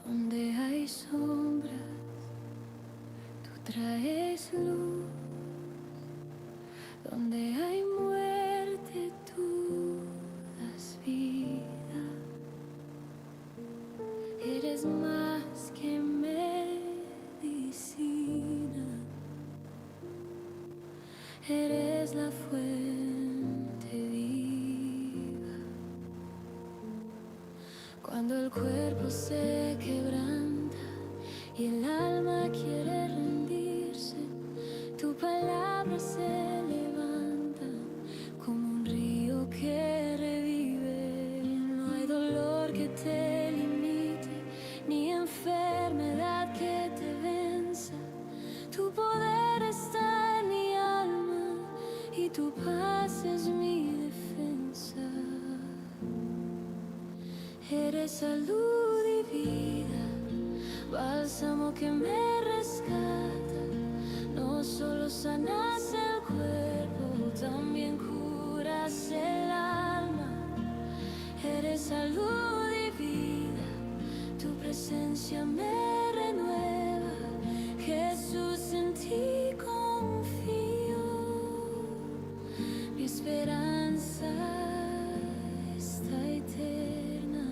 Donde hay sombras, tú traes luz. Donde hay muerte, tú das vida. Eres más que medicina. Eres la fuente viva. Cuando el cuerpo se quebranta y el alma quiere rendirse, tu palabra se levanta como un río que revive. No hay dolor que te limite, ni enfermedad que te venza. Tu poder está en mi alma y tu paz es mi defensa. Eres salud y vida, bálsamo que me rescata. No solo sanas el cuerpo, también curas el alma. Eres salud y vida, tu presencia me renueva. Jesús, en ti confío, mi esperanza está eterna.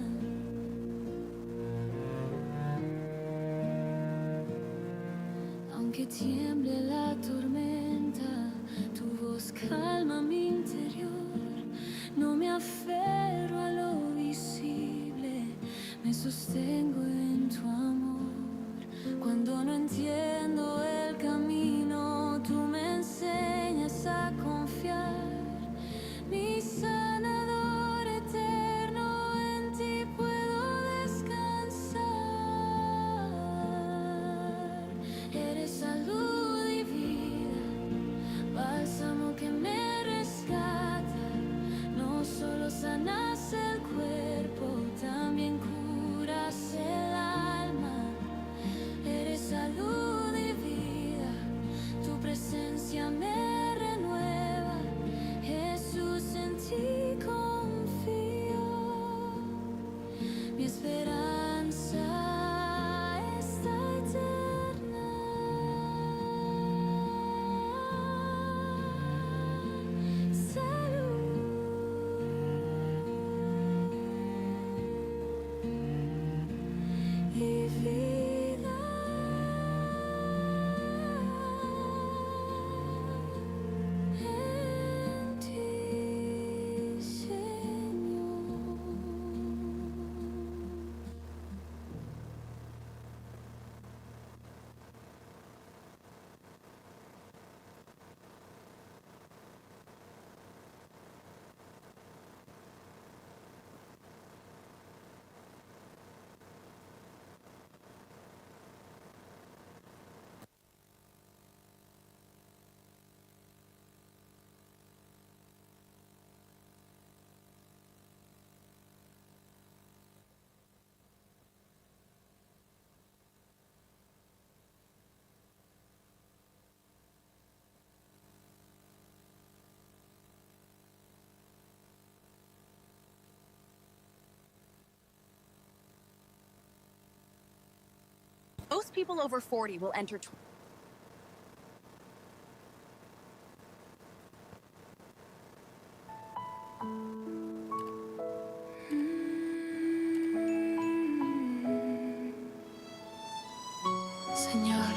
Aunque tiemble la tormenta, tu voz calma mi interior. No me aferro a lo visible, me sostengo en tu amor. Cuando no entiendo el camino, tú me enseñas a confiar. Mi sanador eterno, en ti puedo descansar. Eres salud y vida, bálsamo que me rescata. No solo sanas el cuerpo, también curas el alma. Eres salud y vida, tu presencia me renueva. Jesús, en ti confío, mi esperanza está eterna. Salud y vida en ti, Señor. Most people over 40 will enter. Señor,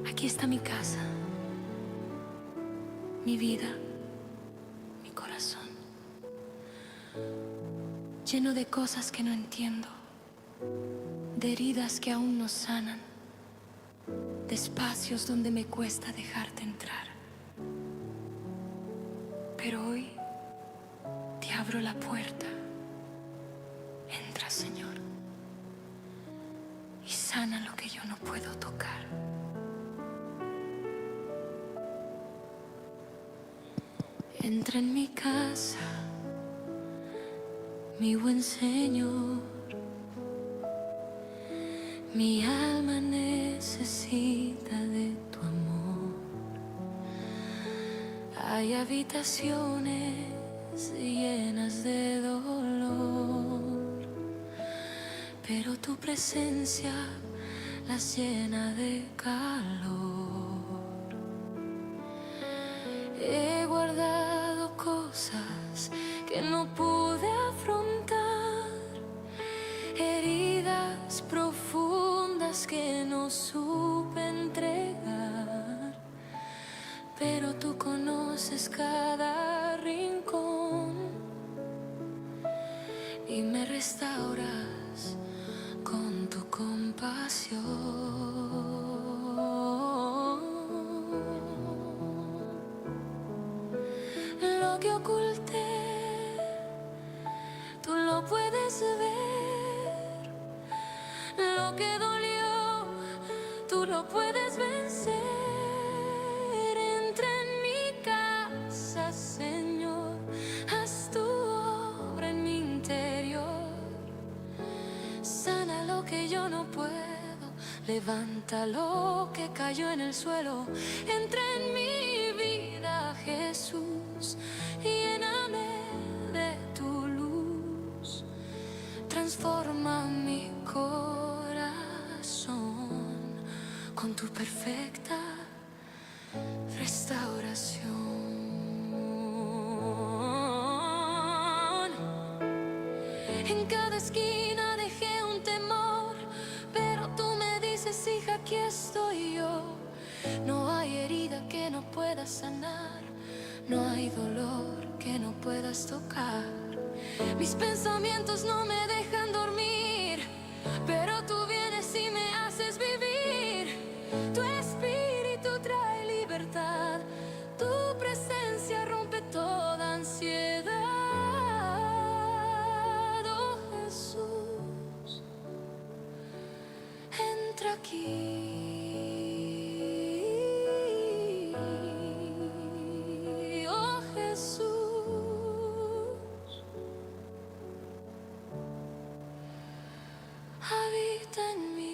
aquí está mi casa, mi vida, mi corazón, lleno de cosas que no entiendo, de heridas que aún no sanan, de espacios donde me cuesta dejarte entrar. Pero hoy te abro la puerta. Entra, Señor, y sana lo que yo no puedo tocar. Entra en mi casa, mi buen Señor. Mi alma necesita de tu amor. Hay habitaciones llenas de dolor, pero tu presencia las llena de calor. He guardado cosas que no pude afrontar, heridas profundas que no supe entregar, pero tú conoces cada rincón y me restauras con tu compasión. Lo que oculté, tú lo puedes ver. Lo que dolió, tú lo puedes vencer. Entra en mi casa, Señor. Haz tu obra en mi interior. Sana lo que yo no puedo. Levanta lo que cayó en el suelo. Entra en mi vida, Jesús. Lléname de tu luz. Transforma mi corazón con tu perfecta restauración. En cada esquina dejé un temor, pero tú me dices, hija, aquí estoy yo. No hay herida que no puedas sanar, no hay dolor que no puedas tocar. Mis pensamientos no me dejan dormir, pero tú vienes y me haces vivir. Tu espíritu trae libertad, tu presencia rompe toda ansiedad. Oh Jesús, entra aquí. Oh Jesús, habita en mí.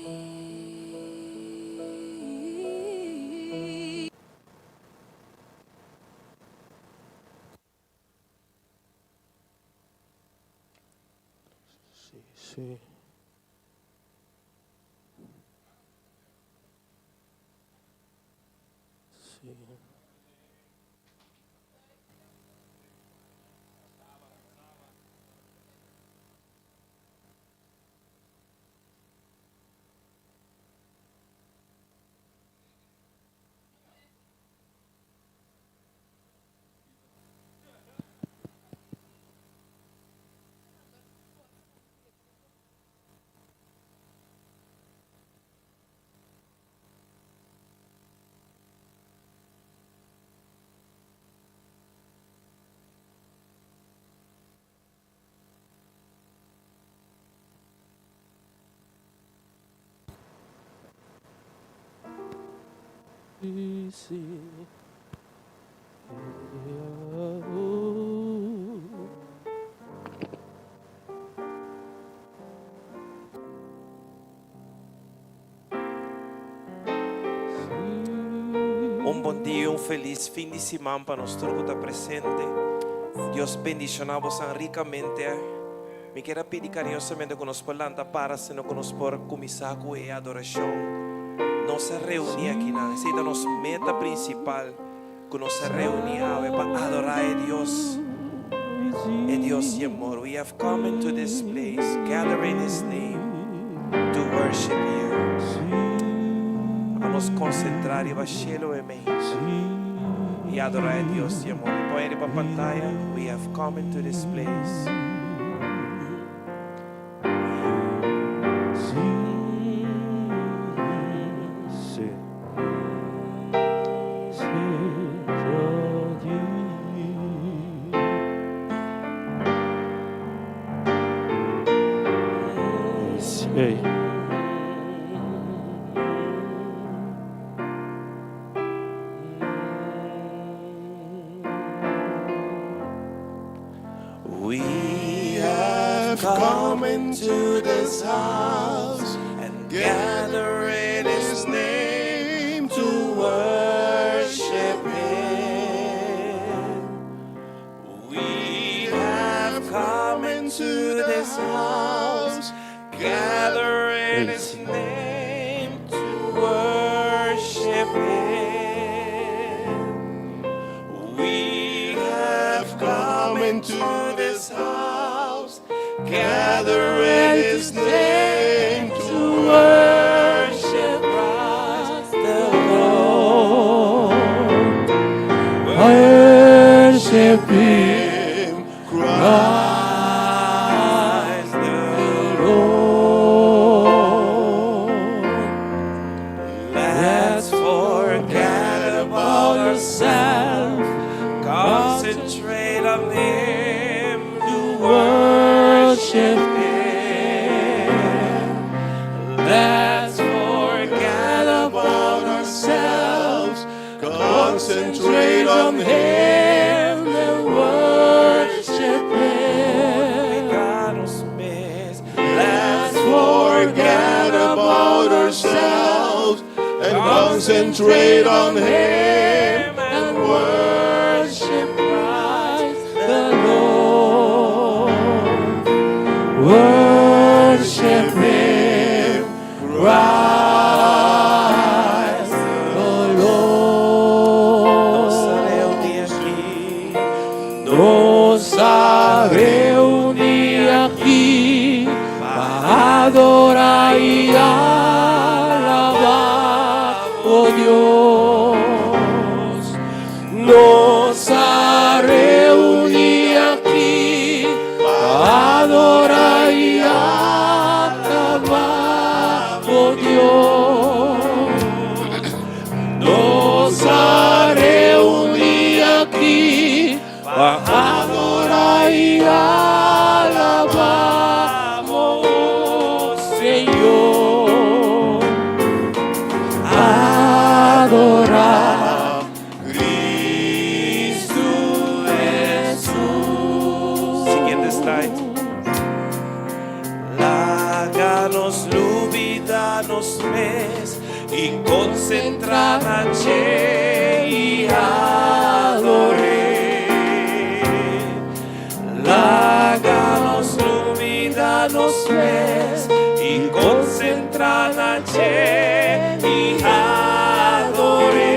Sí, sí. Sí. Sí, sí. Un bon dia, un felis fin di siman pa nos tur ku ta presente. Dios bendishoná bosan rikamente. Mi kier a pidi kariñosamente ku nos por lanta para sino ku nos por kuminsá ku e adorashon. Nos a reuní akinan. Esei ta nos meta prinsipal ku nos a reuní awe pa adorá e Dios, e Dios di amor. We have come into this place, gather in His name to worship you. Pa nos konsentrá riba shelu e mei i adorá e Dios di amor. Mi pon riba pantaya, We have come into this place. Sí. Sí, Sí. Come into this house and gather in His name to worship Him. We have come into this house, gather in His name to worship Him. We have come into this house, gather in His name to worship Christ the Lord. Worship Him, Christ the Lord. Let's forget about ourselves, concentrate on Him to worship Him. Let's forget about ourselves, Concentrate on Him and worship Him. Let's Forget about ourselves and concentrate on Him and worship Christ the Lord. Worship Him, Christ the Lord. Nos a reuní aki. Nos a reuní aki pa adorá i alabá, oh Dios. Nos a reuní aki pa adorá i alabá, oh Dios. Nos a reuní aki pa adorá i alabá, oh Señor. Adorá Cristo Jesús. Siguiente slide. Laga nos lubidá nos mes i konsentrá na dje i ador'é. Laga nos lubidá nos mes i konsentrá na dje i ador'é.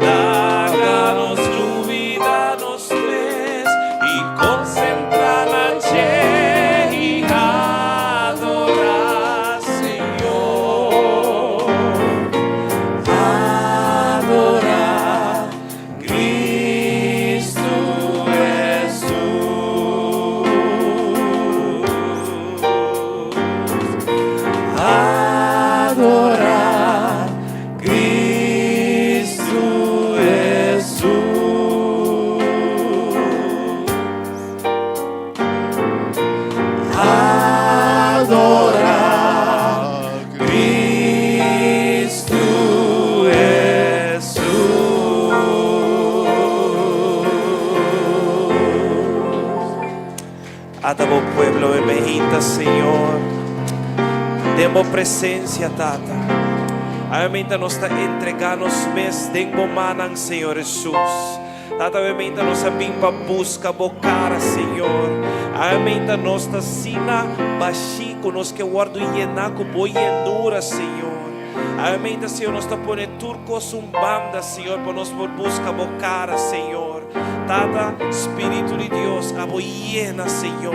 Laga nos lubidá nos mes i konsentrá na dje i adorá Señor. Adorá Cristo Jesús. Adorá Cristo Jesús. Adorá Cristo Jesús. Ata bo pueblo bendita, Señor. Den bo presensia, Tata. Obviamente nos ta entregando nos mes den bo mannan, Señor Jesús. Tata, obviamente nos a bin pa buska bo kara, Señor. Obviamente nos ta asina bashí ku nos ke wòrdu yená ku bo yenura, Señor. Obviamente, Señor, nos ta pone tur kos un banda, Señor, pa nos por buska bo kara, Señor. Tata, Spiritu di Dios, abo yena, Señor.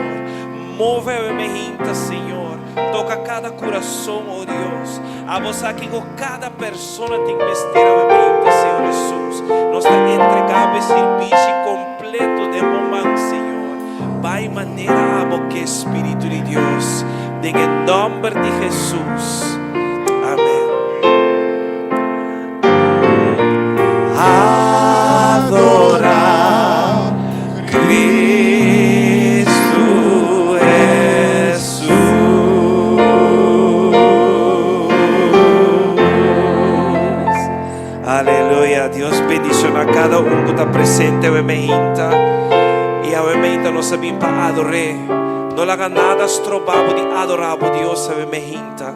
Move obviamente, Señor. Toka kada kurason, oh Dios. Abo sa ku kada persona tin mester, obviamente, Señor Jesús. Nos ta entregando e servisio kompleto den bo man, Señor. Bai manera abo ke, Spiritu di Dios. Den nòmber di Jesús. Amèn. Adorá Cristo Jesús. Aleluya. Dios bendishoná kada un ku ta presente, mainta. I awe mainta nos a bin pa ador'é. No laga nada stroba bo di adorá bo Dios awe meinta.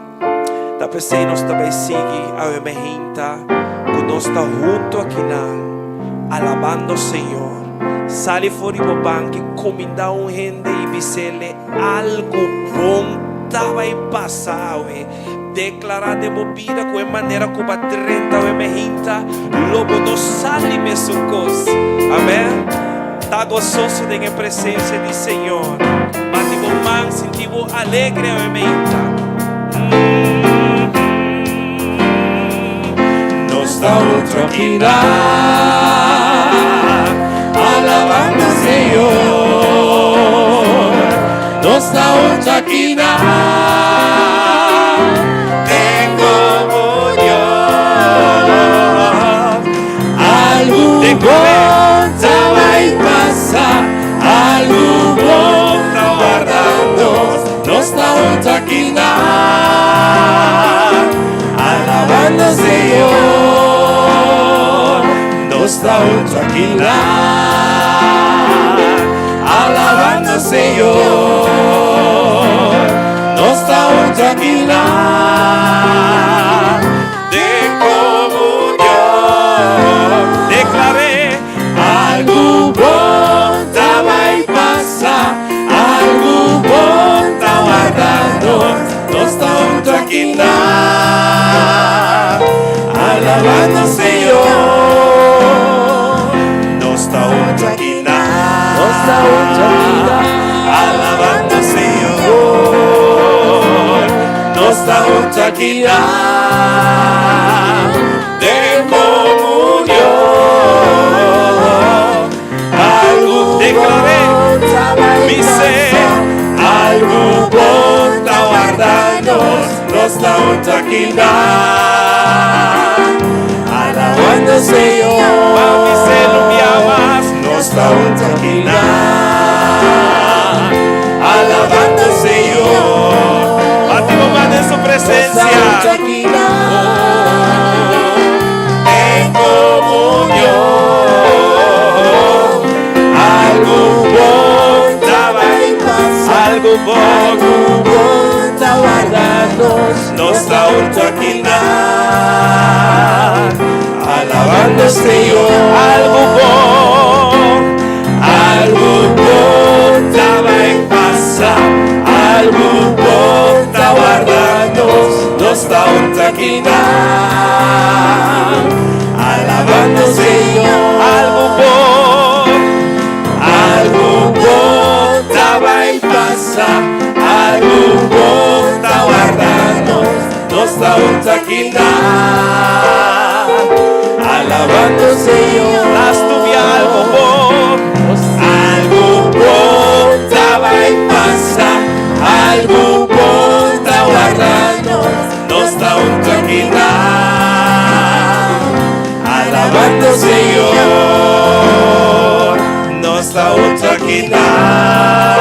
Ta p'esei nos ta bai sigui awe meinta ku nos ta huntu akinan alabando Señor. Sali for di bo banki, kumindá un hende i bis'é algu bon ta bai pasa awe. Deklará den bo bida ku e manera ku bo a drenta awe meinta, lo bo no sali mesun kos. Amèn. Ta gososo den e presensia di Señor. Bati bo man, sinti bo alegre awe meinta. Nos ta huntu akinan, alabando Señor. Nos ta huntu akinan, den komunion. Algu bon ta bai pasa, algu bon ta wardando. Nos ta huntu akinan, alabando Señor. Nos ta huntu akinan, alabando Señor. Nos ta huntu akinan, den komunion. Deklar'é. Algu bon ta bai pasa, algu bon ta wardando. Nos ta huntu akinan, alabando Señor. Nos ta huntu akinan, Nos ta huntu akinan, alabando Señor. Nos ta huntu akinan, den komunion. Algu Deklar'é. bon ta bai Bis'é. pasa, algu bon ta wardando. Nos ta huntu akinan, alabando Señor. Ban bis'é un bia mas. Nos ta huntu akinan, alabando Señor. Bati bo man den su Nos ta presensia. huntu akinan, den komunion. Algu bon ta bai pasa, Algu bon. Algu bon ta wardando. Nos ta huntu akinan, alabando Señor. Algu bon. Algu bon ta bai pasa, algu bon ta wardando. Nos ta huntu akinan, alabando Señor. Algu bon. Algu bon ta bai pasa, algu bon ta wardando. Nos ta huntu akinan, alabando Señor. Last bia, algu bon. Algu bon ta bai pasa, algu bon ta wardando. Nos ta huntu akinan, alabando Señor. Nos ta huntu akinan,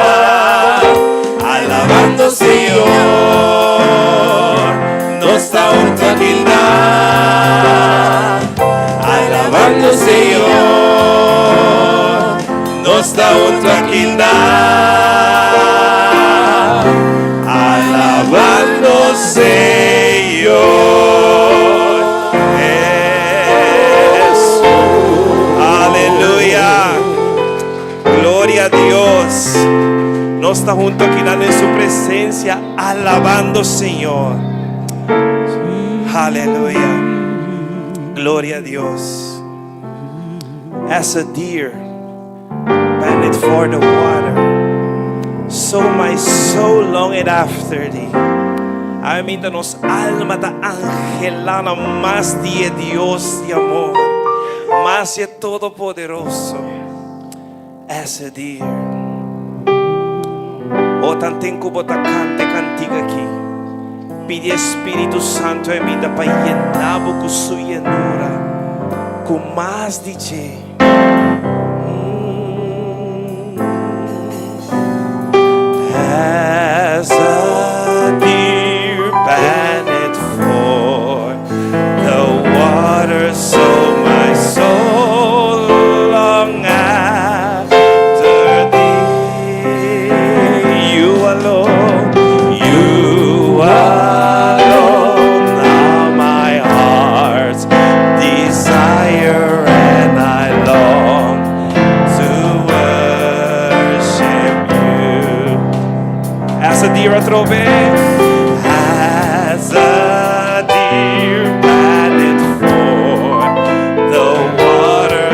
alabando Señor. Nos ta huntu akinan, alabando Señor. Nos ta huntu akinan, alabando Señor. Jesús. Aleluya. Gloria a Dios. Nos ta huntu akinan den su presensia, alabando Señor. Aleluya. Gloria a Dios. As a deer panteth for the water, so my soul longeth after thee. Ami nos alma ta anhelá mas di Dios di amor, mas di Todopoderoso. As a deer. O tanten ku bo ta kanta e kantika aki. Pidi Spiritu Santu awe mainta pa yena bo ku su yenura. Ku mas di dje. As a deer panteth for the water, so my soul long after thee. deer atrobe. As a deer panteth for the water,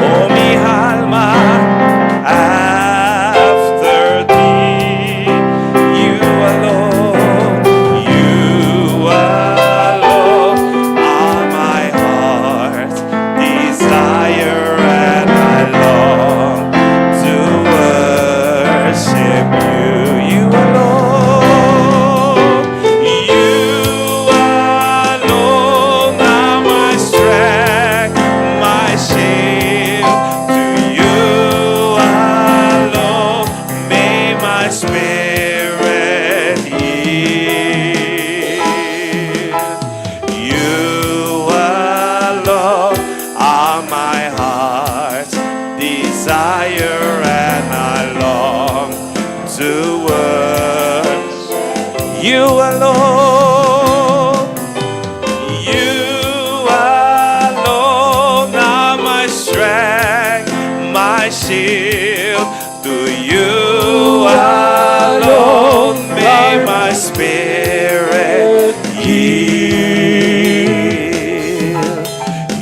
oh mi alma after thee. You alone, you alone are my heart's desire, and I long to worship you. You alone, you alone are my strength, my shield. To you alone may my spirit yield. You alone are my heart's desire, and I long to worship you alone. You alone are my strength, my shield. To you alone may my spirit yield.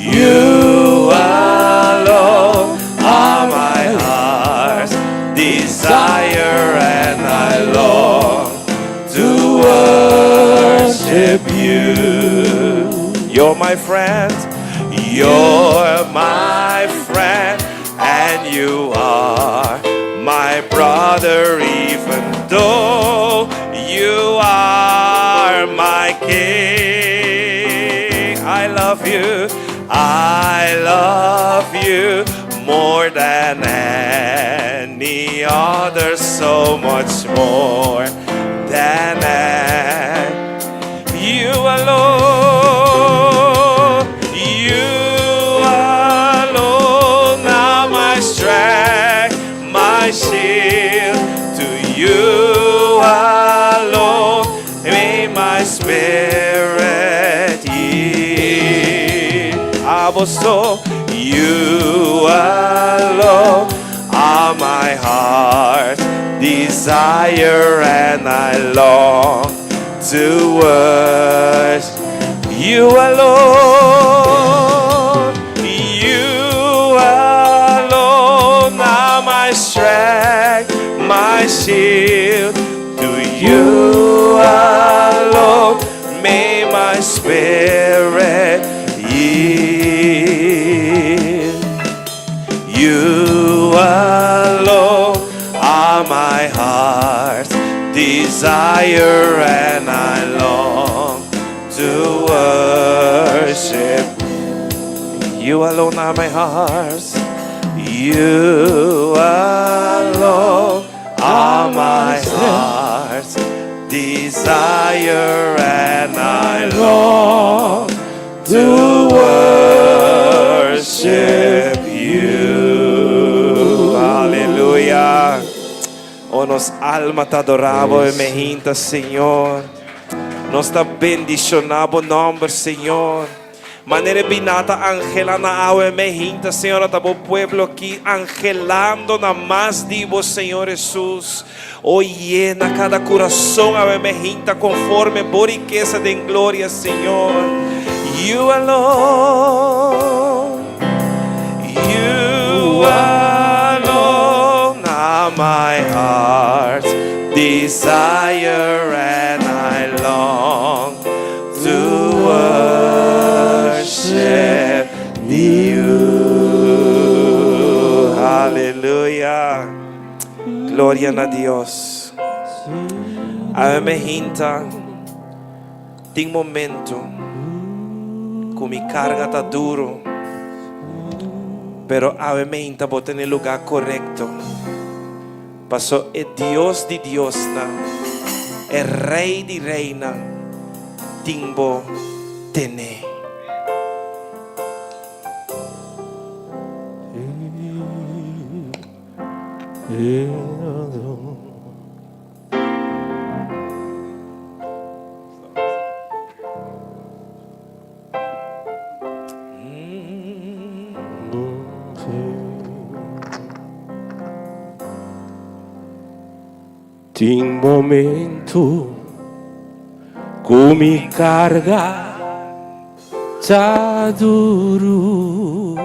You alone are my heart's desire, and I long to worship you. You're my friend, you're my friend, and you are my brother, even though you are my king. I love you, I love you more than any other, so much more than any. You alone, you alone are my strength, my shield. To you alone may my spirit yield. Abo so, you alone are my heart's desire, and I long to worship you alone. You alone are my strength, my shield. To you alone may my spirit yield. You alone are my heart's desire, and I long to worship. You alone are my heart's. You alone are my heart's desire, and I long to worship you. Aleluya. Oh, nos alma ta adora Bo, mainta, Señor. Nos ta bendiciona Bo nomber, Señor. Manera biná ta anhela na awe mainta, Señor, ta Bo pueblo aki anhelando na mas di Bo, Señor Jesus. O yena cada curason awe mainta conforme Bo rikesa den gloria, Señor. You alone, you alone are my heart's desire, and I long to worship you. Aleluya. Gloria na Dios. Awe mainta tin momento cu mi carga ta duro. Pero awe mainta bo ta na e lugar corecto. Paso e Dios di Diosnan, e Rey di Reynan, tin bo tene. Tin momento ku mi karga ta duru.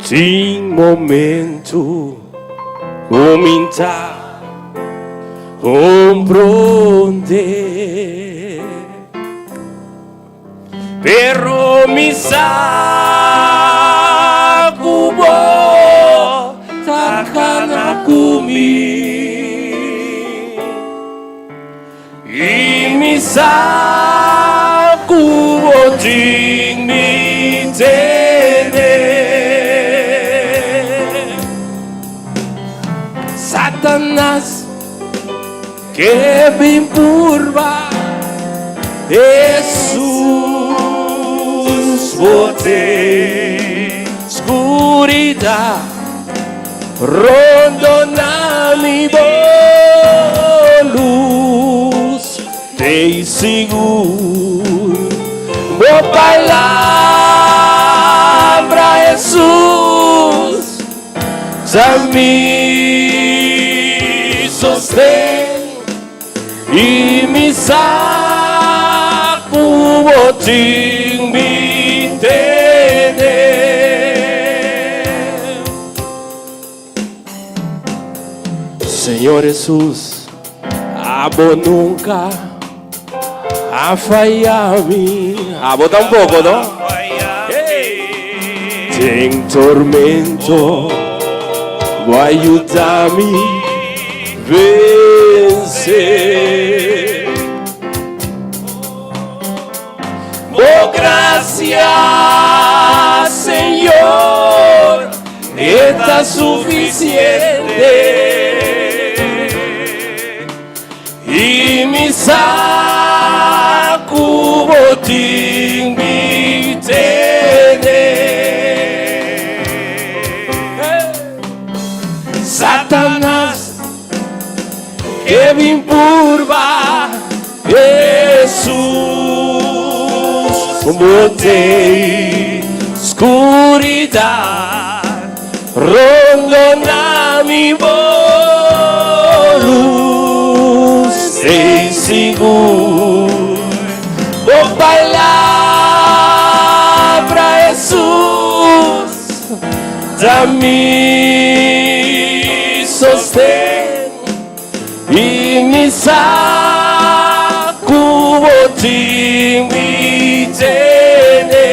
Tin momento ku mi n'ta komprondé. Pero mi sa ku bo ta kana ku mi. I mi sa ku bo tin mi tene. Satanas ke bin purba Hesus bo t'e skuridat rondona mi bo lus t'ei sigur bo palabra Hesus Ta mi sosten i mi sa ku bo tin mi tene. Señor Hesus, abo nunka a faya mi. Abo tampoko, no? Den tormento bo a yuda mi vense. Bo gracia, Señor, e ta suficiente. I mi sa ku bo tin mi tene. Satanas ke bin purba Hesus bo t'ei skuridat Rondona mi bo lus ei sigur bo palabra Hesus ta mi sosten. I mi sa ku bo tin mi tene.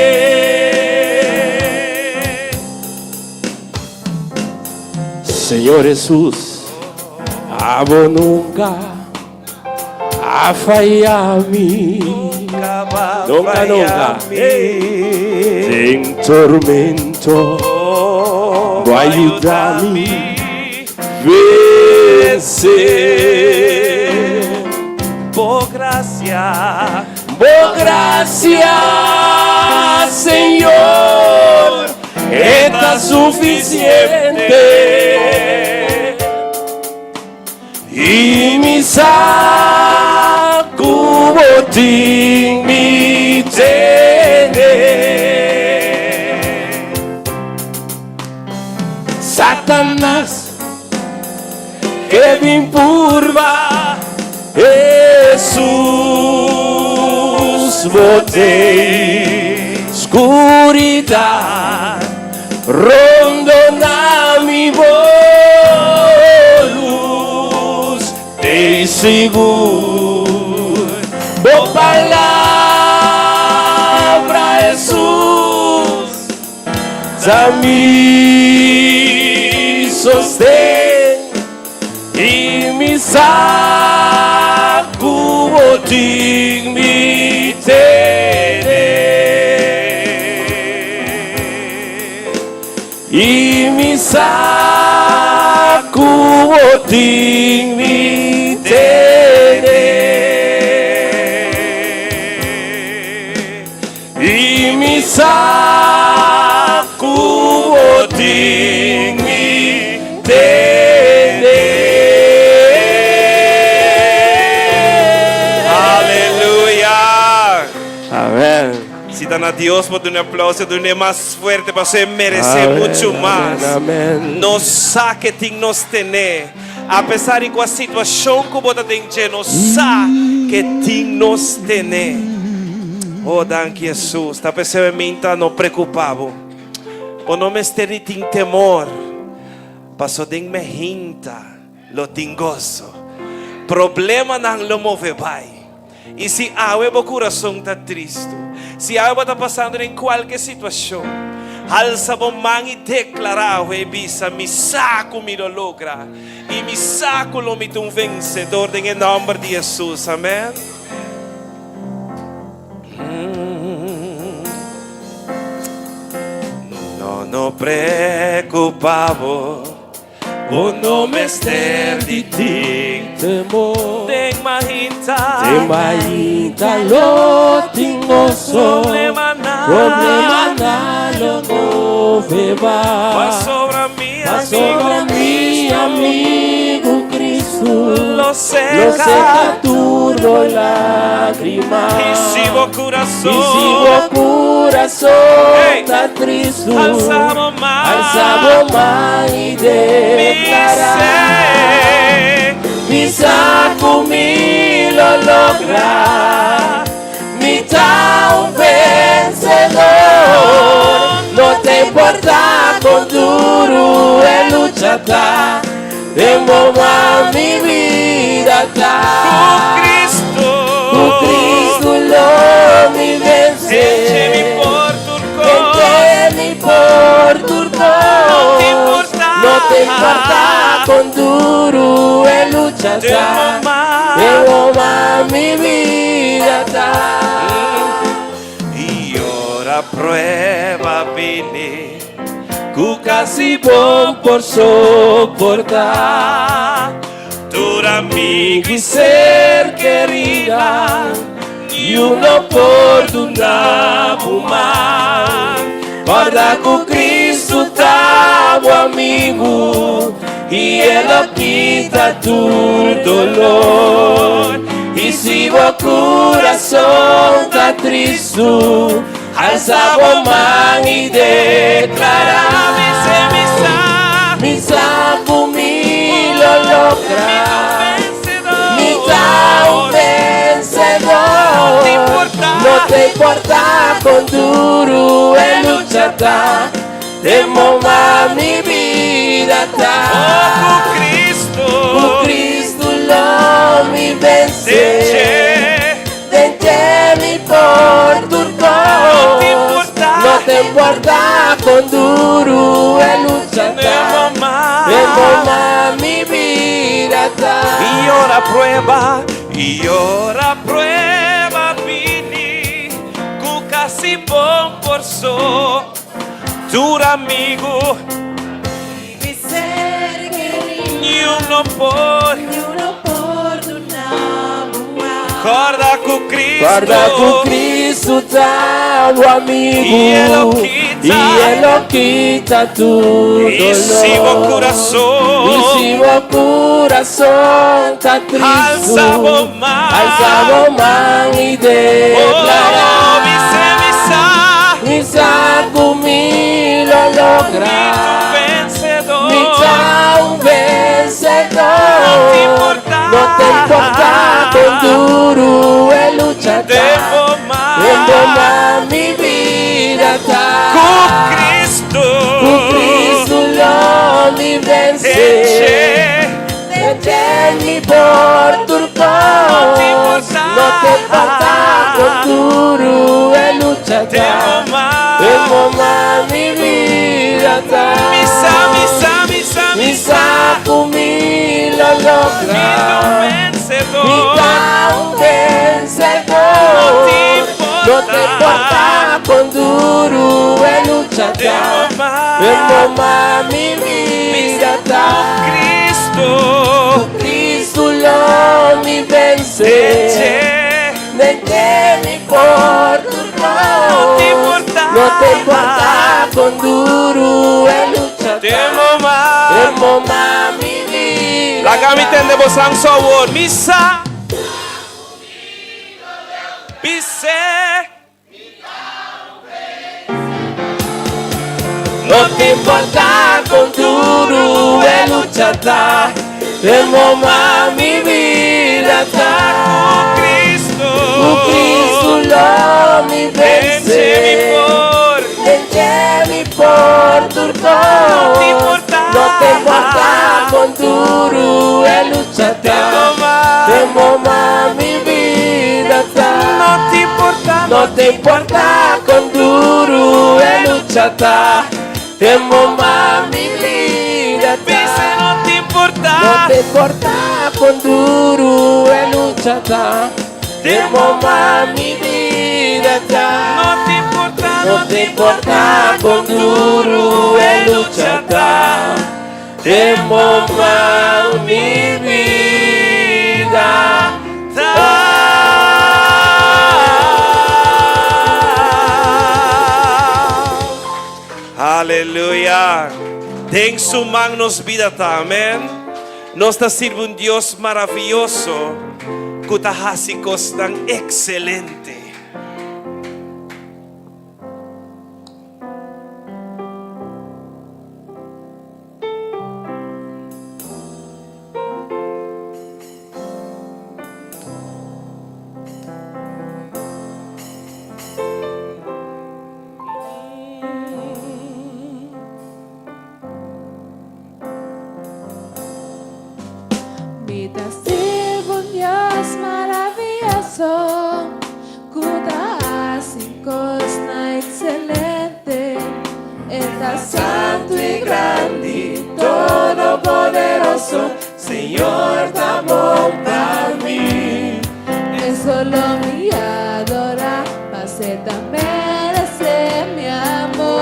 Señor Hesus, abo nunka a faya mi. Nunka, nunka. Den tormento, bo a yuda mi. Vense. Bo gracia. Bo gracia, Señor, e ta suficiente. I mi sa ku bo tin mi tene. Satanas ke bin purba Hesus bo t'ei skuridat rondona mi bo lus t'ei sigur bo palabra Hesus Ta mi sosten i mi sa ku bo tin mi tene. I mi sa ku bo tin mi tene. I mi sa ku bo tin mi tene. Aleluya! Amen. Si ta na Dios bo duna aplauso, dun'e mas fuerte pasobra e merece mucho mas. Amen. Nos sa ke tin nos tene. Apesar di kua situashon ku bo ta den dje, nos sa ke tin nos tene. Oh, danki Hesus. Ta p'esei mi ta no preokupa bo. Bo no mester di tin temor, paso den mehinta lo tin goso. Problemanan lo move bai. I si awe bo kurason ta tristu, si awe bo ta pasando den kualke situashon, halsa bo man i deklará awe i bisa, Mi sa ku mi lo logra, i mi sa ku lo mi ta un vensedor den e nòmber di Hesus. Amèn. No, no preokupá bo. Bo no mester di tin temor. Den mainta. Den mainta lo tin goso. Problemanan. Problemanan lo move bai. Pasobra mi amigo. Pasobra mi amigo Cristo. Lo seca. Lo seca tur bo lágrima. I si bo curason. I si bo curason hey. ta tristu. Alsa bo man. Alsa bo man i deklará. Mi sa ku mi lo logra. Mi ta un vensedor. No ta importá kon duru e lucha ta. Den bo man mi bida ta. Ku Cristo. Ku Cristo lo mi vense. Enche mi por tur kos. Enche mi por tur kos. No ta importá. No ta importá kon duru e lucha ta. Den bo man. Den bo man mi bida ta. I ora prueba bini. Ku kasi bo por soportá. Tur amigu i ser kerida, niun no por duna bo man. Kòrda ku Kristu ta bo amigu i e lo kita tur dolor. I si bo kurason ta tristu, Alsa bo man i deklará. Mi sa, mi sa. Mi sa ku mi lo logra. Mi ta un vensedor. Mi ta un vensedor. No ta importá. No ta importá kon duru e lucha ta. Den bo man mi bida ta. Oh, ku Cristo. Ku Cristo lo mi vense. Den dje. Den dje mi por tur kos. No ta importá. No ta importá kon duru e lucha ta. Den bo man. Den bo man mi bida ta. I ora prueba, i ora prueba bini, ku kasi bo por so tur amigu. Mi ser querido. Niun no por. Niun no por duna bo man. Corda cu Cristo. Corda cu Cristo ta bo amigo. Y e lo kita. Y e lo kita tur dolor. Y si bo curason. Y si bo curason ta tristo. Alza bo man. Alza bo man y declara. Oh, mi sa, mi sa. Mi sa cu mi lo logra. Mi ta un vencedor. Mi ta un vencedor. No ta importa. No ta importa con duru e lucha ta. Den bo man. Den bo man mi bida ta. Cu Cristo. Cu Cristo lo mi vence. Eche. Eche mi por tur cos. No ta importa. No ta importa con duru e lucha ta. Den bo man. Den bo man mi bida ta. Mi sa, mi sa, mi sa, mi sa cu mi lo logra. Mi ta un vencedor. Mi ta un vencedor. No ta importa. No ta importa con duru e lucha ta. Den bo man. Den bo man mi bida ta. Cristo. Cu Cristo lo mi vence. Den dje mi por tur cos. No ta importa. No ta importa con duru e lucha ta. Den bo man. Den bo man mi bida ta. Laga mi tende bo san so awor. Mi sa. Bis'é. No ta importa con duru e lucha ta. Den bo man mi bida ta. Ku Cristo. Ku Cristo lo mi Den vense. dje mi por. Den dje mi por tur kos. No ta importá. No ta importá kon duru e lucha ta. Den bo man. Den bo man mi bida ta. No ta importá. No ta importá kon duru e lucha ta. Den bo man mi bida ta. Bisa no ta importá. No ta importá kon duru e lucha ta. Den bo man mi bida ta. No ta importá. No ta importá kon duru e lucha ta. Den bo man mi bida ta. Aleluya. Den su man nos bida ta. Amèn. Nos ta sirbi un Dios maravioso ku ta hasi kosnan ekselente. Mi ta sirbi un Dios maravioso, ku ta hasi kosnan ekselente. E ta santu i grandi, Todopoderoso, Señor ta bon pa mi. E solo mi adorá, mas e ta meresé mi amor.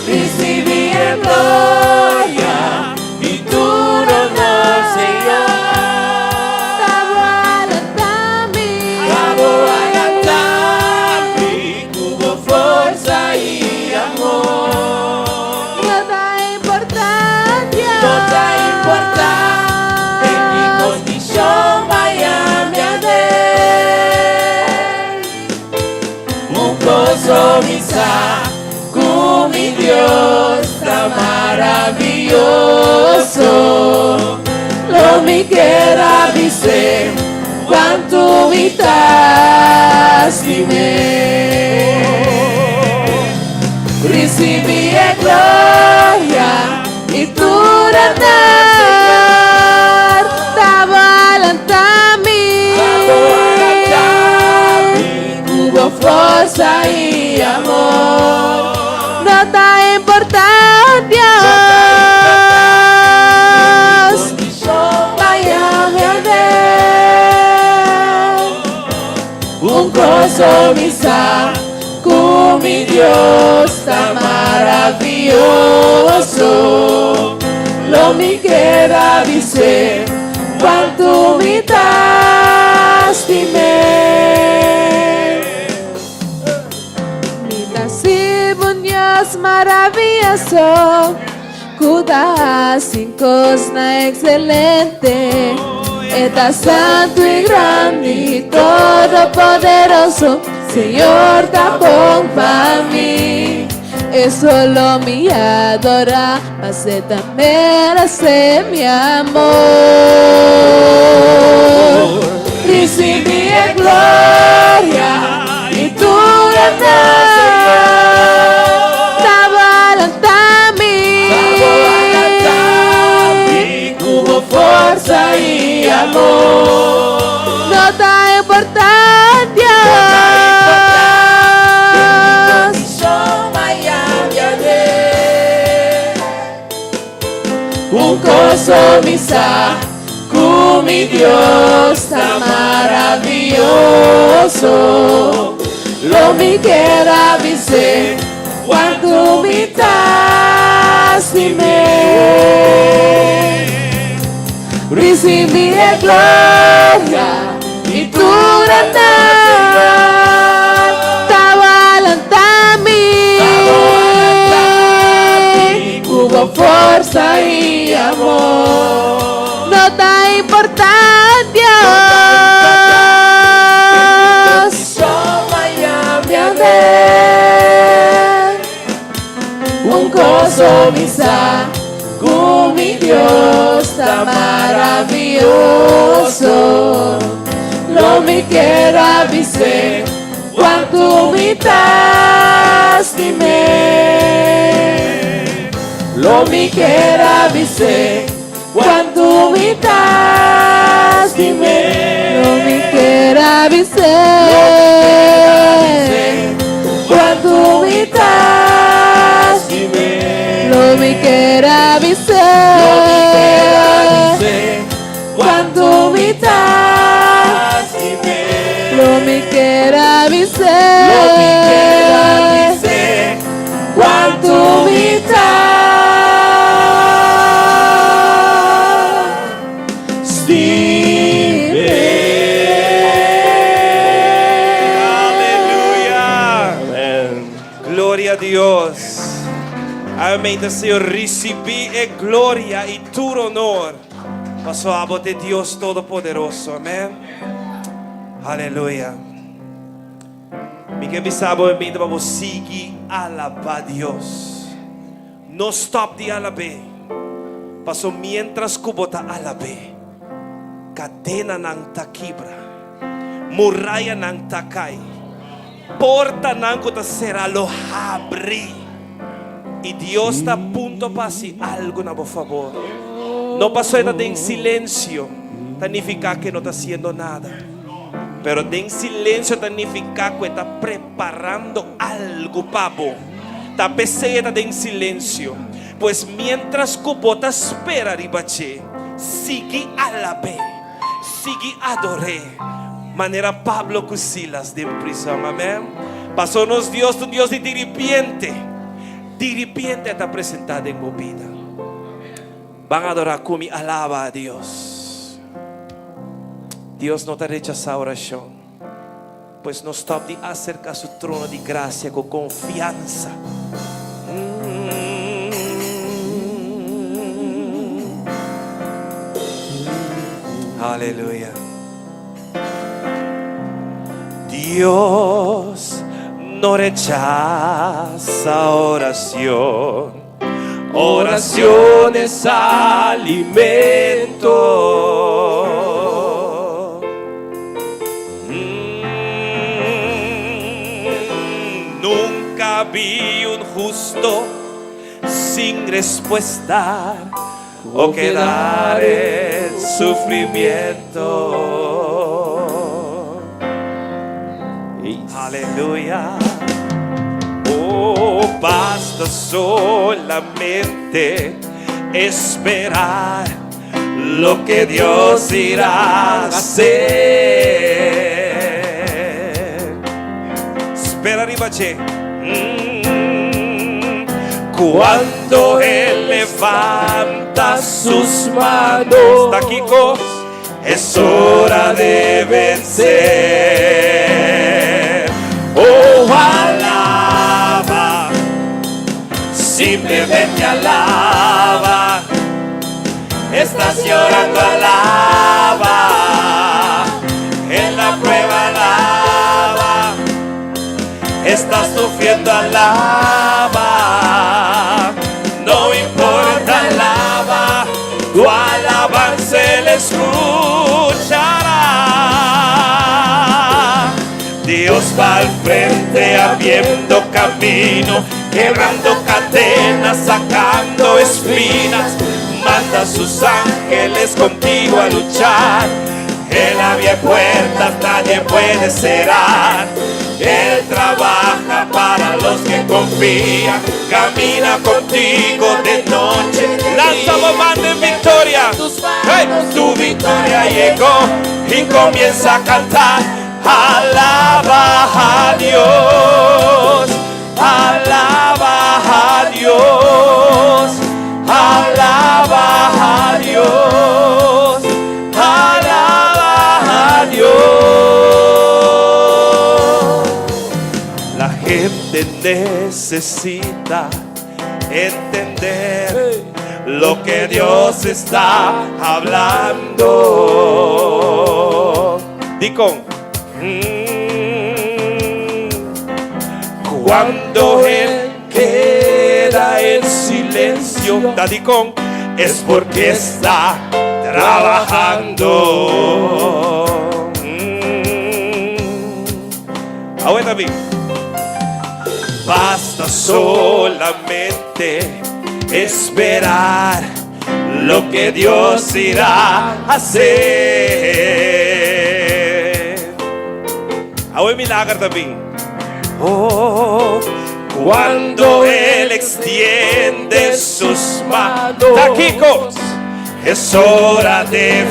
Risibí e gloria i tur honor, Señor. Ta bo a lanta mi. Ta bo a lanta mi ku bo forsa i amor. No ta importá. No ta importá den ki kondishon mi a haña mi. Un kos mi sa ku mi Dios ta maravioso. Lo mi kier a bis'é kuantu mi ta stim'é. Risibí e gloria i tur honor. Ta bo a lanta mi. Ku bo forsa i amor. No ta importá, Dios. Mi a haña mi. Un kos mi sa ku mi Dios ta maravioso. Lo mi kier a bis'é kuantu mi ta stim'é. Mi ta sirbi un Dios maravioso, ku ta hasi kosnan ekselente. E ta santu i grandi, todopoderoso, Señor ta bon pa mi. E solo mi adorá, mas e ta meresé mi amor. Risibí e gloria i tur honor. Ta bo a lanta mi. Ku bo forsa i amor. No ta importá, Dios. Kondishon mi a haña mi. Un kos mi sa ku mi Dios ta maravioso. Lo mi kier a bis'é kuantu mi ta stim'é. Risibí e gloria i tur honor. Ta bo a lanta mi. Ku bo forsa i amor. No ta importá, Dios. Mi a haña mi. Un kos mi sa ku Ku mi Dios ta maravioso. Lo mi kier a bis'é kuantu mi ta stim'é. Lo mi kier a bis'é kuantu mi ta stim'é. Lo mi kier a bis'é kuantu mi ta stim'é. Lo mi kier a bis'é kuantu mi ta stim'é. Lo mi kier a bis'é kuantu mi ta stim'é. Aleluya! Gloria na Dios. Amèn. Señor, risibí e gloria i tur honor. Paso abo ta Dios Todopoderoso. Amèn. Aleluya. Mi ke bisa bo pa bo sigui alabá Dios. No stòp di alab'é. Paso mientras ku bo ta alab'é, kadenanan ta kibra, murayanan ta kai, portanan ku ta será lo habri. I Dios ta na punto pa hasi algu na bo fabor. No paso e ta den silensio, ta nifiká ku e no ta hasiendo nada. Pero den silensio ta nifiká ku e ta preparando algu pa bo. Ta p'esei e ta den silensio. Pues mientras ku bo ta spera riba dje, sigui alab'é, sigui ador'é. Manera Pablo ku Silas den prizòn. Amèn. Paso nos Dios, un Dios di diripiente. Diripiente ta presentá den bo bida. Ban adorá ku mi, alabá Dios. Dios no ta rechasá orashon. Pues no stòp di aserká su trono di grasia ku konfiansa. Aleluya. Dios no rechasá orashon. Orashon es alimento. Nunka vi un hustu sin respuesta o kedar en sufrimiento. Aleluya. Oh, basta solamente esperar lo que Dios irá a hacer. Spera riba dje. Cuando Él levanta sus manos, Takiko, es hora de vencer. Oh, alaba, simplemente alaba. Estás llorando, alaba. En la prueba, alaba. Estás sufriendo, alaba. No importa, alaba. Tu alabanza Él escuchará. Dios va al frente abriendo camino, quebrando cadenas, sacando espinas. Manda a sus ángeles contigo a luchar. Él abre puertas, nadie puede cerrar. Él trabaja para los que confían. Camina contigo de noche. Lansa bo man en viktoria. Hey, tu victoria llegó y comienza a cantar. Alaba a Dios. Alaba a Dios. Alaba a Dios. Alaba a Dios. La gente necesita entender lo que Dios está hablando. Dikon. Cuando Él queda en silencio, Dikon, Es porque está trabajando. Awe ta bin. Basta solamente esperar lo que Dios irá a hacer. Awe milager ta bin. Oh, cuando Él extiende sus manos. Ta kiko? Es hora de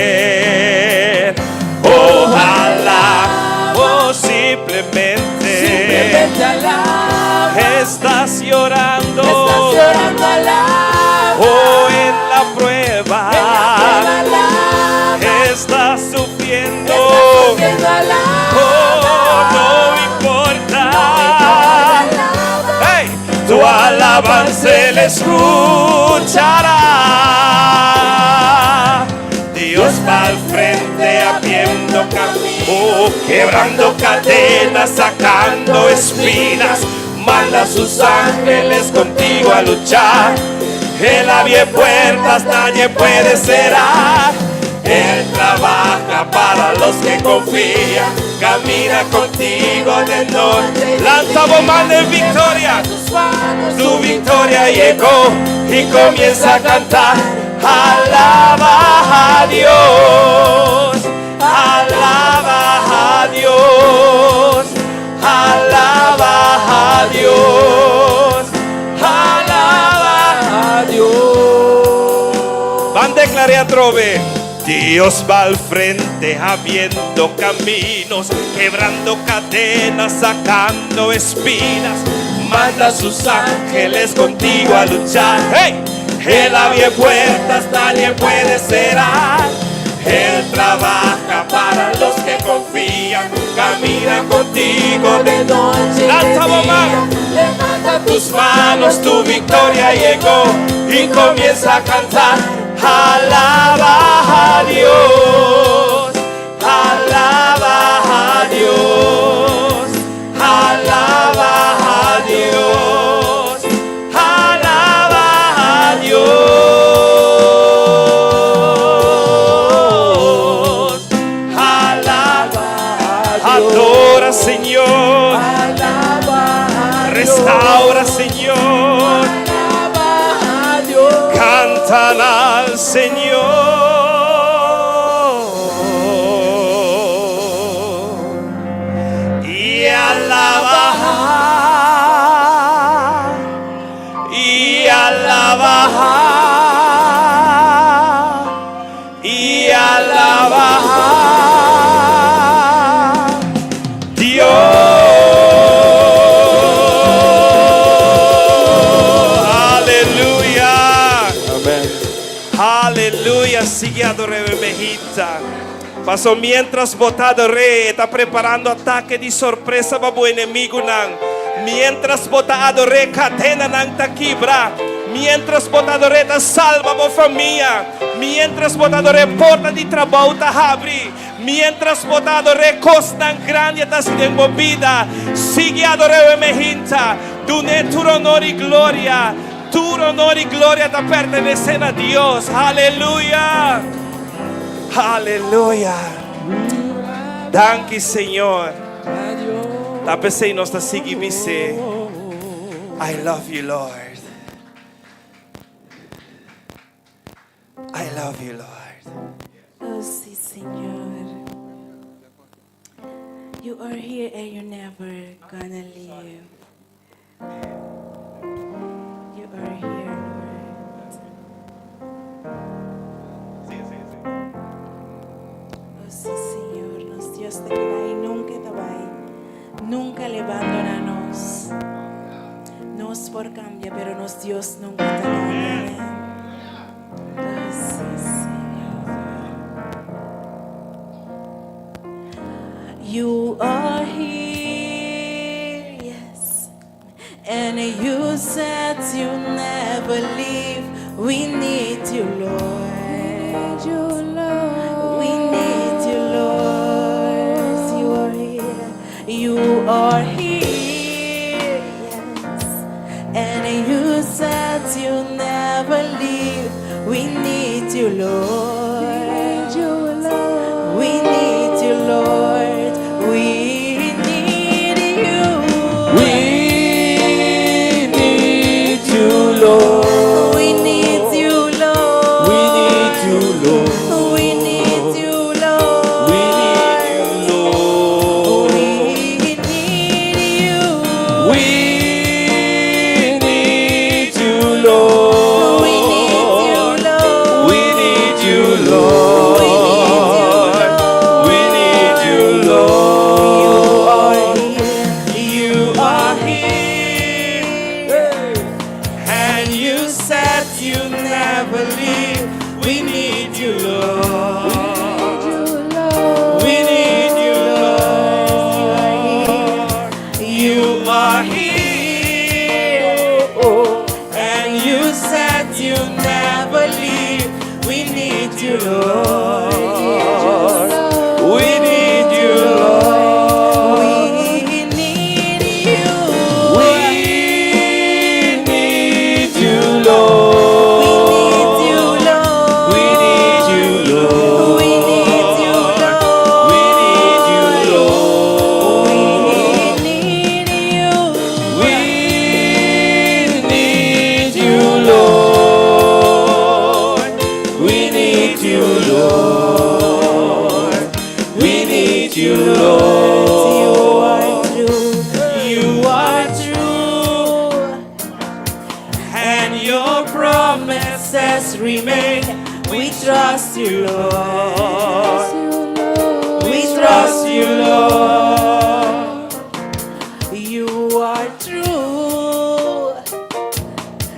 vencer. Ojalá o simplemente, Simplemente alaba. Estás llorando. Estás llorando, alaba. O en la prueba. En la prueba, alaba. Estás sufriendo. Estás sufriendo, alaba. Oh, no importa. No importa, alaba. Hey, tu alabanza él escuchará. Dios va al frente abriendo camino, quebrando cadenas, sacando espinas. Manda sus ángeles contigo a luchar. Él abre puertas, nadie puede cerrar. Él trabaja para los que confían. Camina contigo de noche. Lanza bomba de victoria. Tus manos, Tu victoria llegó y comienza a cantar. Alaba a Dios. Alaba a Dios. Alaba a Dios. Alaba a Dios. Ban deklará atrobe. Dios va al frente abriendo caminos, quebrando cadenas, sacando espinas. Manda a sus ángeles contigo a luchar. ¡Hey! Él abre puertas, nadie puede cerrar. Él trabaja para los que confían. Camina contigo de noche y de Lanza día. bomba. Levanta Tus manos, tu victoria llegó y comienza a cantar. Alaba a Dios, alaba a Dios, alaba a Dios, alaba a Dios, alaba, adora Señor. Alaba a Dios. Restaura, Señor. Alaba a Dios. Cantan al Señor. Y alaba. Y alaba. Y alaba. Dios. Aleluya. Amèn. Aleluya. Sigui ador'é, mehita. Paso mientras bo ta ador'é, e ta preparando atake di sorpresa pa bo enemigunan. Mientras bo ta ador'é, kadenanan ta kibra. Mientras bo ta ador'é, ta salba bo famia. Mientras bo ta ador'é, porta di trabou ta habri. Mientras bo ta ador'é, kosnan grandi ta den bo bida. Sigui ador'é, mehita. Dun'é tur honor i gloria. Tur honor i gloria ta pertenesé na Dios. Aleluya. Aleluya. Danki, Señor. Ta p'esei nos ta sigui bis'é. I love you, Lord. I love you, Lord. Oh, sí, Señor. You are here and you're never gonna leave. You are here, Lord. Oh, sí, Señor. Nos Dios ta aki i nunka ta bai. Nunka lo bandoná nos. Nos por kambia, pero nos Dios nunka ta kambia. Amèn. Oh, sí, Señor. You are here, yes. And you said you never leave. We need you, Lord. We need you, Lord. You are here. You are here, yes. And you said you never you, Lord. We need you, Lord. We need you. We need you, Lord. We need you, Lord. We need you, Lord. We need you, Lord. We need you, Lord. We need you. We need you, Lord. We need you, Lord. We need you, Lord. We need you, Lord. We need you, Lord. You You are here. And you said you never leave. We need you, Lord. We need you, Lord. You are here. And you said you never leave. We need you, Lord. We need you, Lord. We need you. We need you, Lord. We need you, Lord. We need you, Lord. We need you, Lord. We need you, Lord. We need you. We need you, Lord. We need you, Lord. We need you, Lord. You are true. You are true. And your promises remain. We trust you, Lord. We trust you, Lord. You are true.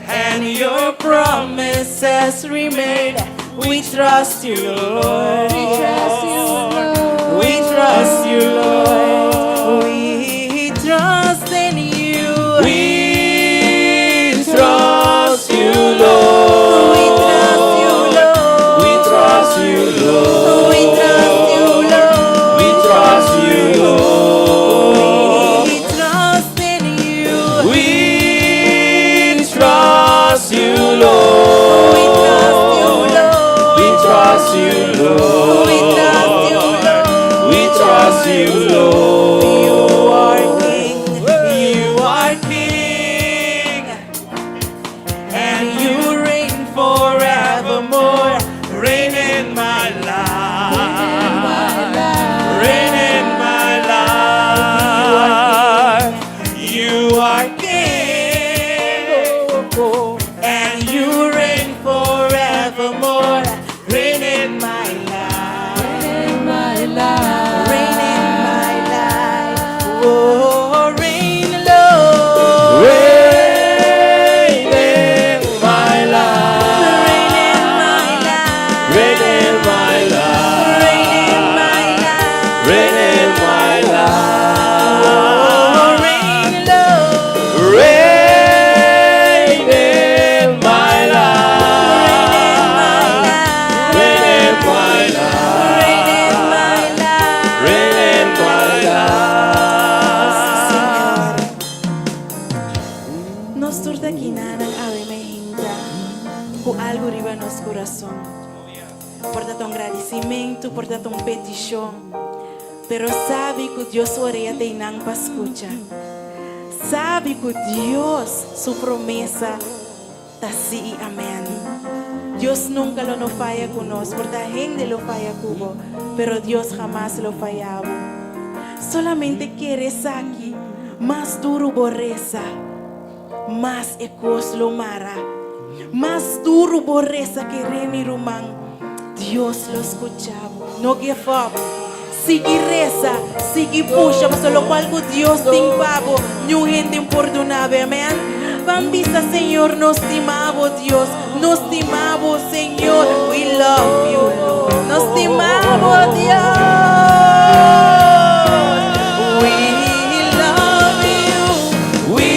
And your promises remain. We trust you, Lord. We trust you, Lord. We trust you, Lord. We trust in you. We trust you, Lord. We trust you, Lord. We trust you, Lord. We trust you, Lord. We trust you, Lord. We trust in you. We trust you, Lord. We trust you, Lord. We trust you, Lord. We trust you, Lord. We trust you, Lord. You are King. You are King, and you reign forevermore. Reign in my life. Reign in my life. You are King, and you reign forevermore. Reign in my life. Reign in my life. Oh, reign, Lord. Reign in my life. Reign in my life. Reign in my life. Reign in my life. Reign in my life. Oh, reign, Lord. Reign in my life. Reign in my life. Reign in my life. Reign in my life. Señor. Nos tur ta akinan awe mainta ku algu riba nos kurason. Por ta un gradisimentu, por ta un petishon. Pero sabi ku Dios su orea t'einan pa skucha. Sabi ku Dios su promesa ta sí i amèn. Dios nunka lo no faya ku nos, pasobra hende lo faya ku bo, pero Dios hamas lo faya bo. Solamente kere esaki, mas duru bo resa, mas e kos lo mara. Mas duru bo resa, kere mi ruman, Dios lo skucha bo. No give up. Sigui resa, sigui pusha, pasobra loke ku Dios tin pa bo, ningun hende por duna bo, amèn? Ban bisa, Señor, nos stima bo, Dios, nos stima bo, Señor, we love you, Lord. Nos stima bo, Dios. We love you. We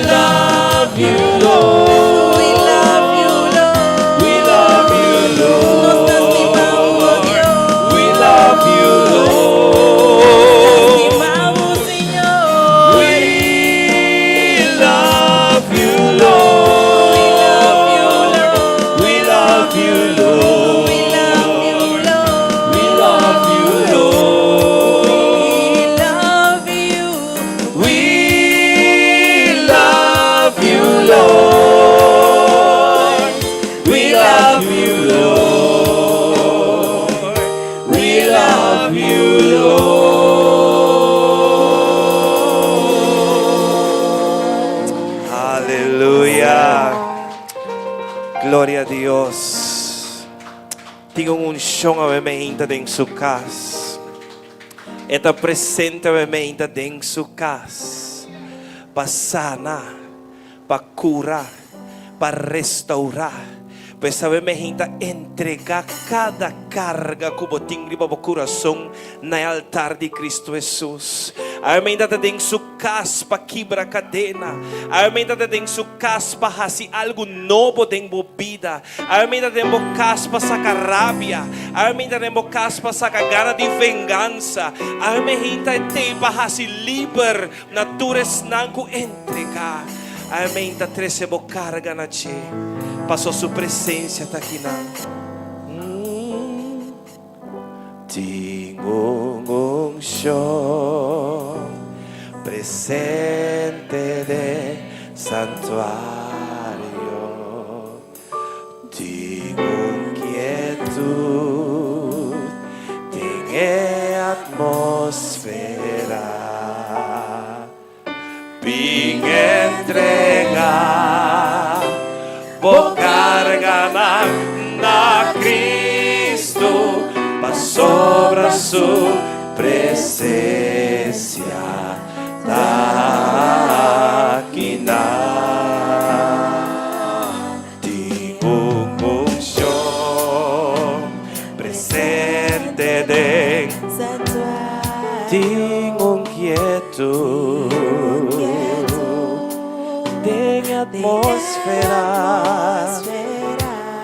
love you, Lord. We love you, Lord. We love you, Lord. Nos stima bo, Dios. We love you, Lord. Stima bo, Señor. We love you, Lord. We love you, Lord. We love Lord. We love you, Lord. We love you, Lord. Aleluya. Gloria na Dios. Tin un unshon awe mainta den su kas. E ta presente awe mainta den su kas. Pa sana, pa kura, pa restourá. Pues awe mainta entregá kada karga ku bo tin riba bo kurason na e altar di Kristu Hesus. Awe mainta ta den su kas pa kibra kadena. Awe mainta ta den su kas pa hasi algu nobo den bo bida. Awe mainta den bo kas pa saka rabia. Awe mainta den bo kas pa saka gana di vengansa. Awe mainta t'ei pa hasi liber na tur esnan ku entregá. Awe mainta trese bo karga na dje. Paso su presensia ta akinan. Tin un unshon presente den santuario. Tin un kietut den e atmosfera. Bin entregá bo karganan na Kristu, pasobra su presensia ta akinan. Tin un unshon presente den Tin un kietut den atmosfera.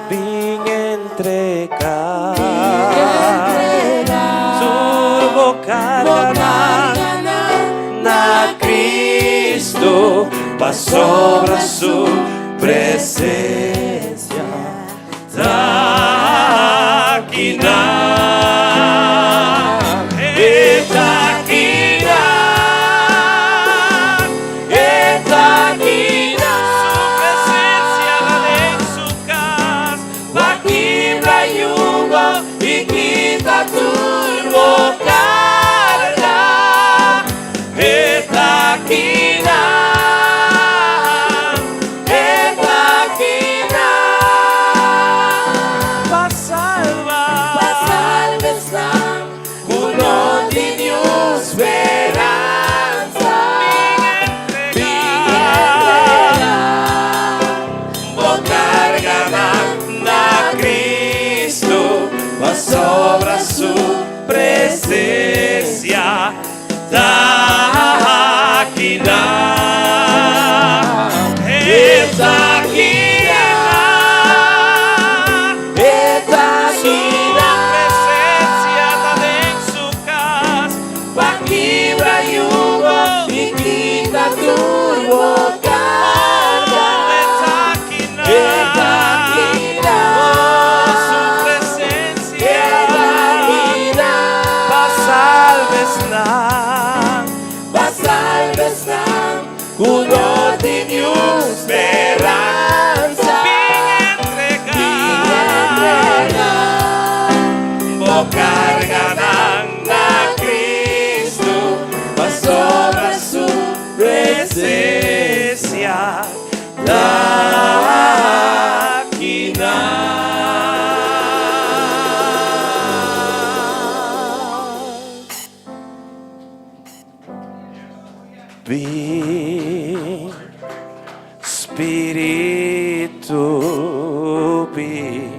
Bin entregá tur bo karganan na Kristu, pasobra su presensia ta akinan. E ta akinan. E ta akinan. Su presensia ta den su kas pa kibra yugo i kita tur bo karga. E ta akinan. E ta akinan. Pa salba. Pa salba esnan ku no tin niun speransa. Bin entregá bo karganan na Kristu, pasobra su presensia ta akinan. E ta akinan. E ta Su akinan. presensia ta den su kas Pa kibra yugo i kita tur bo karga. E ta akinan. E ta akinan. Su presensia E ta akinan. pa salba esnan. Pa salba esnan ku no tin niun speransa. Bin entregá Entregá bo karganan na Kristu, pasobra su presensia ta akinan. Bin, Spiritu, bin.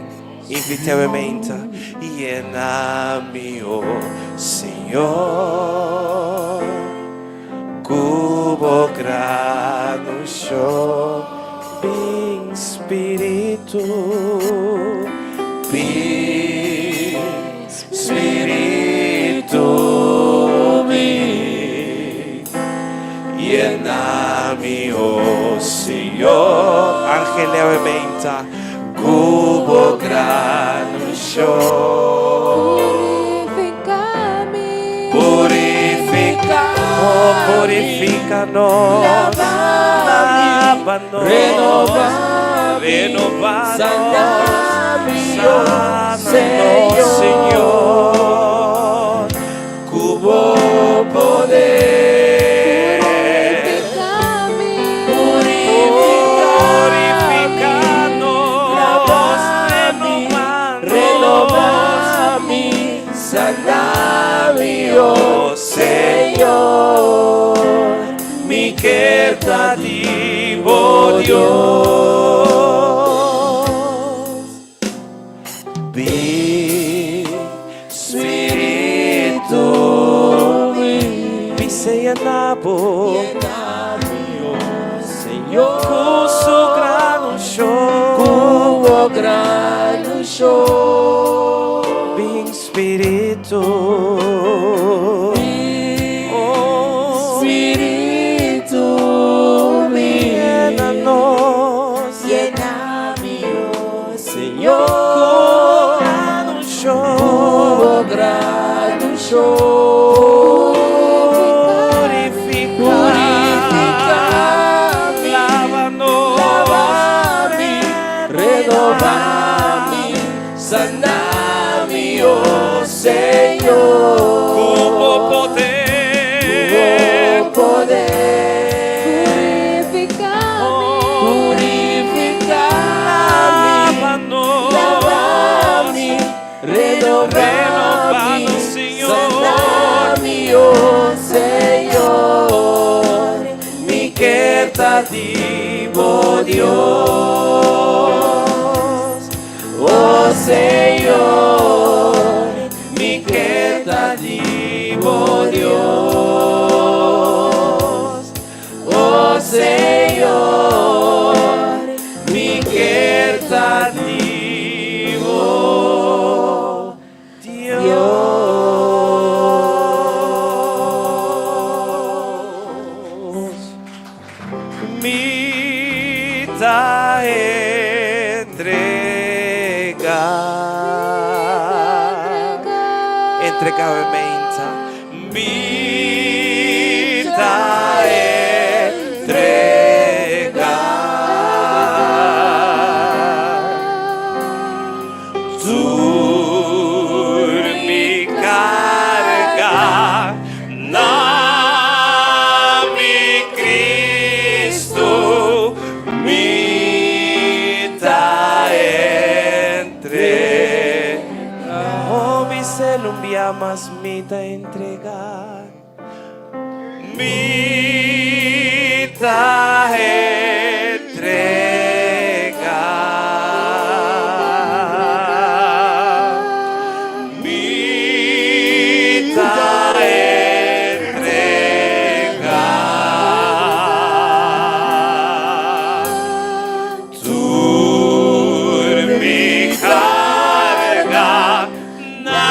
Invit'é mainta, yena mi, o Señor, ku bo gran unshon. Bin, Spiritu, bin, Spiritu, bin. Yena mi, o Señor. Angel'é mainta, ku bo gran unshon. Purifica mi. Purifica, oh, purifica nos. Lava Lava Lava nos, Renobá mi, renobá Sana mi, oh sana nos, Señor. Señor. Ku bo poder. Purifica-me, Purifica-nos, Lava-me, renova-nos. renova-me, sana-me, oh Señor. Mi ke ta di bo Dios. Bin Spiritu Mi Bis'é yena bo Yena mi, oh Señor. Ku su gran unshon. Ku bo gran unshon. Bin Spiritu. Oh, Spiritu mi Yena nos. Yena mi, oh Señor. Ku gran unshon. Ku bo gran unshon. Purifica. Purifica mi. Lava nos. Lava mi, renobá mi, sana mi, oh Señor. Ku bo poder. Ku bo poder. Purifica-me, Purifica mi, Lava nos. lava mi, renobá mi, Renobá-nos, Señor. sana mi, oh Señor. Mi ke ta di bo Dios, oh Señor. Mi ke ta di bo Dios, oh Señor. Mi ke ta di bo Dios. Mi ta entregá. Entregá menta. Mi ta entregá. Tur mi karga na mi Kristu mi ta entregá. Oh, bis'é un bia mas mi ta entregá. Mi ta entregá. Mi ta entregá. Tur mi karga na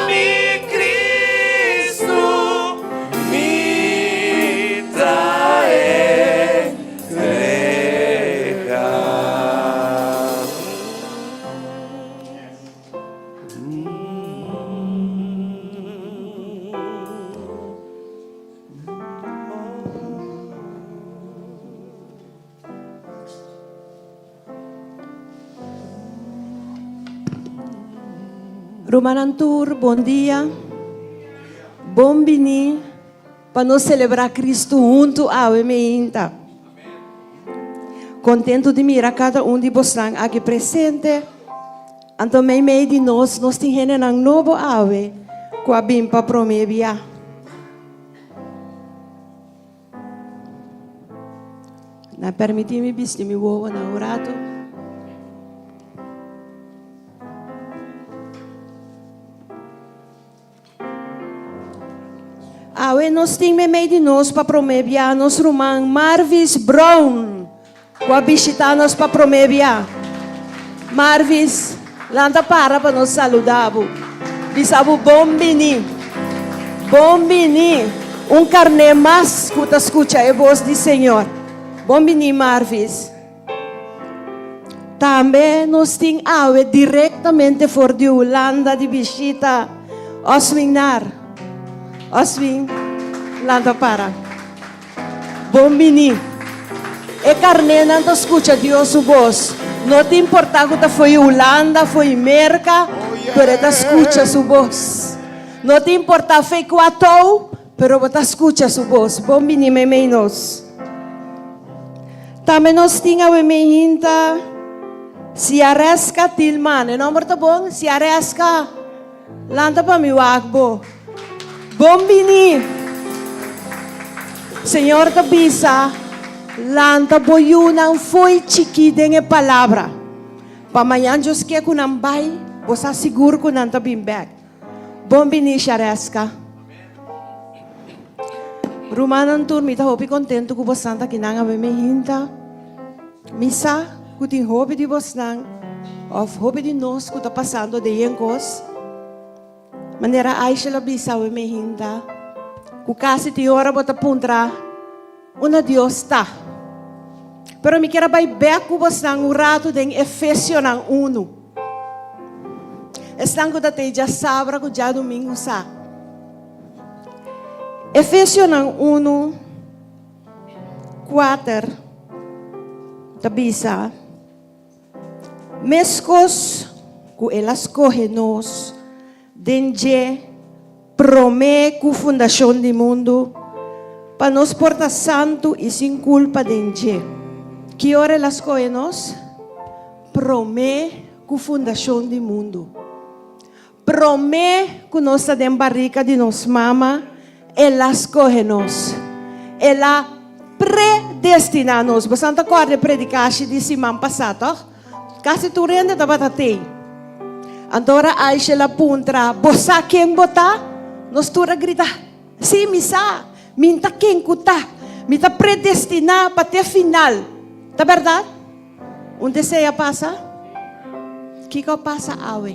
mi Kristu mi ta entregá. Rumannan tur, bon dia. Bon bini pa nos selebrá Kristu huntu awe meinta. Kontentu di mira kada un di boso aki presente. Anto meimei di nos, nos tin hendenan nobo awe, ku a bin pa promé bia. Na permití mi bisti mi wowo na un ratu. Awe nos tin meimei di nos pa promé bia nos ruman Marvis Brown ku a bishitá nos pa promé bia. Marvis, lanta para pa nos saludá bo. Bisa bo bon bini. Bon bini. Un karné mas ku ta skucha e bos di Señor. Bon bini Marvis. Tambe nos tin awe direktamente for di Hulanda di bishita Oswin Naar. Oswin, lanta para. Bon bini. E karnénan ta skucha Dios su bos. No ta importá ku ta fo'i Hulanda, fo'i Merka, pero e ta skucha su bos. No ta importá fo'i kua tou, pero bo ta skucha su bos. Bon bini meimei nos. Tambe nos tin awe meinta Siareska Tilman. E nomber ta bon? Siareska. Lanta pa mi wak bo. Bon bini. Señor ta bisa, Lanta bo yunan fo'i chikí den e palabra. Pa mañan Dios ke ku nan bai, bo sa sigur ku nan ta bin bèk. Bon bini Shareska. Rumannan tur mi ta hopi kontentu ku bosnan ta kinan awe mi hinta. Mi sa ku tin hopi di bosnan òf hopi di nos ku ta pasando den yen kos. Manera Aisha lo bisa awe mi hinta ku kasi tin ora bo ta puntra unda Dios ta. Pero mi kier a bai bèk ku bosnan un ratu den Efesionan unu. Esnan ku ta tei djasabra ku djadumingu sa. Efesionan unu, kuater ta bisa, Meskos ku el a skohe nos den dje promé ku fundashon di mundu, pa nos por ta santu i sin kulpa den dje. Ki ora el a skohe nos? Promé ku fundashon di mundu. Promé ku nos ta den barika di nos mama, El a skohe nos. El a predestiná nos. Boso ta kòrda e predikashi di siman pasá, tòg? Kasi tur hende tabata tei. Anto ora Aishel a puntra, Bo sa ken bo ta? Nos tur a grita, Sí, mi sa. Mi ta ken ku ta. Mi ta predestiná pa te final. Ta bèrdat? Un desea pasa? Kiko a pasa awe?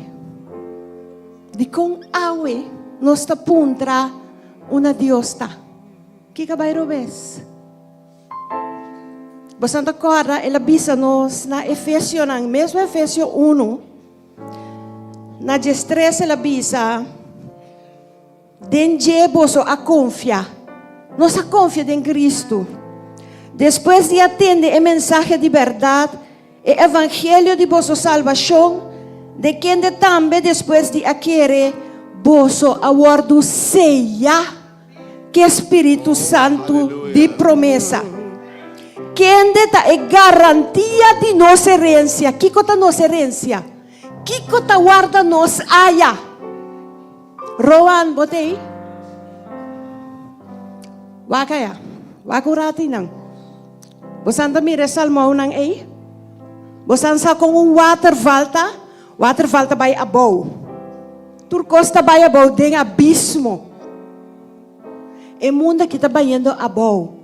Dikon awe nos ta puntra unda Dios ta? Kiko a bai robes? Boso ta kòrda el a bisa nos na Efesionan, mesmo Efesio unu, na diestres el a bisa, Den dje boso a konfia. Nos a konfia den Kristu. Despues di a tende e mensahe di bèrdat, e evangelio di boso salbashon, den kende tambe despues di a kere, boso a wòrdu seyá ku e Spiritu Santu di promesa, kende ta e garantia di nos herensia. Kiko ta nos herensia? Kiko ta warda nos aya? Rowan, bo t'ei? Wak aya. Wak un ratu einan. Bo san ta mira e salmounan ei? Bo san sa kon un waterval ta? Waterval ta bai abou. Tur kos ta bai abou den abismo. E mundu aki ta bayendo abou.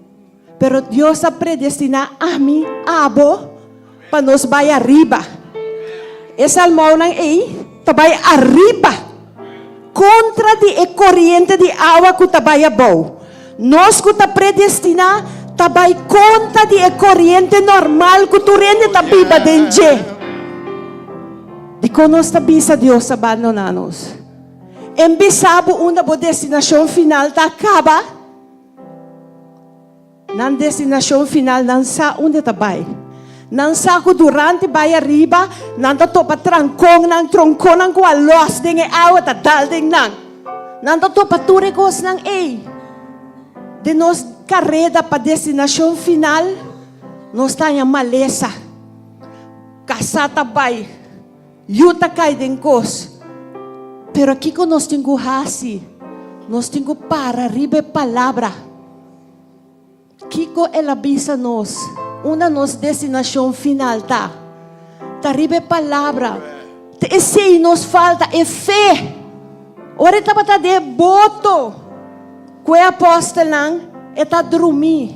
Pero Dios a predestiná ami, abo, pa nos bai ariba. E salmounan ei ta bai ariba, kontra di e koriente di awa ku ta bai abou. Nos ku ta predestiná ta bai kontra di e koriente normal ku tur hende ta biba den dje. Dikon nos ta bisa Dios a bandoná nos? En bisa bo unda bo destinashon final ta kaba? Nan destinashon final nan sa unda ta bai. Nan sa ku durante bai ariba nan ta topa trankonnan, tronkonnan ku a lòs den e awa ta dal den nan. Nan ta topa tur e kosnan ei. Den nos kareda pa destinashon final nos ta haña malesa. Kasá ta bai. Yu ta kai den kos. Pero kiko nos tin ku hasi? Nos tin ku para riba e palabra. Kiko el a bisa nos? Unda nos destinashon final ta? Ta riba e palabra. Ta esei nos falta, e fe. Ora e tabata den e boto ku e apòstelnan, e ta drumí.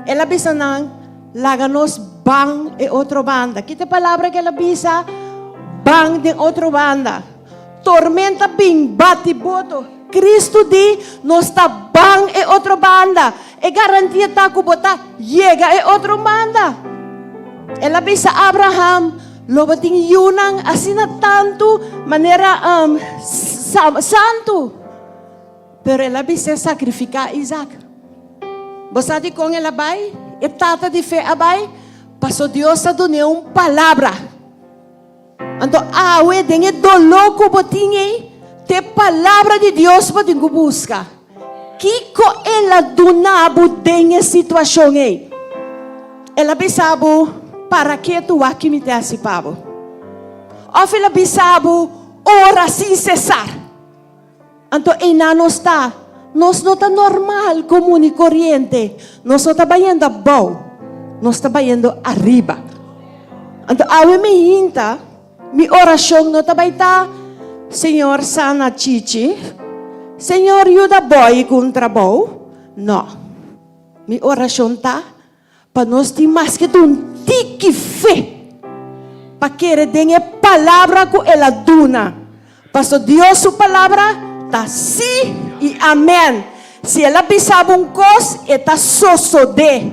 El a bisa nan, Laga nos ban e otro banda. Ki ta e palabra ku el a bisa? Ban den otro banda. Tormenta bin bati boto. Kristu di, nos ta ban e otro banda. E garantia ta ku bo ta yega e otro banda. El a bisa Abraham, Lo bo tin yunan asina tantu manera santu. Pero el a bis'é sakrifiká Isaac. Bo sa dikon el a bai? e tata di fe a bai? Paso Dios a dun'é un palabra. Anto awe den e doló ku bo tin ei, ta e palabra di Dios bo tin ku buska. Kiko el a duna bo den e situashon ei? El a bisa bo, Para ketu wak ki mi ta hasi pa bo? Òf el a bisa bo, Ora sin sesar? Anto einan nos ta. Nos no ta normal, komun i koriente. Nos no ta bayendo abou, nos ta bayendo ariba. Anto awe mi hinta, mi orashon no ta bai ta, Señor sana Chichi, Señor yuda Boy ku un trabou. No. Mi orashon ta pa nos tin maske ta un tiki fe pa kere den e palabra ku el a duna. Paso Dios su palabra ta sí i amèn. Si el a bisa bo un kos, e ta sosodé.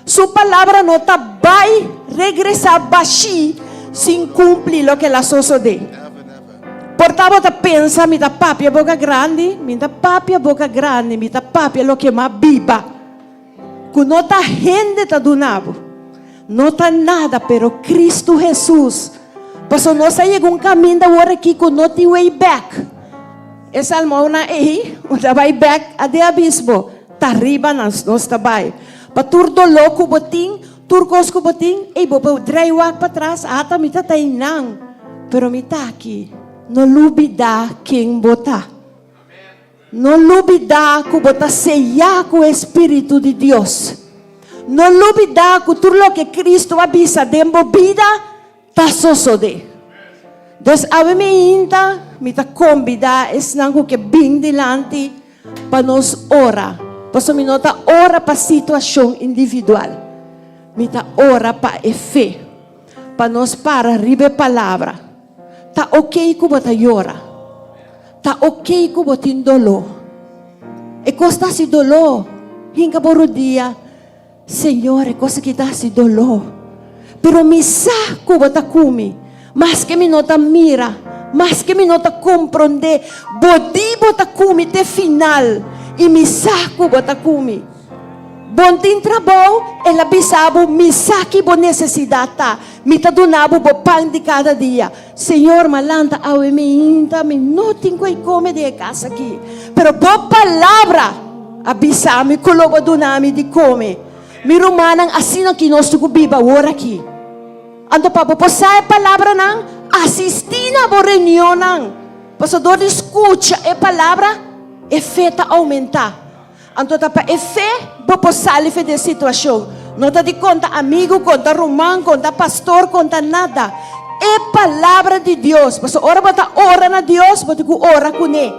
Su palabra no ta bai regresá bashí sin kumpli loke el a sosodé. Por ta bo ta pensa mi ta papia boka grandi? Mi ta papia boka grandi, mi ta papia loke m'a biba. Ku no ta hende ta duna bo, no ta nada, pero Cristo Hesus. Paso nos a yega un kaminda awor aki ku no tin way back. E salmonan ei, un ta bai back a den abismo, ta riba nos nos ta bai. Pa tur doló ku bo tin, tur kos ku bo tin, ei bo por drai wak patras, ata mi ta ta einan, pero mi ta aki. No lubida ken bo ta. No lubidá ku bo ta seyá ku e Spiritu di Dios. No lubidá ku tur loke Kristu a bisa den bo bida ta sosodé. Dus awe mi hinta, mi ta kombidá esnan ku ke bin dilanti pa nos ora. Pasobra mi no ta ora pa situashon individual. Mi ta ora pa e fe. Pa nos para riba e palabra. Ta okey ku bo ta yora. Ta ok ku bo tin doló. E kos ta hasi doló. Hinka bo rudia, Señor, e kos aki ta hasi doló. Pero mi sa ku bo ta ku mi. Maske mi no ta mira, maske mi no ta komprondé, bo di bo ta ku mi te final, i mi sa ku bo ta ku mi. Bon tin trabou, el a bisa bo, mi sa ki bo nesesidat ta. Mi ta duna bo bo pan di kada dia. Señor, ma lanta awe mi inta, mi no tin cu ei come den e cas aki. Pero bo palabra a bisa mi cu lo bo duna mi di come. Mi rumannan, asina ki nos tin cu biba awor aki. Anto pa bo por sa e palabranan, asisti na bo reunionnan. Pasobra dor di scucha e palabra, e fe ta aumenta. Anto ta pa e fe bo por sali fe den situacion. No ta di conta amigo, conta ruman, conta pastor, conta nada. E palabra di Dios. Pasobra ora bo ta ora na Dios, bo tin cu ora cune.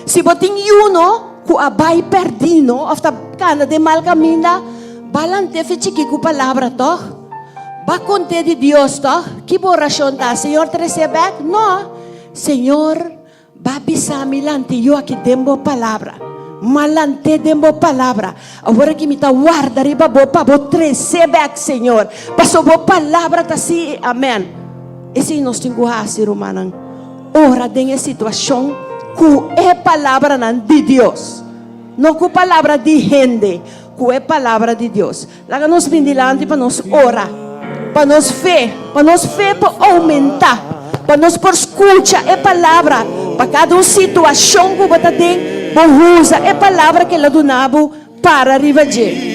Si bo tin yuno cu a bay perdi no, of ta cana den mal caminda, ba lant'e fe chiki cu palabra toch? Ba cont'e di Dios toch? Ki bo oracion ta? Señor trece bek? No. Señor. Ba bisa mi lante yo aki den bo palabra. Ma lant'é den bo palabra. Awor aki mi ta warda riba bo pa bo tres'é bèk, Señor. Paso bo palabra ta sí i amèn. Esei nos tin ku hasi, rumannan. Ora den e situashon ku e palabranan di Dios. No ku palabra di hende, ku e palabra di Dios. Laga nos bin dilanti pa nos ora, pa nos fe, pa nos fe por oumentá, pa nos por skucha e palabra, pa kada un situashon ku bo ta den, bo usa e palabra ku el a duna bo para riba dje.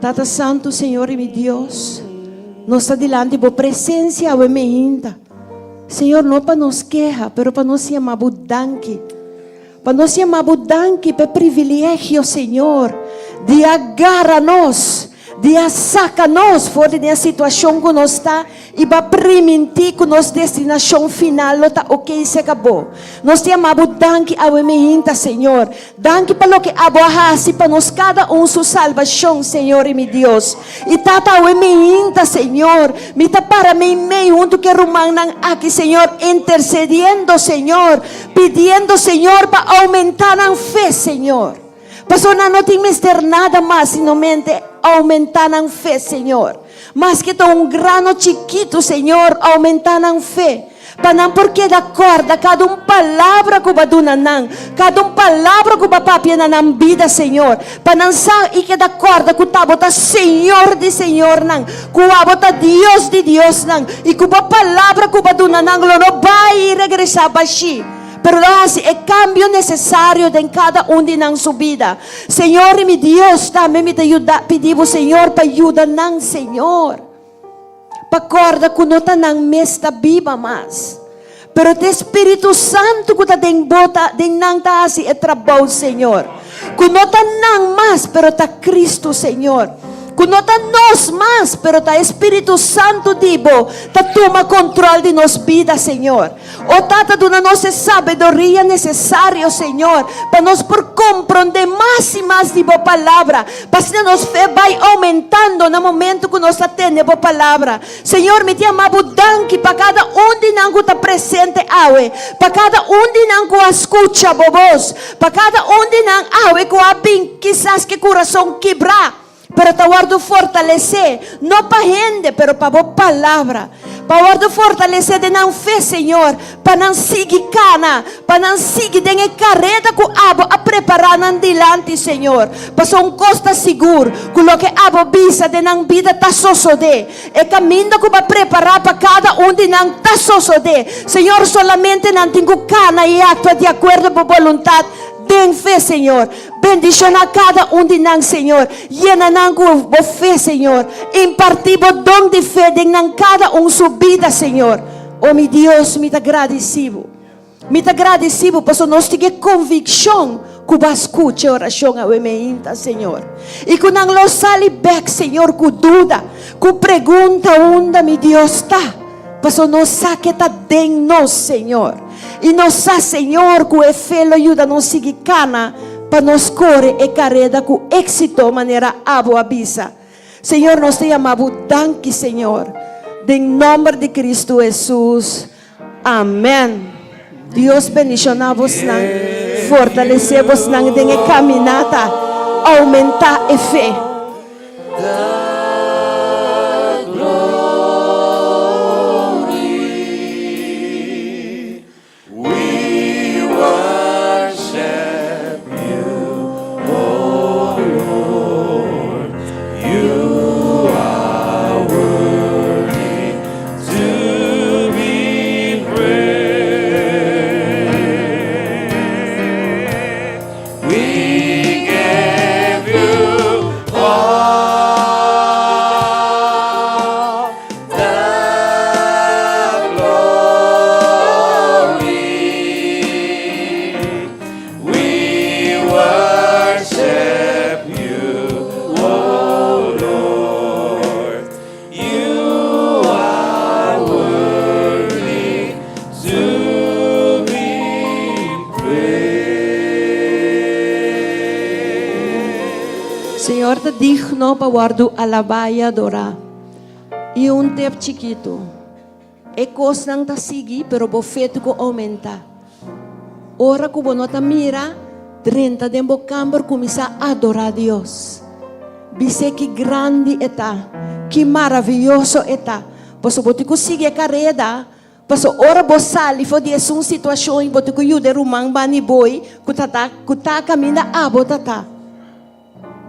Tata Santu, Señor i mi Dios, nos ta dilanti bo presencia awe meinta. Señor, no pa nos keha, pero pa nos yama bo danki. Pa nos yama bo danki p'e privilegio, Señor, di a gara nos, di a saca nos for di den situacion cu nos ta i bo a primintí cu nos destinacion final lo ta ok cerca bo. Nos ta yama bo danki awe meinta, Señor. Danki pa loke abo a hasi pa nos kada un su salbashon, Señor i mi Dios. I Tata, awe meinta, Señor, mi ta para meimei huntu ku e rumannan aki, Señor, intersediendo, Señor, pidiendo, Señor, pa oumentá nan fe, Señor. Pasobra nan no tin mester nada mas sinomente oumentá nan fe, Señor. Maske ta un grano chikitu, Señor, oumentá nan fe. Pa nan por keda kòrda kada un palabra ku bo a duna nan, kada un palabra ku bo a papia na nan bida, Señor. Pa nan sa i keda kòrda ku ta bo ta Señor di señornan, ku abo ta Dios di diosnan, i ku bo palabra ku bo a duna nan lo no bai i regresá bashí, pero lo hasi e kambio nesesario den kada un di nan su bida. Señor i mi Dios, tambe mi ta yuda pidi bo, Señor, pa yuda nan, Señor. Pa kòrda ku no ta nan mes ta biba mas, pero ta e Spiritu Santu ku ta den bo ta den nan ta hasi e trabou, Señor. Ku no ta nan mas, pero ta Kristu, Señor. Ku no ta nos mas, pero ta e Spiritu Santu di bo ta tuma kontròl di nos bida, Señor. O Tata, duna nos e sabiduria nesesario, Señor, pa nos por komprondé mas i mas di Bo Palabra, pa asina nos fe bai oumentando na momento ku nos ta tende Bo Palabra. Señor, mi ta yama Bo danki pa kada un di nan ku ta presente awe, pa kada un di nan ku a skucha Bo bos, pa kada un di nan awe ku a bin kisas ku e kurason kibrá, Pero ta wòrdu fortalesé, no pa hende, pero pa bo palabra. Pa wòrdu fortalesé den nan fe, Señor, pa nan sigui kana, pa nan sigui den e kareda ku abo a prepará nan dilanti, Señor. Pasobra un kos ta sigur, ku loke abo bisa den nan bida ta sosodé. E kaminda ku bo a prepará pa kada un di nan ta sosodé. Señor, solamente nan tin ku kana i aktua di akuerdo bo boluntat den fe, Señor. Bendiciona cada un di nan, Señor. Yena nan cu Bo fe, Señor. Imparti Bo don di fe den nan cada un su bida, Señor. O mi Dios, mi ta gradici Bo. Mi ta gradici Bo pasobra nos tin e conviccion cu Bo a scucha e oracion awe meinta, Señor. Y cu nan lo sali bek, Señor, cu duda, cu pregunta unda mi Dios ta. Pasobra nos sa ke ta den nos, Señor. I nos sa, Señor, ku e fe lo yuda nos sigui kana pa nos kore e kareda ku éksito manera Abo a bisa. Señor, nos ta yama Bo danki, Señor. Den nòmber di Kristu Hesus. Amèn. Dios bendishoná bosnan, fortalesé bosnan den e kaminata, oumentá e fe. Señor ta digno pa wòrdu alabá i adorá. I un tep chikitu, e kosnan ta sigui pero bo fe ta ku oumentá. Ora ku bo no ta mira, drenta den bo kamber kuminsá adorá Dios. Bis'é ki grandi e ta, ki maravioso e ta. Pasobra bo tin ku sigui e kareda, pasobra ora bo sali for di esun situashon i bo tin ku yuda e ruman bani boi ku ta ta ku ta kaminda abo ta ta.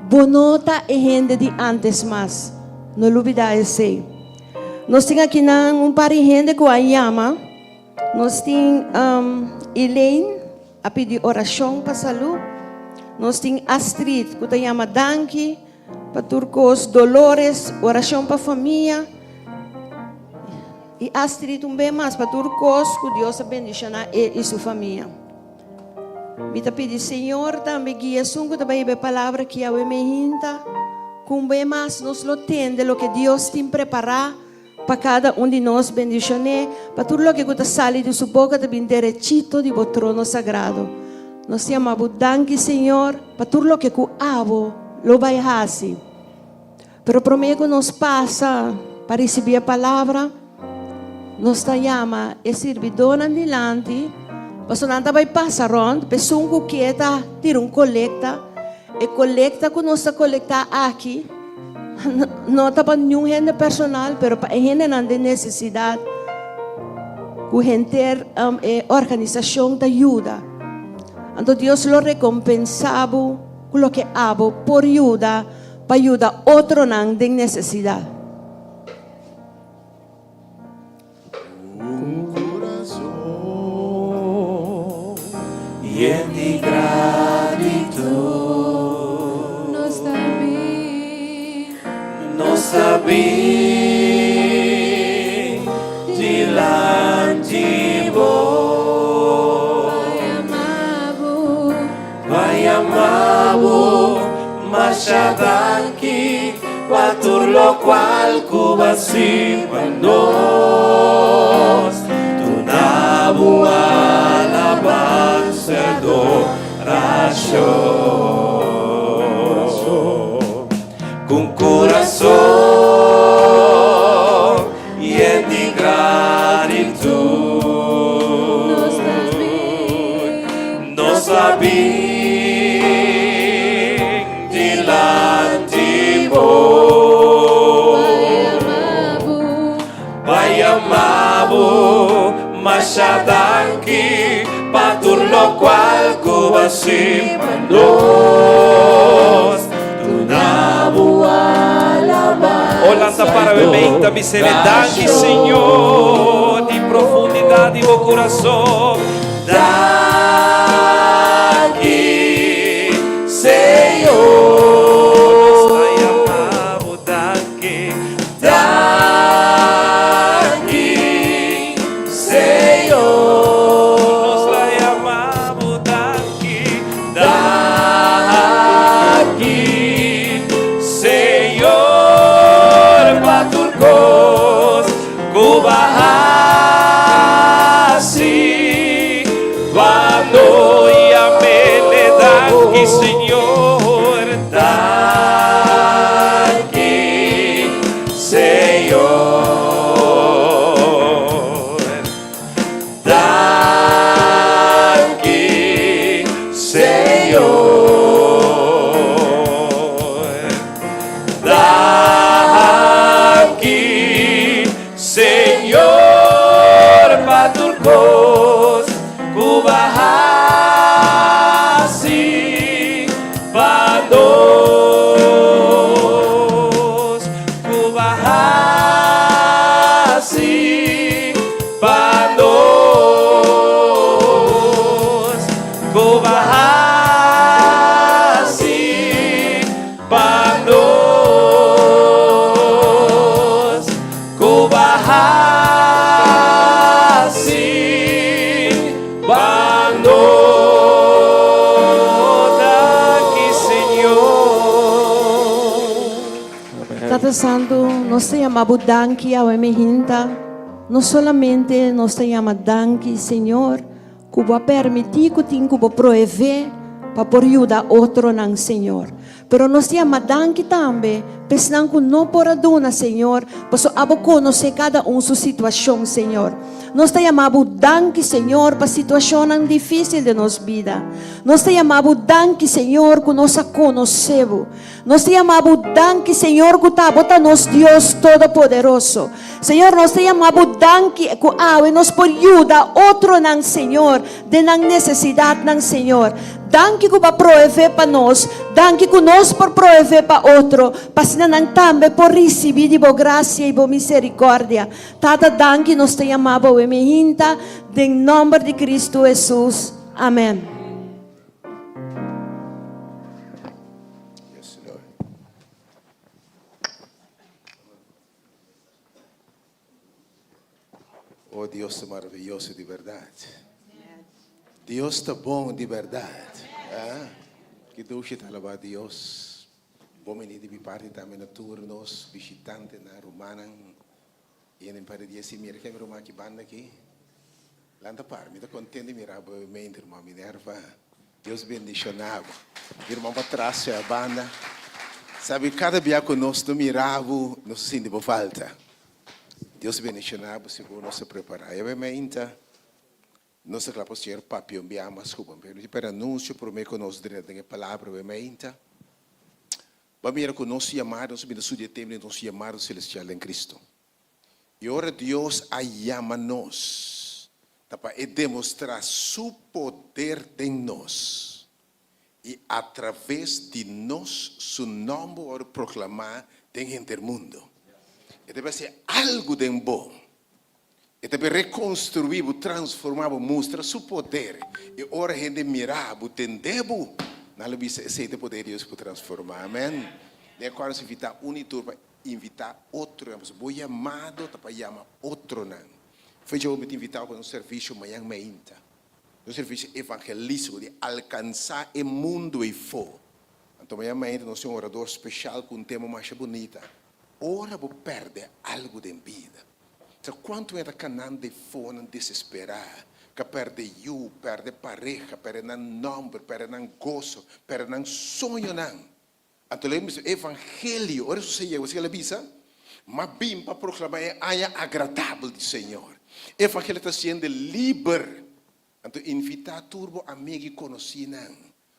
Bo no ta e hende di antes mas. No lubidá esei. Nos tin akinan un par di hende ku a yama. Nos tin Elaine a pidi orashon pa salú. Nos tin Astrid ku ta yama danki. pa tur kos, Dolores, orashon pa famia i Astrid un be mas pa tur kos ku Dios a bendishoná e i su famia. Mi ta pidi Señor tambe guia esun ku ta bai hiba e palabra aki awe meinta, ku un be mas nos lo tende loke Dios tin prepará Pa kada un di nos bendishoné, pa tur loke ku ta sali di su boka ta bin derechito di bo trono sagrado. Nos yama bo danki, Señor, pa tur loke ku abo lo bai hasi. Pero promé ku nos pasa pa risibí e palabra, nos ta yama e sirbidónan dilanti, pasobra nan ta bai pasa rònt pa esun ku ke ta tira un kolekta. E kolekta ku nos ta kolektá aki no ta pa niun hende personal, pero pa e hendenan den nesesidat ku henter e organisashon ta yuda. Anto Dios lo rekompensá bo ku loke abo por yuda pa yuda otronan den nesesidat. Un kurason yen di gratitut. Nos ta bin. Nos ta bin dilanti bo. Pa yama bo. Pa yama bo masha danki pa tur lokual ku bo a hasi pa nos. Duna bo alabansa adorashon. Ku un kurason yen di gratitut. Nos ta bin dilanti bo. Pa yama bo masha danki pa tur lokual ku bo a hasi pa nos. Duna bo alabansa O lanta para bebé ta bisele danki Señor di profundidad di bo corazón. Danki, Señor. Nos ta yama bo danki. Danki, Señor. Nos ta yama bo danki. Danki, Señor, pa tur kos ku bo a hasi pa nos. Yamele danki, Señor. Danki, Señor. Danki, Señor. Danki, Señor, pa tur kos ku bo a hasi pa nos. Ku bo a hasi pa nos. Ku bo a hasi pa nos. Ku bo a hasi pa nos. Danki Señor. Tata Santu, nos ta yama bo danki awe mehinta. No solamente nos ta yama danki, Señor, ku bo a permití ku tin ku bo proevé pa por yuda otronan, Señor. Pero nos ta yama danki tambe pa esnan ku no por a duna, Señor, pasobra abo konosé kada un su situashon, Señor. Nos ta yama bo danki, Señor, pa situashonnan difísil den nos bida. Nos ta yama bo danki, Señor, ku nos a konosé bo. Nos ta yama bo danki, Señor, ku ta bo ta nos Dios Todopoderoso. Señor, nos ta yama bo danki ku awe nos por yuda otronan, Señor, den nan nesesidatnan, Señor. Danki ku bo a proev'é pa nos. Danki ku nos por proev'é pa otro, pa asina nan tambe por risibí di bo grasia i bo miserikòrdia. Tata, danki nos ta yama bo awe mehinta, den nòmber di Kristu Hesus. Amèn. Yes, Lord. Dios ta maravioso di bèrdat. Dios ta bon di bèrdat. Ah, ki dushi ta alabá Dios. Bon bini di mi parti tambe na tur nos bishitantenan, rumannan. I en pare dia si mira ken ruman aki banda aki. Lanta par, mi ta kontent di mira bo mente ruman Minerva. Dios bendishoná bo. Mi ruman patras ya banda. Sabi kada bia ku nos no mira bo, nos ta sinti bo falta. Dios bendishoná bo sigur nos ta prepará. Ya bai mainta nos ta kla pa Señor papia un bia mas ku bo. Pero mi ta pera anunsio promé ku nos drenta den e palabra bai mainta. Bo a mira ku nos yamado, nos a bini studia e tema di nos yamado selestial den Kristu. I ora Dios a yama nos, ta pa e demostrá Su poder den nos, i atraves di nos Su nòmber wòrdu proklamá den henter mundu. E ta hasi algu den bo. E ta bin rekonstruí bo, transformá bo, mustra Su poder. I ora hende mira bo, tende bo, nan lo bisa, Esei ta e poder di Dios ku transformá. Amèn. Den e kual nos invitá un i tur pa invitá otronan, pasobra bo yamado ta pa yama otronan. Fecha bo mi ta invitá bo pa nos servisio mañan meinta, nos servisio evangelístiko di alkansá e mundu eifó. Anto mañan meinta nos tin un orador speshal ku un tema masha bunita, Ora bo pèrdè algu den bida. Sa kuantu hende ta kanan den fonan desesperá, ka pèrdè yu, pèrdè pareha, pèrdè nan nòmber, pèrdè nan goso, pèrdè nan soñonan. Anto lo e bisa, Evangelio, ora Hesus a yega, esei el a bisa, M'a bin pa proklamá e aña agradabel di Señor. Evangelio ta hasiendo liber. Anto invitá tur bo amigu i konosínan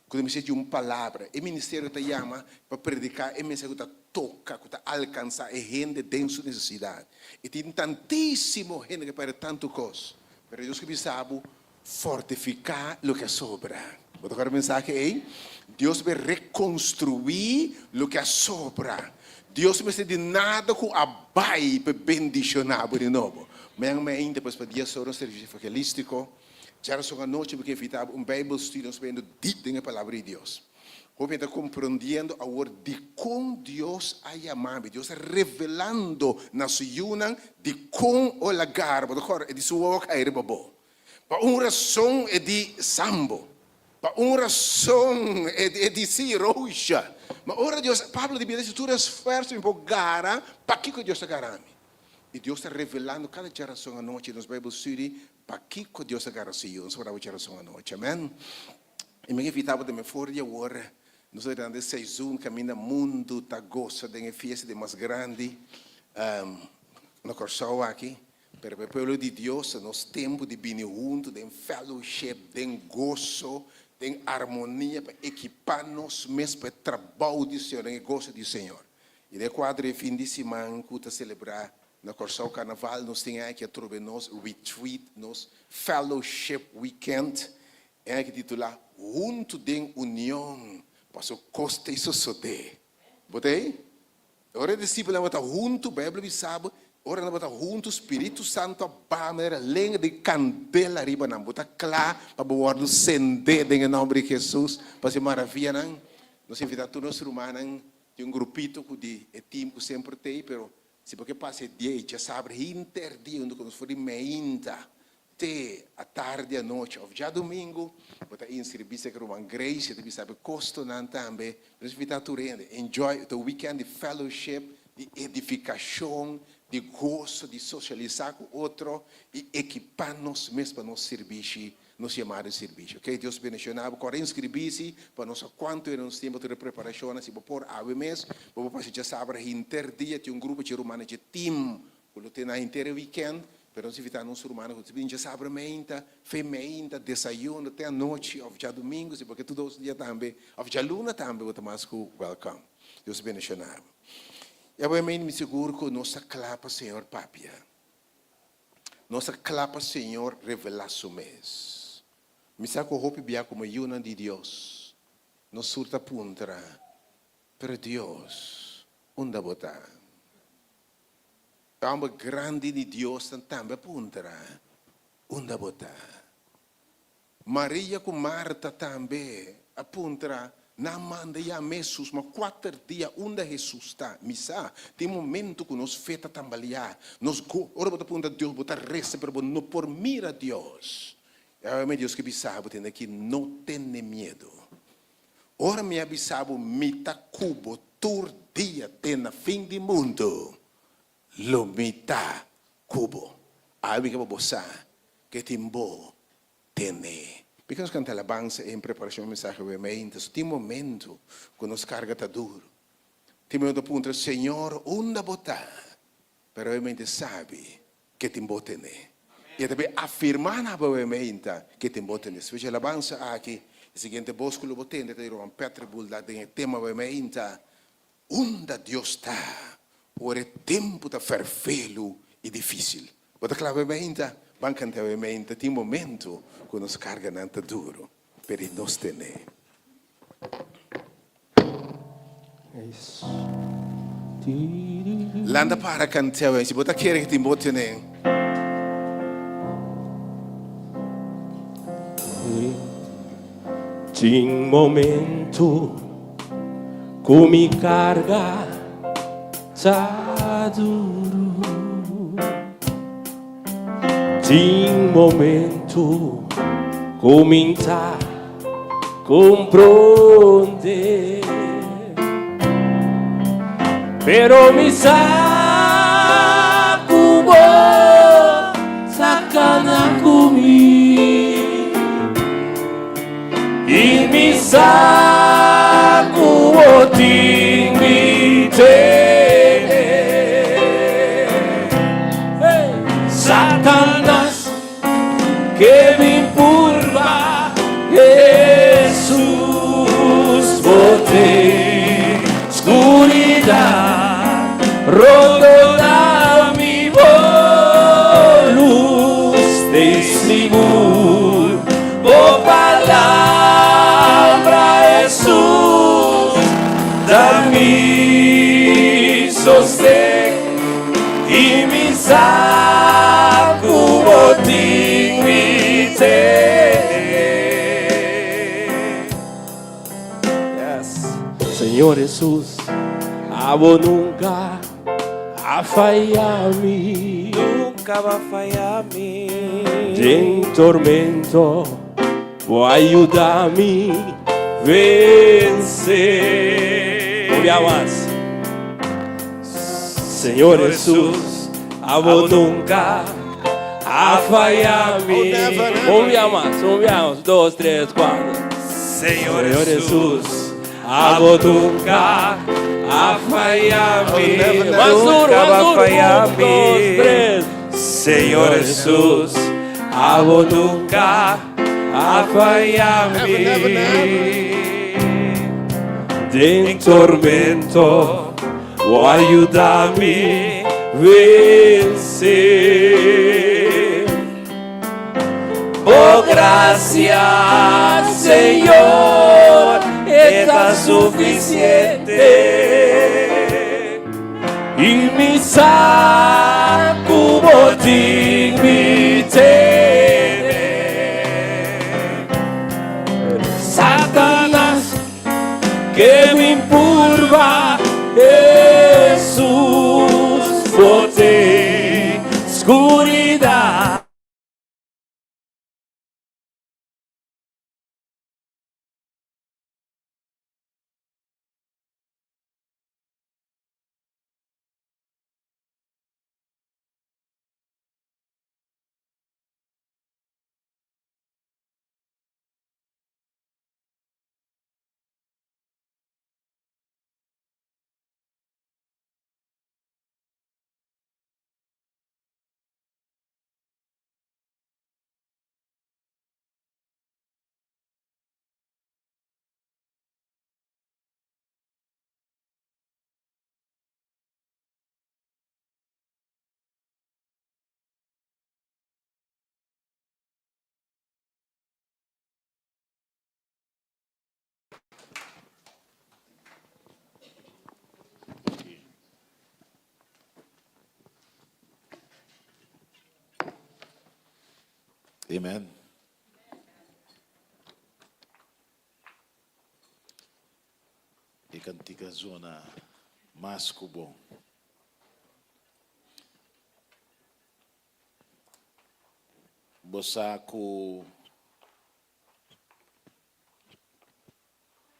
ku ta mester di un palabra. E ministerio ta yama pa prediká e mensahe ku ta toka, ku ta alkansá e hende den su nesesidat. I tin tantísimo hende ku a pèrdè tantu kos. Pero Dios ke bisa bo, Fortifiká loke a sobra. Bo ta kòrda e mensahe ei? Dios bai rekonstruí loke a sobra. Dios no mester di nada ku a bai pa e bendishoná bo di nobo. Mañana mainta pues pa dia soro servisio evangelístiko. Djarason anochi mi ke invitá bo un Bijbel studio nos bayendo diep den e Palabra di Dios. Hopi mi ta komprondiendo awor dikon Dios a yama mi. Dios ta revelando na su yunan dikon o el a gara bo. Ta kòrda e di su wowo a kai riba bo. Pa un rason e di sambo. Pa un rason e di si roosha. Ma ora Dios, Pablo di bira si tur esfuerso mi por gara, pakiko Dios ta gara mi? I Dios ta revelando kada djarason anochi nos Bijbel study Pakiko Dios a gara su yu? Nos por tabata djarason anochi. Amen. I mi a invitá bo tambe for di awor. Nos ta drenta e seizoen kaminda mundu ta gosa den e fiesta di mas grandi na Kòrsou aki. Pero pa e pueblo di Dios ta nos tempu di bini huntu den fellowship, den goso, den armonia pa ekipá nos mes pa e trabou di Señor, den e goso di Señor. I den e kuadro e fin di siman ku ta selebrá Na Kòrsou Karnaval nos tin aki atrobe nos retreat, nos fellowship weekend, e aki titulá Huntu den Union, paso kos ta sosodé. Bo ta ei? Ora e disipelnan tabata huntu, Beibel bisa bo, ora nan tabata huntu, Spiritu Santu a baha manera lenga di kandela riba nan. Bo ta kla pa bo wòrdu sendé den e nòmber di Hesus pa hasi maravianan? Nos invitá tur nos rumannan, tin un grupito ku di e tim ku semper t'ei, pero Si bo ke pasa e dia ei djasabra hinter dia huntu ku nos for di meinta te atardi anochi òf djadumingu, bo ta inskribí serka ruman Grace, e ta bisa bo e kostonan tambe. Nos invitá tur hende, enjoy, ta un weekend di fellowship, di edifikashon, di goso, di sosialisá ku otro i ekipá nos mes pa nos sirbishi Nos yamado di sirbishi. Ok, Dios bendiciona bo. Kòrda inscribí si pa nos sa kuantu era nos tempu tur e preparashonnan. Si bo por awe mes, bo por pasa djasabra henter dia. Tin un grupo dje rumannan dje team ku lo tene henter e weekend. Pero nos invitá nos rumannan ku ta bini djasabra meinta, fe meinta, desayuno te anochi òf djadumingu si bo ke tur dos dia tambe òf djaluna tambe bo ta mas ku welcome. Dios bendiciona bo. Ya bo e meinta mi sigur ku nos ta kla pa Señor papia. Nos a kla pa Señor revelá Su mes. Mi sa ku hopi bia komo yunan di Dios, nos sur ta puntra, Pero Dios, unda Bo ta? E hòmber grandi di Diosnan tambe a puntra, Unda Bo ta? Maria ku Marta tambe a puntra. Nan manda yama Hesus, ma kuater dia unda Hesus ta? Mi sa, tin momento ku nos fe ta tambaleá. Nos go, ora bo ta puntra Dios, bo ta resa, pero bo no por mira Dios. I awe mi Dios ke bisa bo tende aki, no tene miedu. Ora mi a bisa bo, mi ta ku bo tur dia te na fin di mundu, lo mi ta ku bo. Awe mi ke pa bo sa ke tin bo tene. Bika nos kanta alabansa en preparashon e mensahe awe mainta. So tin momento ku nos karga ta duru. Tin momento ta puntra, Señor, unda bo ta? Pero awe mainta e sabi ke tin bo tene. I e ta bin afirmá na bo awe mainta ke tin bo tene. Spesha alabansa aki, e siguiente bos ku lo bo tende ta di Ruman Patrick Buldak den e tema awe mainta, Unda Dios ta ora e tempu ta ferfelu i difísil? Bo ta kla awe meinta? Ban kanta awe meinta. Tin momentu ku nos karganan ta duru, pero i nos ten'é. Lanta para kanta awe si bo ta kere ku tin bo ten'é. Tin momentu ku mi karga ta duru. Tin momentu ku mi ta kompronde. Pero mi sa ku bo ta kana ku mi. I mi sa ku bo tin mi tene. Hey! Satanas ke bin purba Hesus bo te skuridat rondona mi bo lus te sigur Bo palabra Hesus ta mi sosten i mi sa ku bo tin mi tene. Yes. Señor Hesus, abo nunka a faya mi. Nunka bo a faya mi. Den tormento bo a yuda mi vense. Un bia mas. Señor Hesus, abo nunka a faya mi. Un bia mas, un bia mas. Dos, tres, cuatro. Señor Señor Hesus, abo nunka a faya mi. Mas duro, Nunka mas va duro. faya Un, dos, mi. tres. Señor Hesus, abo nunka a faya mi. Never, never, Den tormento, bo a yuda mi vense. Bo gracia, Señor, e ta suficiente. I mi sa ku bo tin mi tene. Satanas ke bin purba Hesus, bo tin skuridat. Amen. E kantika zona mas ku bon. Bo sa ku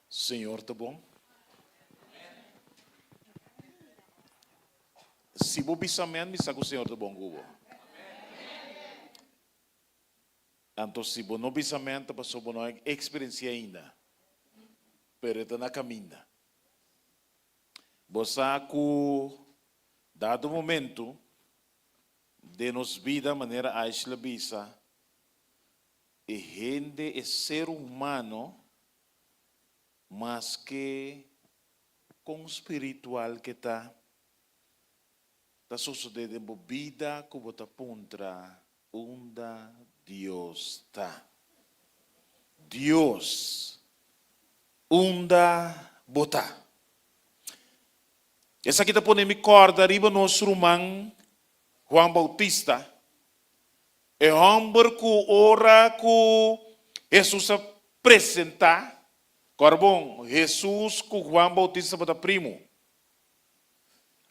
Señor ta bon? Si bo bisa amen, mi sa ku Señor ta bon ku bo. Anto si bo no bisa amen ta pasobra bo no a eksperensi'é ainda, pero e ta na kaminda. Bo sa ku dado momento den nos bida, manera Aisla bisa, e hende, e ser humano, maske kon spiritual ke ta, Ta sosodé den bo bida ku bo ta puntra unda Dios ta. Dios, unda bo ta? Esaki ta pone mi kòrda riba nos ruman Juan Bautista, e hòmber ku ora ku Hesus a presentá, kòrda bon, Hesus ku Juan Bautista tabata primu.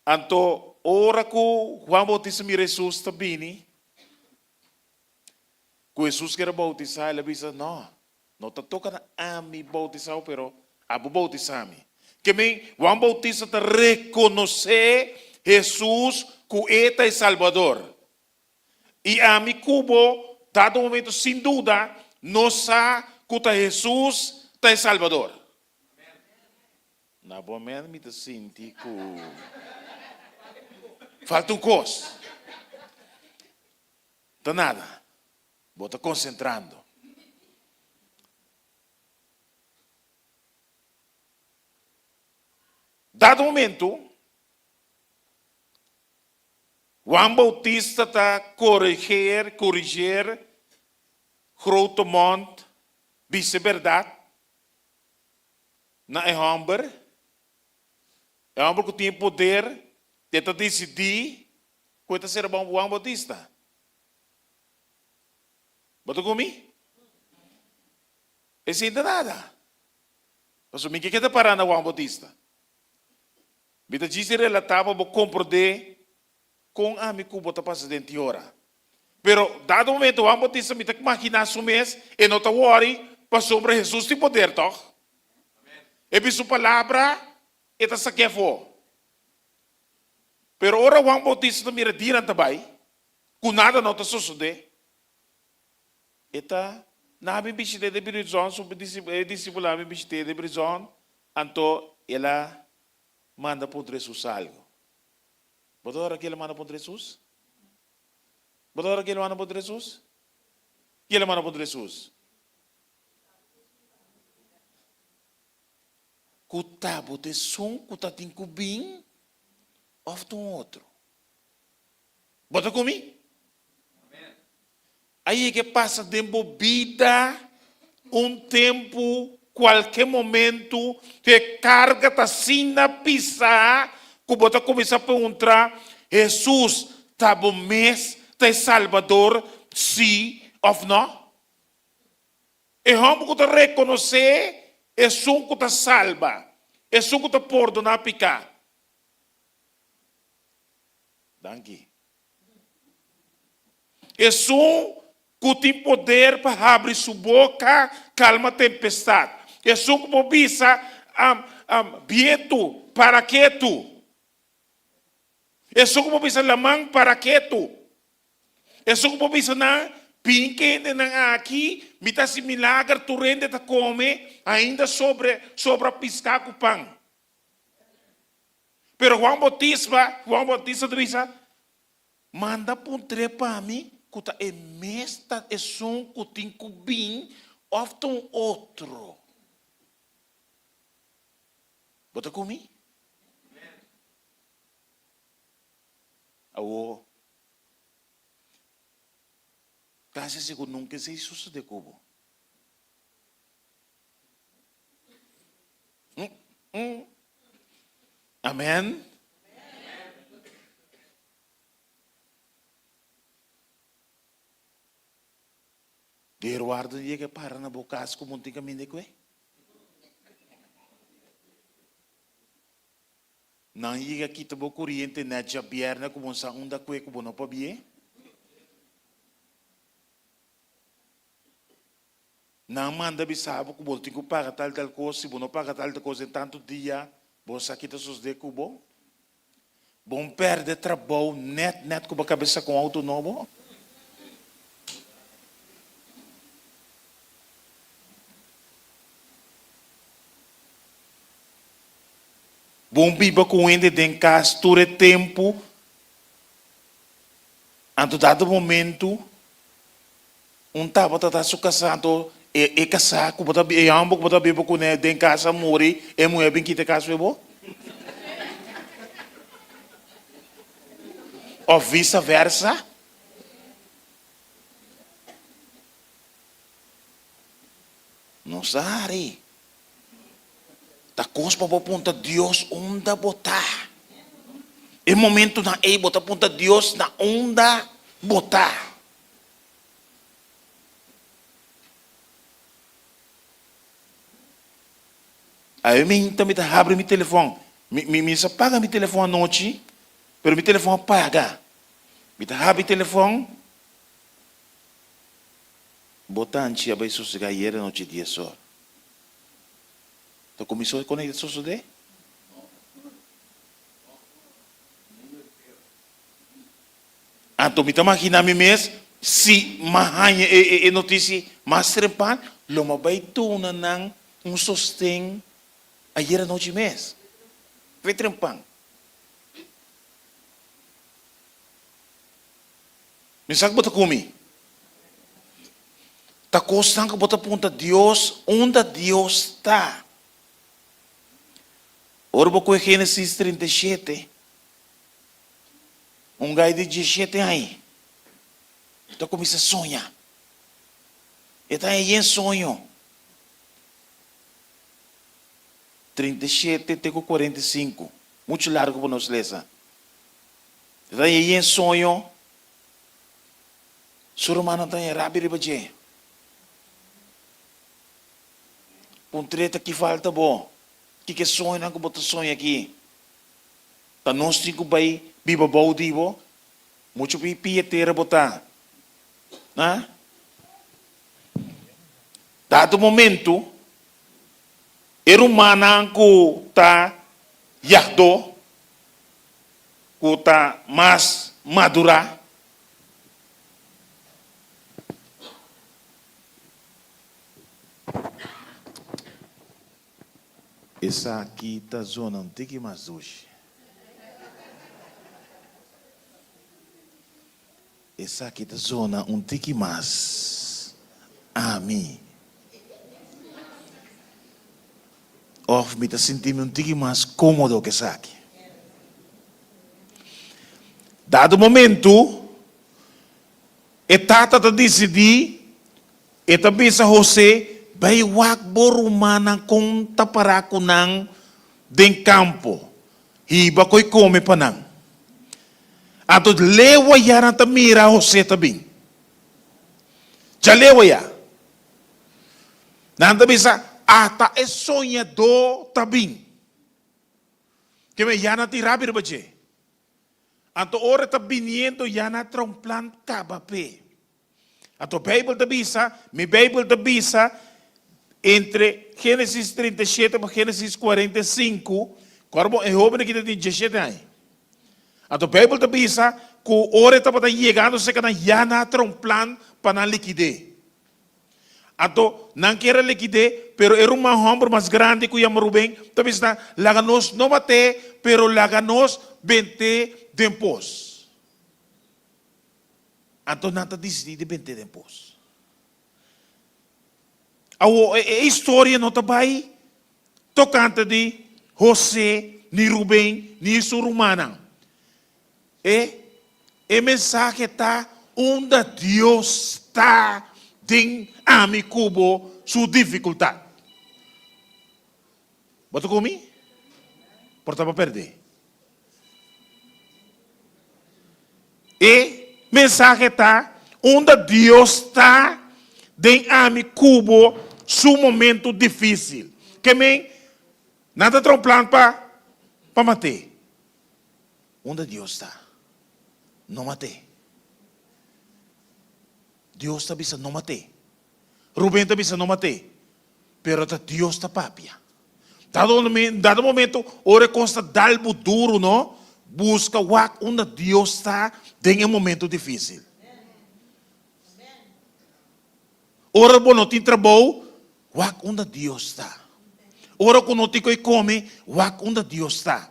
Anto ora ku Juan Bautista mira Hesus ta bini, ku Hesus kier a bautisá, el a bisa, No, no ta toka na ami bautisá bo, pero abo bautisá mi. Ke men, Juan Bautista ta rekonosé Hesus ku e ta e Salbador. I ami ku bo, dado momento, sin duda, nos sa ku ta Hesus ta e Salbador. Na bo men mi ta sinti ku falta un kos. Ta nada. Bo ta konsentrando. Dado momento, Juan Bautista ta koreger, koriger, grote mond, bisa e bèrdat. Na e hòmber, e hòmber ku tin e poder, e ta disidí ku e ta ser Juan Bautista. Bo ta ku mi? Esei ta nada. Pasobra mi ke keda pará na Juan Bautista. Mi ta djis relatá pa bo komprondé kon ami ku bo ta pasa den ti ora. Pero dado momento Juan Bautista mi ta imaginá su mes e no ta wòri pasobra Hesus tin poder tòg. E bisa su palabra e ta sak'é afó. Pero ora Juan Bautista ta mira dianan ta bai ku nada no ta sosodé, e ta nan a bin bishit'é den prizòn, su e disipelnan a bin bishit'é den prizòn, anto el a manda puntra Hesus algu. Bo ta ora ki el a manda puntra Hesus? Bo ta ora ki el a manda puntra Hesus? Ki el a manda puntra Hesus? Ku ta bo ta esun ku ta tin ku bin òf ta un otro? Bo ta ku mi? A yega e pasa den bo bida un tempu, kualke momentu, ku e karga ta asina pisá ku bo ta kuminsá puntra, Hesus ta bo mes ta e Salbador, sí òf nò? E hòmber ku ta rekonosé esun ku ta salba, esun ku ta pordoná piká. Danki. Esun ku tin poder pa habri su boka, kalma tempestat. Esun ku por bisa bientu, para ketu. Esun ku por bisa laman, para ketu. Esun ku por bisa nan, bin ke hendenan aki, mi ta hasi milager, tur hende ta kome, ainda sobre sobra piská ku pan. Pero Juan Bautisma, Juan Bautista ta bisa, Manda puntr'é pa mi ku ta e mes ta esun ku tin ku bin òf ta un otro. Bo ta ku mi? Awor, kasi si ku nunka esei sosodé ku bo. Amen. Deurwaarder yega para na bo cas cu monti caminda e cue. Nan yega kita bo koriente nèt djabièrnè ku bo sa unda kue ku bo no pabie? Nan manda bisa bo ku bo tin ku paga tal tal kos, si bo no paga tal tal kos den tantu dia, bo sa ki ta sosodé ku bo? Bo pèrdè trabou nèt nèt ku bo kaba saka un outo nobo? Bon biba ku hende den kas tur e tempu, anto dado momentu un tabata ta su kasá, anto e e kasá ku bo ta e hòmber ku bo ta biba kuné den kas a muri, e muhé bin kita e kas for bo? Òf visa vèrsa? Nos a hari. Ta kos pa bo punta Dios unda bo ta. E momentunan ei bo ta punta Dios na unda bo ta. Awe minta mi ta habri mi telefòn. Mi mi mi sa paga mi telefòn anochi, pero mi telefòn a paga. Mi ta habri telefòn. Bo tanchi a bai sosegá ayer anochi dies or. Ta kuminsó kon ei ta sosodé? Anto mi ta maginá mi mes, si m'a haña e notisia mas trempan, lo m'a bai duna nan un sosten ayer anochi mes. Fe trempan. Mi sa ku bo ta ku mi. Ta kosnan ku bo ta puntra Dios, unda Dios ta? Ora bo kohe Génesis 37, un gai di diesshete aña ta kuminsá soña. E ta haña yen soño. 37 te ku 45, muchu largu pa nos lesa. E ta haña yen soño, su rumannan ta haña rabia riba dje. Puntr'é ta ki falta bo, kiko e soñonan ku bo ta soña aki? Ta nos tin ku bai biba bou di bo? Muchu pi pia tera bo ta. Ha? Dado momento, e rumannan ku ta yagdó ku ta mas madurá. Esaki ta zona un tiki mas dushi. Esaki ta zona un tiki mas ami. Of mi ta sinti mi un tiki mas komodo ku esaki. Dado momento, e tata ta disidí, e ta bisa José, Bai wak bo rumannan kon ta pará ku nan den kampo. Hiba ko'i kome pa nan. Anto lewa ya nan ta mira José ta bin. Dja lewa ya. Nan ta bisa, Ata e soñadó ta bin. Keme ya nan tin rabia riba dje. Anto ora e ta biniendo ya nan a traha un plan kaba p'e. Anto Bijbel ta bisa, mi Bijbel ta bisa, entre Genesis 37 pa Genesis 45, kor bo e hoben aki ta tin 17 aña. Anto Bijbel ta bisa ku ora e tabata yegando serka nan ya nan a traha un plan pa nan likid'é. Anto nan kier a likid'é, pero e ruman hòmber mas grandi ku yama Ruben ta bisa nan, laga nos no mat'é, pero laga nos bent'é den pos. Anto nan ta disidí di bent'é den pos. Awor, e historia no ta bai tokante di José, ni Ruben, ni su rumannan. E e mensahe ta unda Dios ta den ami ku bo su difikultat. Bo ta ku mi? Por ta bo pèrdè. E mensahe ta unda Dios ta den ami ku bo su momento difísil. Ke men, nan ta traha un plan pa pa mat'é. Unda Dios ta? No mat'é. Dios ta bisa no mat'é. Ruben ta bisa no mat'é. Pero ta Dios ta papia. Dado dado momento ora e kos ta dal bo duru no, buska wak unda Dios ta den e momento difísil. Ora bo no tin trabou, wak unda Dios ta. Ora ku no tin koi kome, wak unda Dios ta.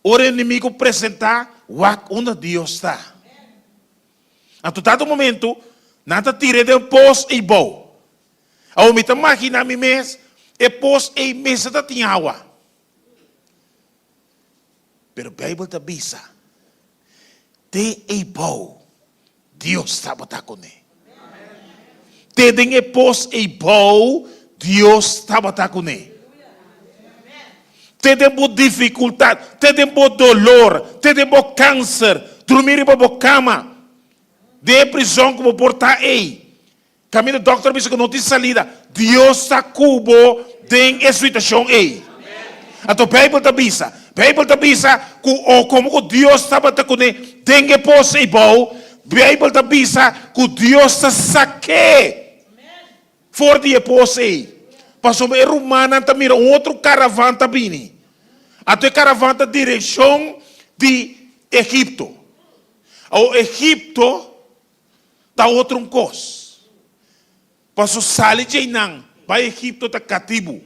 Ora e enemigo presentá, wak unda Dios ta. Anto dado momento, nan ta tir'é den pos ei bou. Awor mi ta maginá mi mes, e pos ei mester ta tin awa. Pero Bijbel ta bisa, te ei bou Dios tabata kuné. Te den e pos ei bou Dios tabata kuné. Te den bo difikultat, te den bo dolor, te den bo kanser, drumí riba bo kama, den e prizòn ku bo por ta ei, Kaminda dòkter a bisa ku no tin salida, Dios ta ku bo den e situashon ei. Anto Beibel ta bisa, Beibel ta bisa ku o komo ku Dios tabata kuné den e pos ei bou, Beibel ta bisa ku Dios ta sak'é for di e pos ei. Pasobra e rumannan ta mira un otro karavan ta bini. Anto e karavan ta direkshon di Egipto. Awor Egipto Ta otro un kos. Paso sali djeinan bai Egipto ta katibu.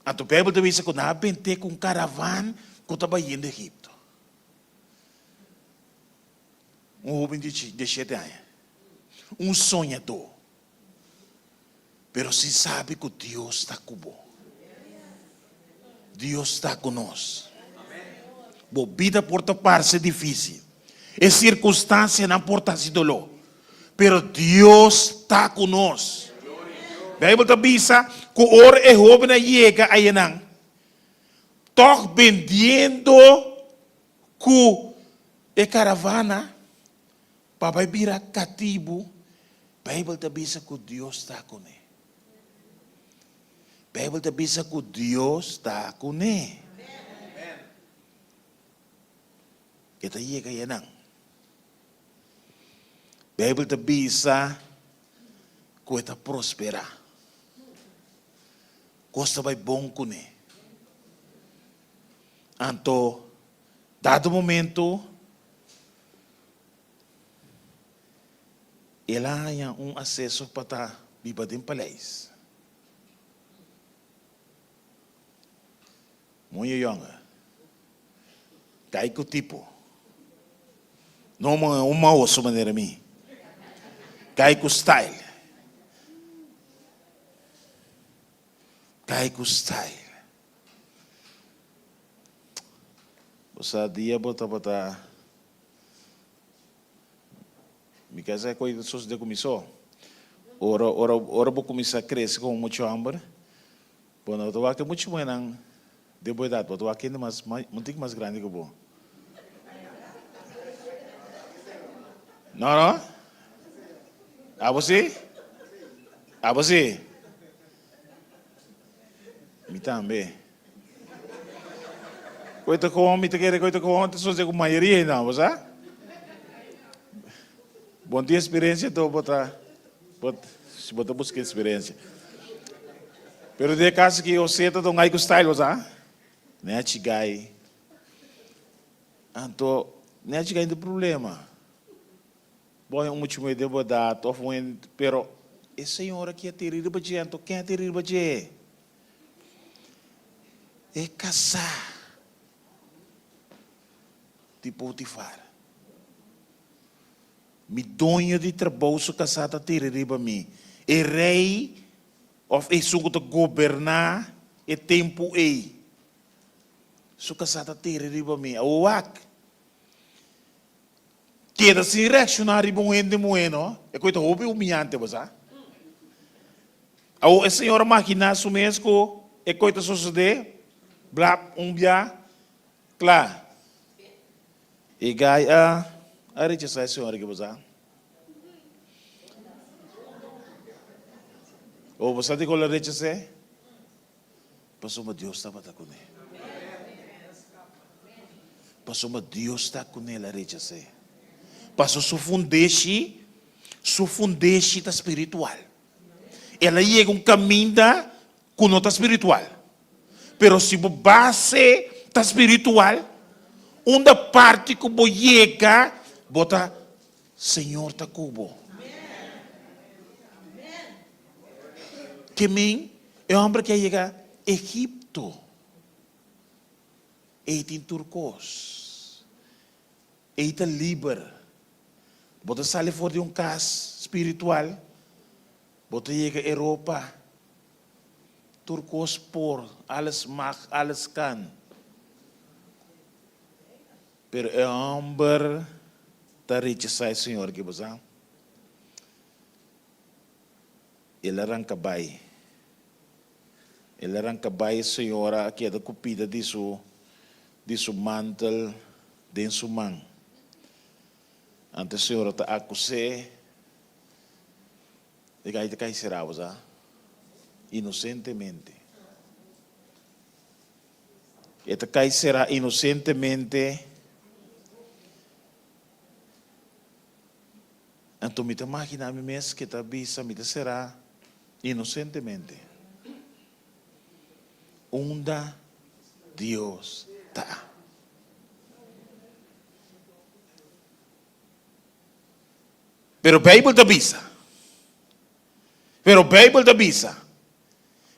Anto Beibel ta bisa ku nan a bent'é ku un karavan ku ta bayendo Egipto. Un hoben di dieshete aña. Un soñadó. Pero si sabi ku Dios ta ku bo. Dios ta ku nos. Bo bida por ta parse difísil. E sirkunstansianan por ta hasi doló. Pero Dios ta ku nos. Beibel ta bisa ku ora e hóben a yega ayanan, tòg bendiendo ku e karavana, Pa bai bira katibu, Beibel ta bisa ku Dios ta kuné. Beibel ta bisa ku Dios ta kuné. E ta yega yanan. Beibel ta bisa ku e ta prosperá. Kos ta bai bon kuné. Anto, dado momento, El a haña un aseso pa ta biba den paleis. Moño yònga, kai ku tipo. No un maoso manera mi. Kai ku style. Kai ku style. Bo sa dia bo tabata Mi ka sa koi ta sosode ku mi so. Ora ora ora bo kuminsá krese komo muchu hòmber, bo no ta wak e muchu muhénan den bo edat, bo ta wak hende mas un tiki mas grandi ku bo. No no? Abo si? Abo si? Mi tambe. Koe ta kon, mi ta kere koe ta kon, ta sosode ku mayoria hende nan, bo sa? Bo no tin experiencia to bo ta, bo, si bo ta buska experiencia. Pero den e caso aki José ta don ai ku style, bo sa? Nechi guy. Anto, nechi guy tin problema. Bo haña un mucha muhé den bo edat of un hende, pero e señora aki a tira riba dje, anto ken a tira riba dje? E kasá di Potifar. Mi doño di trabou su kasá ta tira riba mi. E rei of esun ku ta goberná e tempu ei su kasá ta tira riba mi. Awor wak. Keda sin reakshoná riba un hende muhé no, e koe ta hopi humiyante, bo sa. Awor e señor a maginá su mes ku e koe ta sosodé, blap, un bia, kla. E gai a a rechasá e señor aki, bo sa. O bo sa dikon el a rechas'é? Pasobra Dios tabata kuné. Pasobra Dios ta kuné el a rechas'é. Paso su fundeshi, su fundeshi ta spiritual. El a yega un kaminda ku no ta spiritual. Pero si bo base ta spiritual, unda parti ku bo yega, bo ta, Señor ta ku bo. Ke men e hòmber ke a yega Egipto, ei tin tur kos. Ei ta liber. Bo ta sali for di un kas spiritual, bo ta yega Europa, tur kos por, alles mag, alles kan. Pero e hòmber ta rechasá e Señor ki bo sa. El a ranka bai. El a ranka bai, e señora a keda ku pida di su di su mantel den su man. Anto e señora ta akus'é, e gai ta kai será, bo sa, inosentemente. E ta kai será inosentemente. Anto mi ta magina mi mes ke ta bisa mi ta será inosentemente. Unda Dios ta? Pero Bijbel ta bisa, pero Bijbel ta bisa,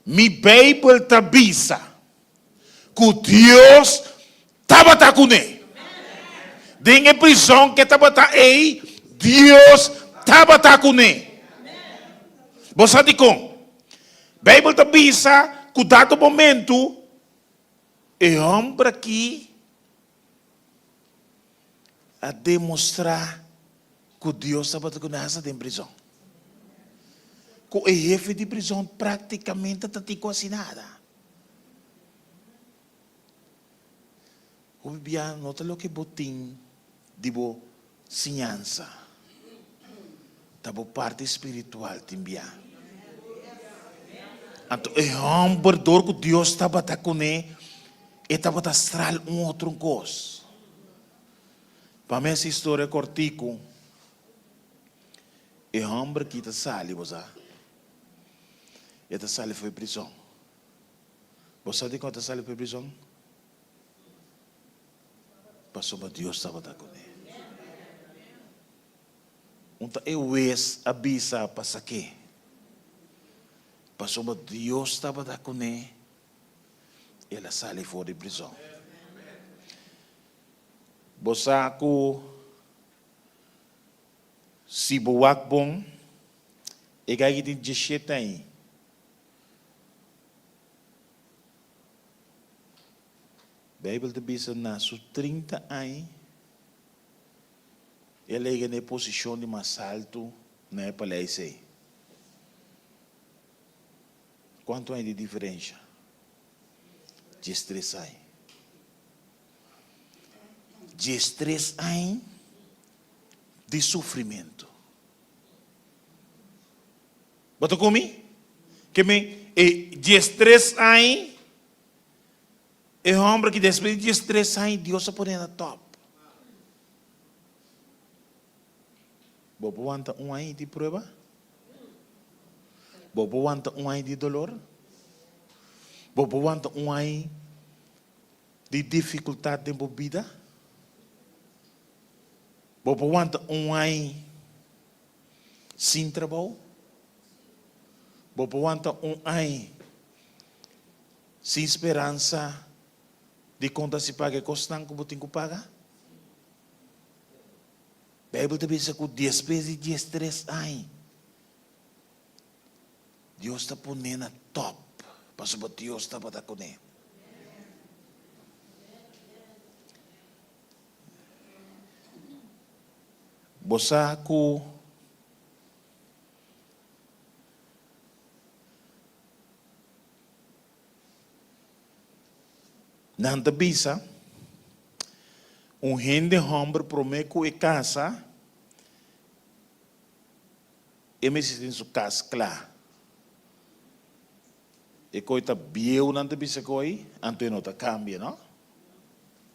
mi Bijbel ta bisa ku Dios tabata kuné. Den e prizòn ku e tabata ei, Dios tabata kuné. Bo sa dikon? Beibel ta bisa ku dado momentu e hòmber akí a demostrá ku Dios tabata kuné hasta den prizòn. Ku e hefe di prizòn práktikamente ta tin kuasi nada. Hopi bia no ta loke bo tin di bo siñansa, ta bo parti spiritual tin bia. Anto e hòmber dor ku Dios tabata kuné, e tabata stral un otro kos. Pa mi hasi historia kòrtiku, e hòmber ki ta sali, bo sa, e ta sali for e prizòn. Bo sa dikon e ta sali for e prizòn? Pasobra Dios tabata kuné. Un ta e wes a bisa pa sak'é. Pasobra Dios tabata kuné, el a sali for di prizòn. Bo sa ku si bo wak bon, e gai ki tin dieshete aña. Bijbel ta bisa na su trinta aña el a yega na e posishon di mas altu na e paleis ei. Kuantu aña di diferensha? Diestres aña. Diestres aña di sufrimentu. Bo ta ku mi? Ke mi e diestres aña, e hòmber ki despues di diestres aña Dios a pone na tòp. Bo por wanta un aña di prueba? Bo por wanta un aña di dolor? Bo por wanta un aña di difikultat den bo bida? Bo por wanta un aña Sin trabou? Bo por wanta un aña sin speransa di konta si paga e kosnan ku bo tin ku paga? Beibel ta bisa ku despues di diestres aña, Dios ta pon'é na tòp pasobra Dios tabata kuné. Bo sa ku nan ta bisa un hende hòmber promé ku e kasa e mester tin su kas kla. E koi ta bieu nan ta bisa koi anto e no ta kambia no.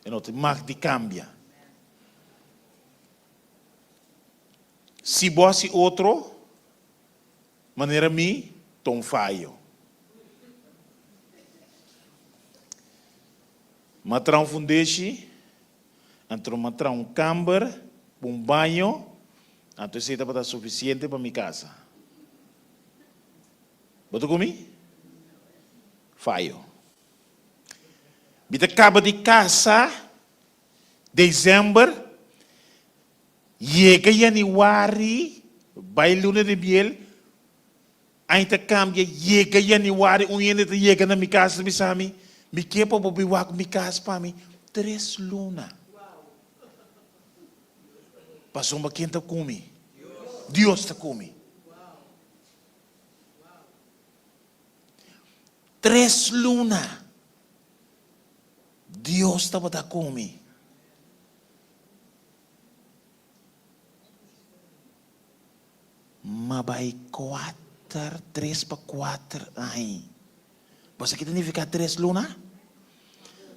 E no tin mag di kambia. Si bo hasi otro manera mi, ta un fayo. M'a traha un fundeshi, anto m'a traha un kamber ku un baño, anto esei tabata sufisiente pa mi kasa. Bo ta ku mi? Fayo. Mi ta kaba di kasa December, yega Januari, bai luna di miel, aña ta kambia, yega Januari, un hende ta yega na mi kas ta bisa mi, mi ke pa bo bin wak mi kas pa mi tres luna. Pasobra ken ta ku mi? Dios ta ku mi. Tres luna. Dios tabata ku mi. M'a bai kuater, tres pa kuater aña. Bo sa ki ta nifiká tres luna?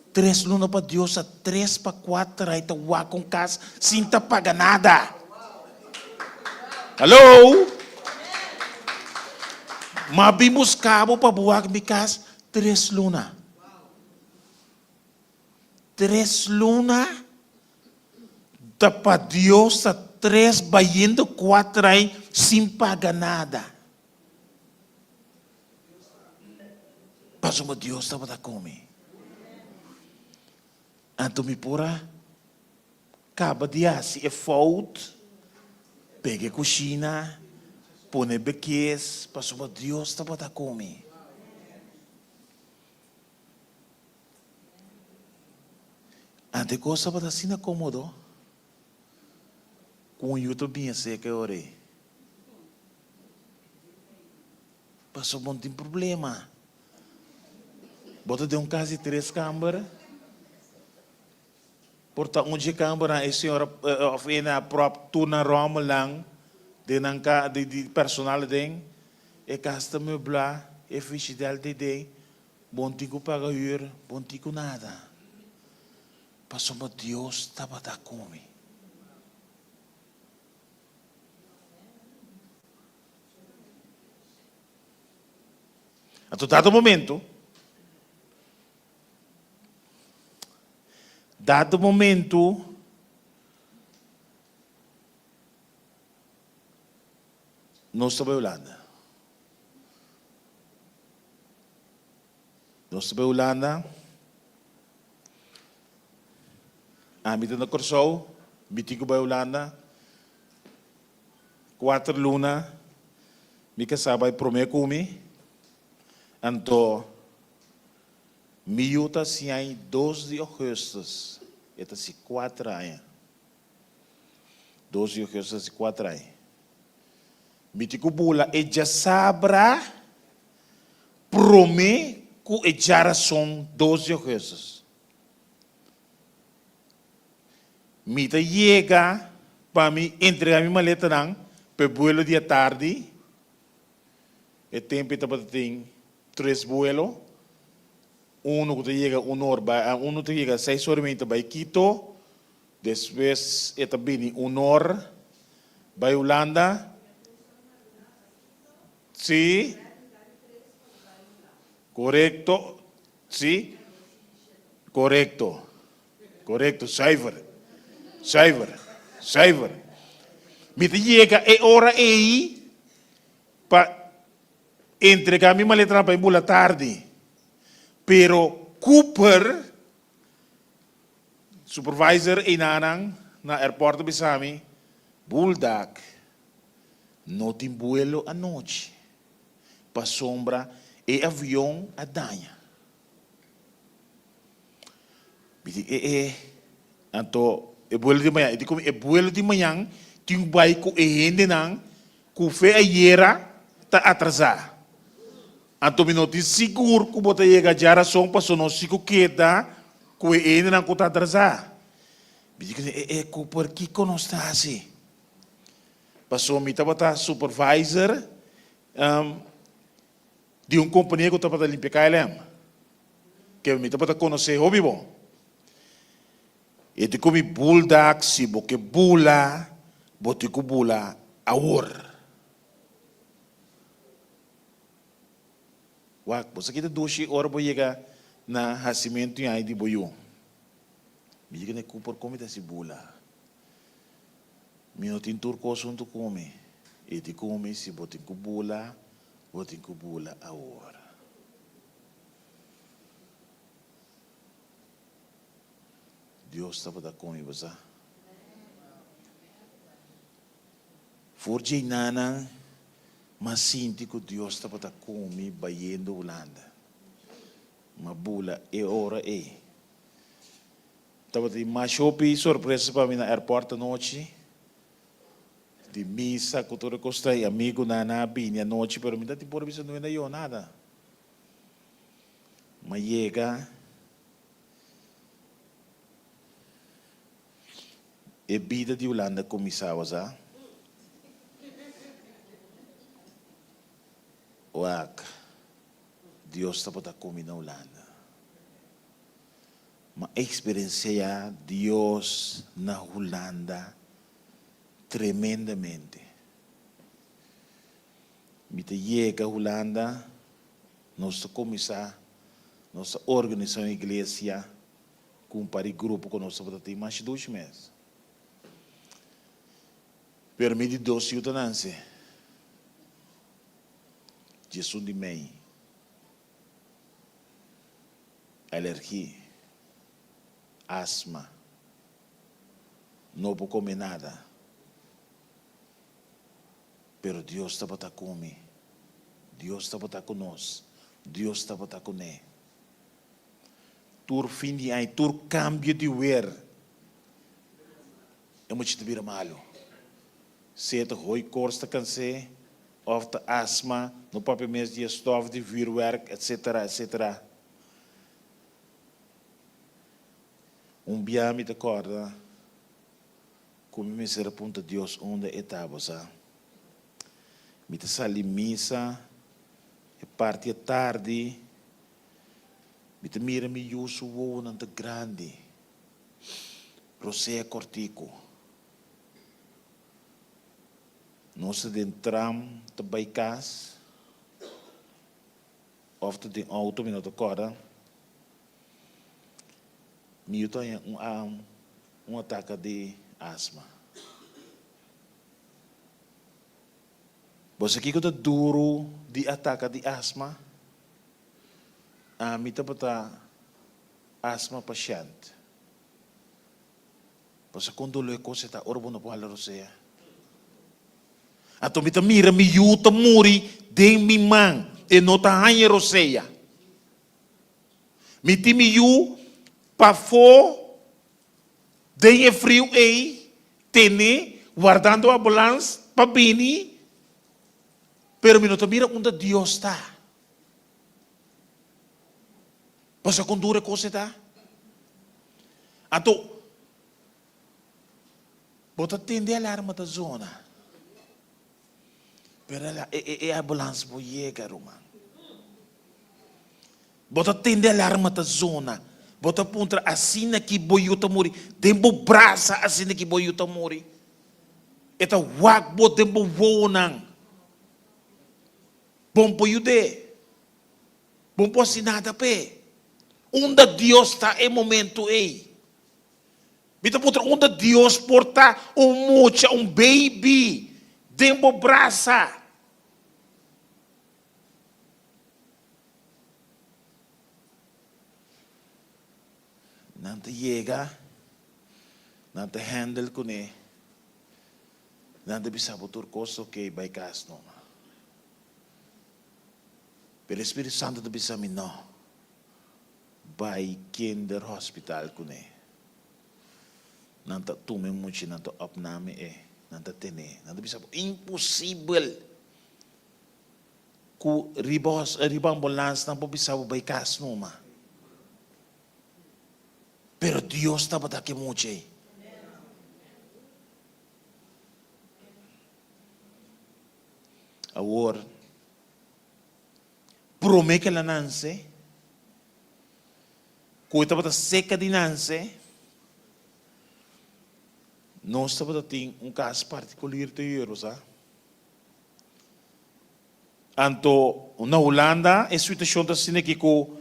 Tres luna pa Dios ta tres pa kuater aña ta wak un kas sin ta paga nada. Hallo! M'a bin buska bo pa bo wak mi kas tres luna. Tres luna ta pa Dios ta tres bayendo cuatray sin paga nada. Pasobra Dios tabata cu mi. Anto mi por a caba di haci e fout, pega e cushina, pone bekes, pasobra Dios tabata cu mi. Ante kos tabata asina kómodo ku un yu ta biña seka e ora ei. Pasobra bo no tin problema. Bo ta den un kas di tres kamber, por ta un dje kambernan e señora òf e na pròp tur nan ròmelnan den nan ka di personal aden, e kas ta meblá, e fishidèl ta den. Bo no tin ku paga hür, bo no tin ku nada, pasobra Dios tabata ku mi. Anto dado momento, dado momento, nos ta bai Hulanda. Nos ta bai Hulanda, ami ta na Kòrsou, mi tin ku bai Hulanda kuater luna, mi kasá bai promé ku mi, anto mi yu ta siñai dos di ougùstùs, e ta hasi kuater aña, dos di ougùstùs ta hasi kuater aña. Mi tin ku bula e djasabra promé ku e djarason dos di ougùstùs. Mi ta yega pa mi entregá mi maletanan pa e buelo di atardi. E tempu ei tabata tin tres buelo, unu ku ta yega un or bai, unu ta yega seis or i mei ta bai Quito, Despues e ta bini un or bai Hulanda. Sí. Korekto. Sí. Korekto. Korekto. Zuiver. Zuiver. Zuiver. Mi ta yega e ora ei pa entrega mi maletanan pa e bula tardi. Pero Cooper. Supervisor einanan na airport a bisa mi, Buldak, no tin buelo anochi, pasobra e avion a daña. Mi di, e e, anto e buelo di mañan? E di ku mi, e buelo di mañan tin ku bai ku e hendenan ku fe ayera ta atrasá. Anto mi no tin sigur ku bo ta yega djarason paso no si ku keda ku e hendenan ku ta atrasá. Mi di ku e e Cooper kiko nos ta hasi? Paso mi tabata supervisor di un kompania ku tabata limpia KLM. Ke mi tabata konosé hopi bon. E di ku mi buldak si bo ke bula, bo tin ku bula awor. Wak, bo sa kita dushi ora bo yega na hasimentu i ai di bo yu. Mi yega na e Cooper kon mi ta hasi bula? Mi no tin tur kos huntu ku mi. E di ku mi si bo tin ku bula, bo tin ku bula awor. Dios tabata ku mi, bo sa. For dje nanan m'a sinti ku Dios tabata ku mi bayendo Hulanda. M'a bula e ora ei. Tabatin mas hopi sorpresa pa mi na airport anochi. Di misa ku tur e kos ta i amigunan a bini anochi pero mi ta tin por bisa no hende a yo nada. M'a yega e bida di Hulanda kuminsá wasa. Wak, Dios tabata ku mi na Hulanda. M'a eksperensiá Dios na Hulanda tremendamente. Mi ta yega Hulanda, nos ta kuminsá, nos ta organisá un iglesia ku un par di grupo ku nos tabata tin masha dushi mes. Pero mi di dos yu ta nanse, djesun di mei. Alergi, asma, no por come nada, pero Dios tabata cu mi, Dios tabata cu nos, Dios tabata cu ne. Tur fin di aña, tur cambio di weer, e mucha ta bira malo. Sea ta hooikoorts ta cans'é, of ta asma, no papia mes di e stof di vuurwerk, etc. Etc. Un bia mi ta corda cu mi mester a puntra Dios unda e ta, bo sa. Mi ta sali misa e parti atardi, mi ta mira mi yu su wowonan ta grandi, rosea cortico. Nos ta den tram ta bai cas of ta den auto mi no ta corda. Mi yu ta haña un un ataka di asma. Bo sa kiko ta duru di ataka di asma? Ami tabata asma pashent. Pasobra kon doló e kos e ta ora bo no por hala rosea. Anto mi ta mira mi yu ta muri den mi man, e no ta haña rosea. Mi tin mi yu pafó den e friu ei, tene, wardando ambulans pa bini, pero mi no ta mira unda Dios ta. Pasobra kon duru e kos e ta. Anto, bo ta tende e alarma ta zona, pero e ambulans por yega, ruman. Bo ta tende e alarma ta zona, bo ta puntra asina ki bo yu ta muri, den bo brasa asina ki bo yu ta muri. E ta wak bo den bo wowonan. Bon por yud'é. Bo por hasi nada p'e. Unda Dios ta e momento ei? Mi ta puntra unda Dios por ta un mucha, un baby den bo brasa? Nan ta yega, nan ta handle kuné, nan ta bisa bo tur kos ok, bai kas numa. Pero e Spiritu Santo ta bisa mi, No, bai kinderhospital kuné. Nan ta tuma e mucha, nan ta opname e, nan ta ten'é. Nan ta bisa bo, Imposibel ku riba riba ambulans nan por bisa bo bai kas numa. Pero Dios tabata ku e mucha ei. Awor, promé ku el a nanse, ku e tabata seka di nanse, Nos tabata tin un kas partikulier te huur, sa. Anto na Hulanda e situashon ta asina aki ku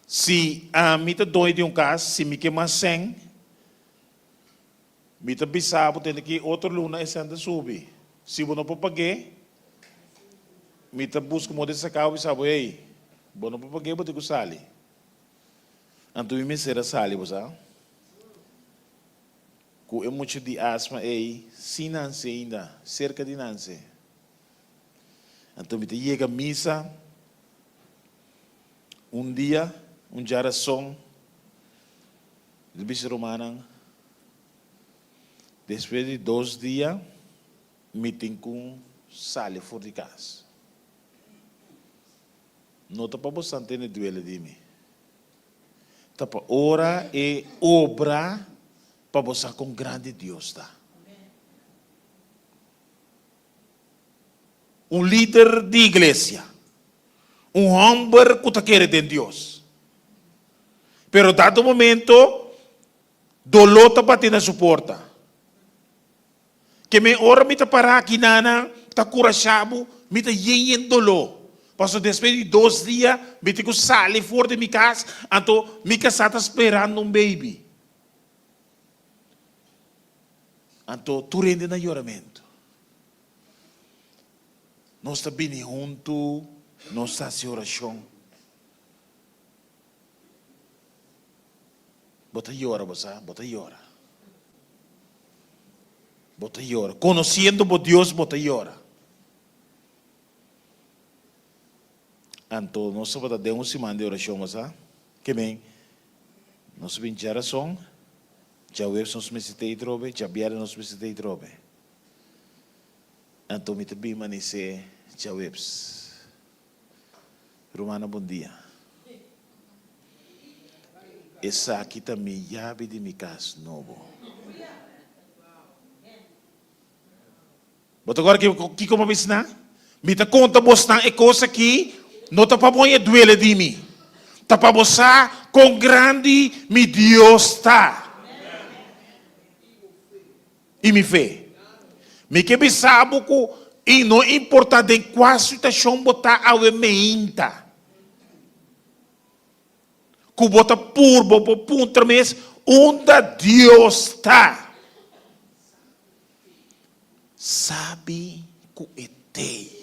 si ami ta doño di un kas, si mi ke mas sèn, mi ta bisa bo tende ki otro luna e sèn ta subi. Si bo no por pag'é, mi ta buska moda di saka bo bisa bo, hey, bo no por pag'é, bo tin ku sali. Anto mi mester a sali, bo sa. Ku e mucha di asma ei sin nanse ainda, serka di nanse. Anto mi ta yega misa un dia, un djarason, mi ta bisa rumannan, despues di dos dia mi tin ku sali for di kas. No ta pa bosan tene duele di mi, ta pa ora e obra pa bo sa kon grandi Dios ta. Un lider di iglesia, un hòmber ku ta kere den Dios. Pero dado momento, doló ta bati na su porta. Ke men ora mi ta pará aki nana ta kurashá bo, mi ta yen yen doló. Pasobra despues di dos dia mi tin ku sali for di mi kas, anto mi kasá ta sperando un beibi. Anto tur hende na yoramentu. Nos ta bini huntu, nos ta hasi orashon. Bo ta yora, bo sa, bo ta yora. Bo ta yora. Konosiendo bo Dios, bo ta yora. Anto nos tabata den un siman di orashon, bo sa. Ke men, nos a bin djarason. Djaweps nos mester ta itrobe, djabièrnè nos mester ta itrobe. Anto mi ta bin manisé djaweps. Rumannan bon dia. Esaki ta mi yabi di mi kas nobo. Bo ta kòrda kiko mi a bisa nan? Mi ta konta bosnan e kos akí, no ta pa bo haña duele di mi, ta pa bo sa kon grandi mi Dios ta i mi fe. Mi ke bisa bo ku i no importá den kua situashon bo ta awe meinta, Ku bo ta purba bo puntra mes, Unda Dios ta? Sabi ku e t'ei.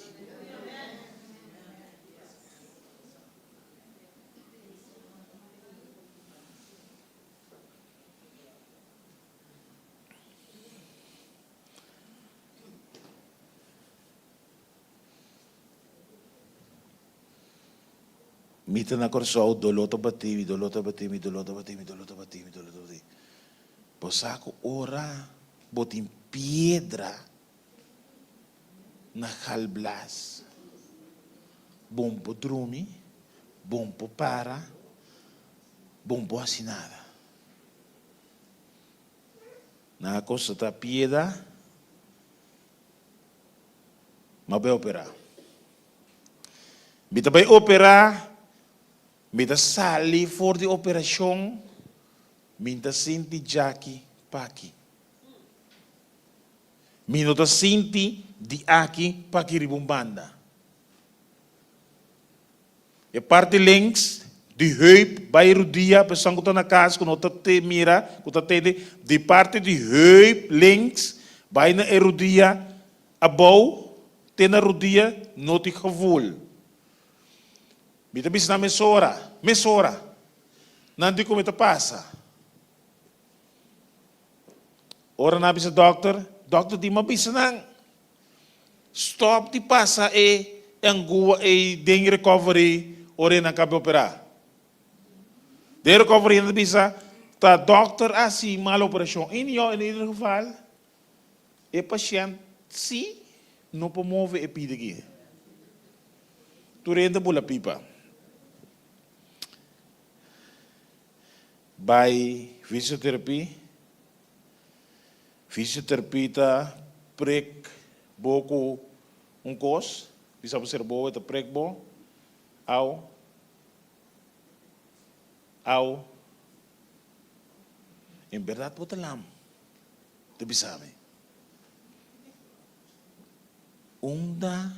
Mi ta na Kòrsou, doló ta batí mi, doló ta batí mi, doló ta batí mi, doló ta batí mi, doló ta batí mi. Bo sa ku ora bo tin piedra na galblas, bon por drumi, bon por para, bon por hasi nada. Nan a konstatá piedra, m'a bai operá. Mi ta bai operá, mi ta sali for di operashon, mi ta sinti djaki p'aki. Mi no ta sinti di aki p'aki riba un banda. E parti links di heup bai rudia, personan ku ta na kas ku no ta mira, ku ta tende, di parti di heup links bai na e rudia Abou te na rudia no tin gevoel. Mi ta bisa nan mesora, mesora. Nan di ku mi ta pasa. Ora nan a bisa dòkter, dòkter di, mi a bisa nan, stòp di pasa e angua ei den recovery ora e nan kaba operá. Den recovery nan ta bisa, ta dòkter a hasi mal operashon. In ieder geval. E pashènt sí no por move e pida aki. Tur hende bula pipa. Bai fisioterapia. Fisioterapia ta prek bo ku un kos, bisa bo ser bo e ta prek bo, au, au. En bèrdat bo ta lam. Ta bisa mi, Unda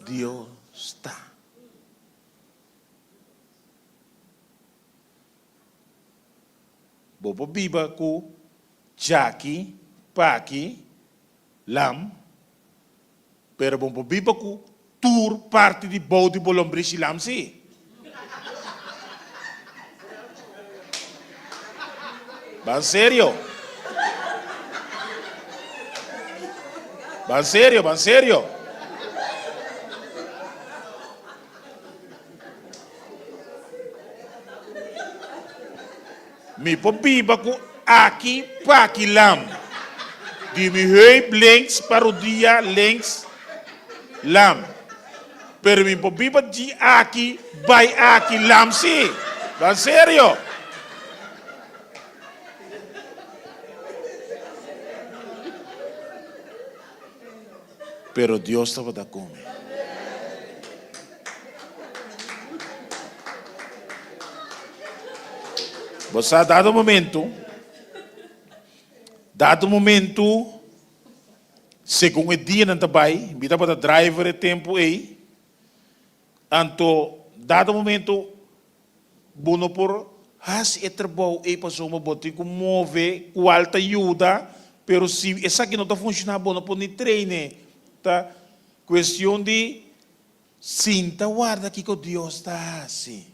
Dios ta? Bo por biba ku djaki, paki, lam, pero bo por biba ku tur parti di bou di bo lombrishi lam si. Ban serio. Ban serio, ban serio. Mi por biba ku aki paki lam. Di mi heup links pa rodia links lam. Pero mi por biba di aki bai aki lam si. Ban serio. Pero Dios tabata ku mi. Bo sa dado momento, dado momento, segun e dianan ta bai, mi tabata driver e tempu ei, anto dado momento Bo no por hasi e trabou ei pasobra bo tin ku move kual ta yuda, pero si esaki no ta funshoná bo no por ni train'é. Ta kuestion di sinta warda kiko Dios ta hasi.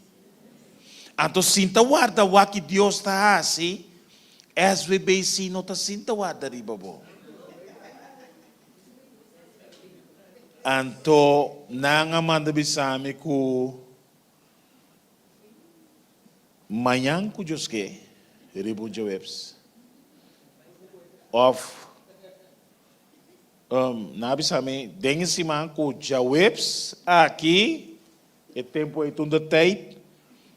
Anto sinta warda wak ki Dios ta hasi, SVBC no ta sinta warda riba bo. Anto nan a manda bisa mi ku. Mañan ku Dios ke, riba un djaweps. Òf, nan a bisa mi den e siman ku djaweps aki, e tempu ei tunda tèit,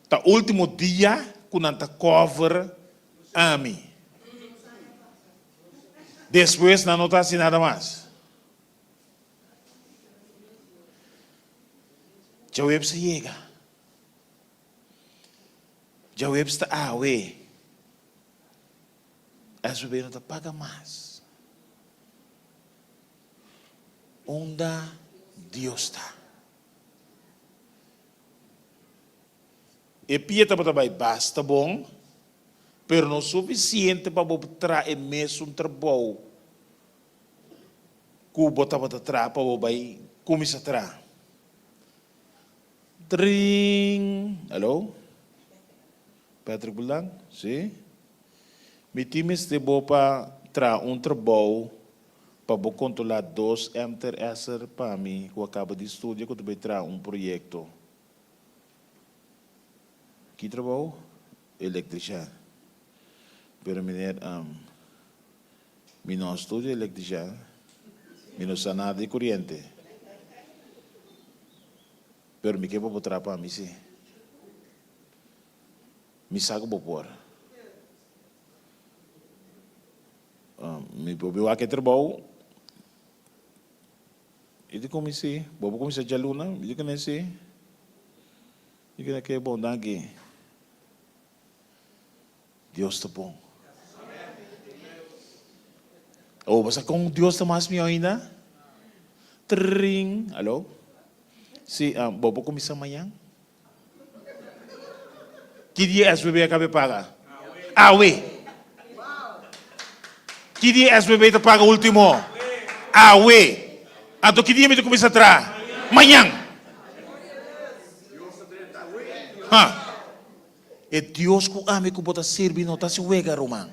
ta último dia ku nan ta kòver ami. Despues nan no ta hasi nada mas. Djaweps a yega. Djaweps ta awe. SVB no ta paga mas. Unda Dios ta? E pia tabata bai basta bon, pero no sufisiente pa bo traha e mesun trabou. Ku bo tabata traha pa bo bai kuminsá traha. Tring! Alo? Patrick Bulan? Si? Mi tin mester bo pa traha un trabou pa bo kontrolá dos MTRS'er pa mi ku a kaba di studia ku ta bai traha un proyekto. Ki trabou? Elektrishèn. Pero meneer, Mi no a studia electrician, mi no sa nada di coriente. Pero mi ke pa bo traha pa mi si. Mi sa cu bo por. Mi por bin wak e trabou. I di con mi si. Bo por cuminsa djaluna? Mi di kende si. Mi kende ke bon, danki. Dios ta bon. Oh, bo sa kon Dios ta mas mihó ainda? Tring! Alo? Sí, ah, bo por kuminsá mañan? Ki dia SBB a kabe paga? Awe! Ki dia SBB ta paga último? Awe! Anto ki dia mi ta kuminsá traha? Mañan! Ha! E Dios ku ami ku bo ta sirbi no ta hasi wega, ruman.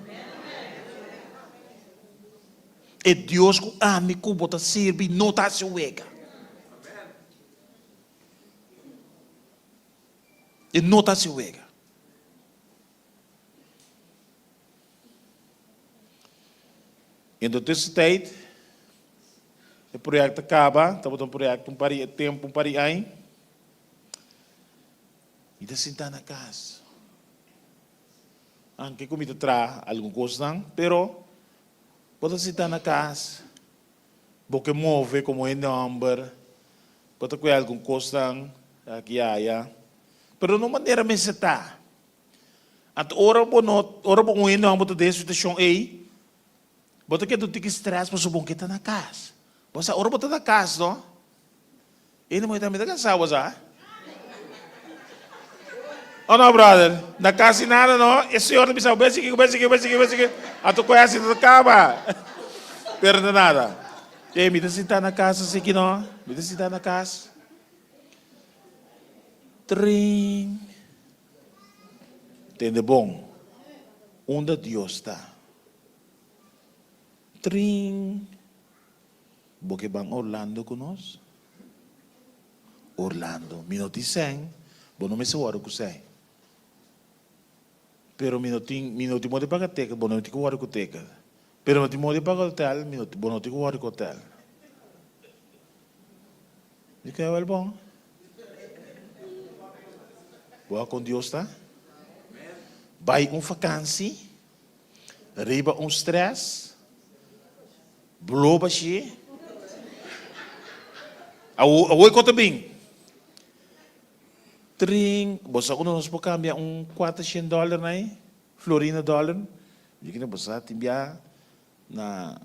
E Dios ku ami ku bo ta sirbi no ta hasi wega. E no ta hasi wega. En de tussentijd, e project a kaba, tabata un project un par di tempu, un par di aña. Mi ta sinta na kas. Anke ku mi ta traha algun kosnan, pero bo ta sinta na kas, bo ke move komo hende hòmber, bo ta kue algun kosnan aki aya, pero no manera mester ta. Anto ora bo no, ora bo un hende hòmber ta den e situashon ei. Bo ta keda un tiki stress pasobra bo no ke ta na kas. Bo sa ora bo ta na kas no, hende muhé tambe ta kansa bo sa. O no brother? Na kas sin nada no, e señor ta bisa bo, bai chiki, bai chiki, bai chiki, bai chiki, anto koe asi ta kaba. Pero no nada. Ey, mi ta sinta na kas asiki no, mi ta sinta na kas. Tring. Tende bon, unda Dios ta? Tring. Bo ke ban Orlando ku nos? Orlando, mi no tin sèn, bo no mester wòrdu ku sèn. Pero mi no tin, mi no tin moda di paga teket, bo no tin ku wòrdu ku teket. Pero mi no tin moda di paga hotel, mi no, bo no tin ku wòrdu ku hotel. Mi keda wèl bon. Bo a kon Dios ta? Bai un fakansi, riba un stress, blo bashí. Awo, awo e kos ta bin. Tring, bo sa unda nos por kambia un kuatershen dòler na ei? Florina dòler. Mi di bo sa tin bia na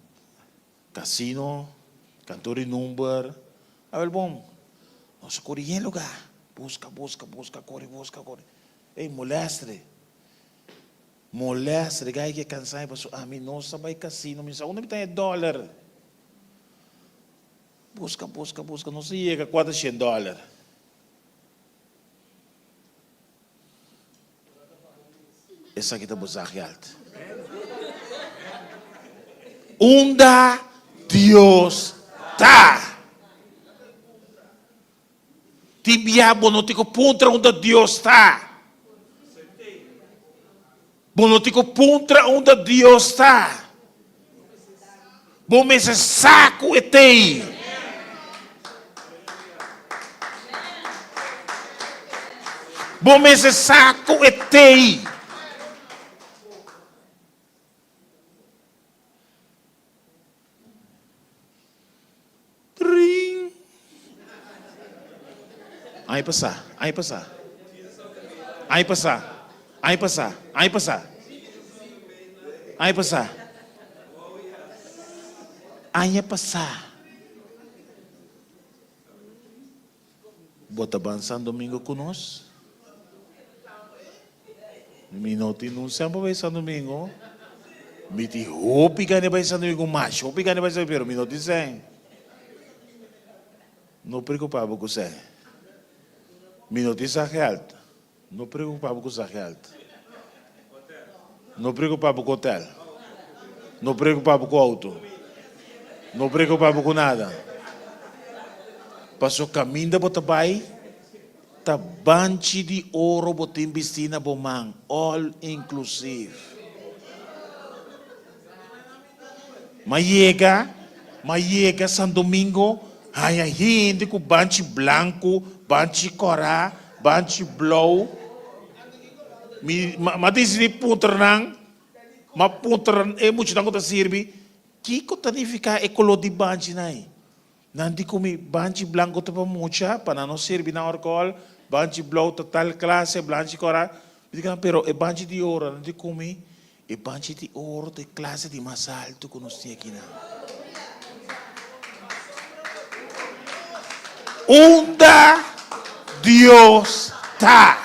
Casino, kantor di number, awel bon, nos a kore yen lugar, buska, buska, buska, kore, buska, kore. Ey, molestre, molestre, gai ke kansa mi pasobra ami no sa bai casino, mi no sa unda mi ta haña dòler. Buska, buska, buska, nos a yega kuatershen dòler. Esaki ta bo zakgeld. Unda Dios ta? Tin bia bo no tin ku puntra unda Dios ta. Bo no tin ku puntra unda Dios ta. Bo mester sa ku e t'ei. Bo mester sa ku e t'ei. Tring. Aña pasá, aña pasá. Aña pasá, aña pasá, aña pasá. Aña pasá. Aña pasá. Bo ta ban San Domingo ku nos? Mi no tin un sèn pa bai San Domingo. Mi tin hopi gana di bai San Domingo, masha hopi gana di bai San Domingo, pero mi no tin sèn. No preocupa bo ku sèn. Mi no tin sa gèld. No preocupa bo ku sa gèld. No preocupa bo ku hotel. No preocupa bo ku auto. No preocupa bo ku nada. Paso caminda bo ta bai, ta banchi di oro bo tin bisti na bo man, all inclusive. Ma yega, ma yega San Domingo, haña hende ku banchi blanku, banchi kòrá, banchi blou. Mi, ma, ma disidí puntra nan, ma puntra e muchanan ku ta sirbi, kiko ta nifiká e koló di banchinan ei? Nan di ku mi, banchi blanku ta pa mucha, pa nan no sirbi nan òrkòl, banchi blou ta tal klase, blanchi kòrá. Mi di ku nan, pero e banchi di oro, nan di ku mi, E banchi di oro ta e klase di mas altu ku nos tin akinan. Unda Dios ta?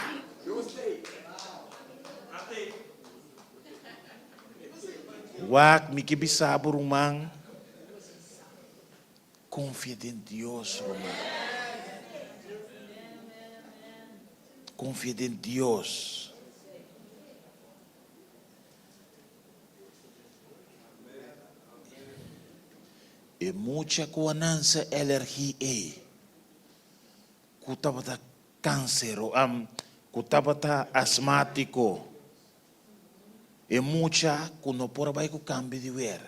Wak, mi ke bisa bo ruman, konfia den Dios ruman. Konfia den Dios. E mucha ku a nanse elergi ei, ku tabata kanser o ku tabata asmátiko, e mucha ku no por a bai ku kambio di wer,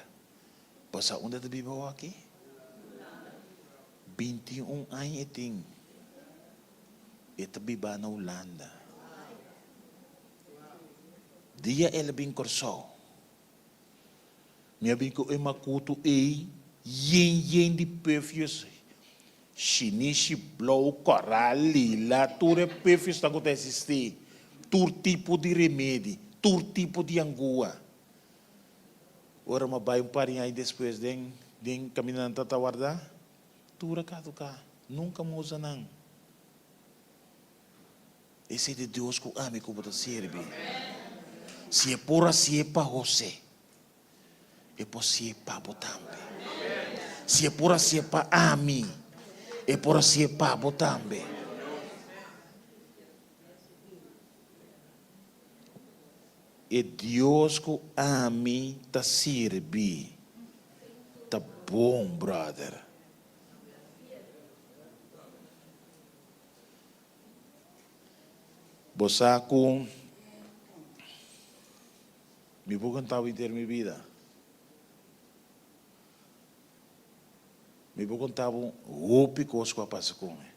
bo sa unda e ta biba awaki? 21 aña e tin, e ta biba na Hulanda. Dia el a bin Kòrsou, mi a bin ku e makutu ei yen yen di pufjes, shinishi, blou, kòrá, lila, tur e pufjesnan ku ta eksistí, tur tipo di remedi, tur tipo di angua. Ora m'a bai un par di aña despues den den kaminda nan tabata warda, tur a kaduká. Nunka m'a usa nan. Esei ta e Dios ku ami ku bo ta sirbi. Si e por hasié pa José, e por hasié pa bo tambe. Si e por hasié pa ami, e por hasié pa bo tambe. E Dios ku ami ta sirbi ta bon brother. Bo sa ku mi por konta bo henter mi bida. Mi por konta bo hopi kos ku a pasa ku mi.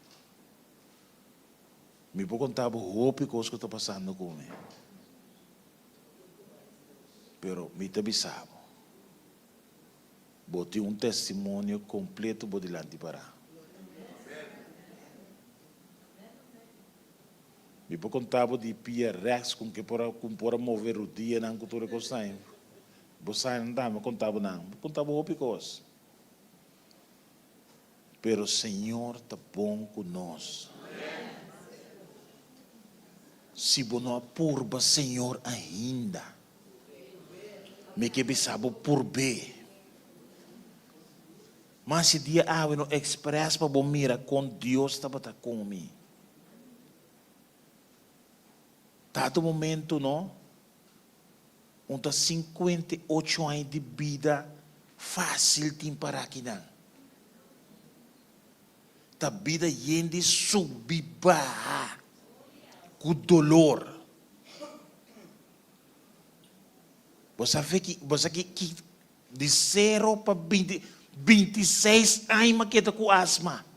Mi por konta bo hopi kos ku ta pasando ku mi, pero mi ta bisa bo, bo tin un testimonio kompleto bo dilanti pará. Mi por konta bo di pia rèks kon ke por a kon por a move rudianan ku tur e kosnan ei. Bo sa nan tambe konta bo nan. Mi por konta bo hopi kos. Pero Señor ta bon cu nos. Si bo no a purba Señor ainda, mi ke bisa bo purb'é. Mas si dia awe no express pa bo mira con Dios tabata cu mi. Tato momento no. Un ta 58 aña di bida fácil tin para akinan. Ta bida yen di subi baha ku dolor. Bo sa fe ki, bo sa ki, ki di sero pa binti, 26 aña mi a keda ku asma.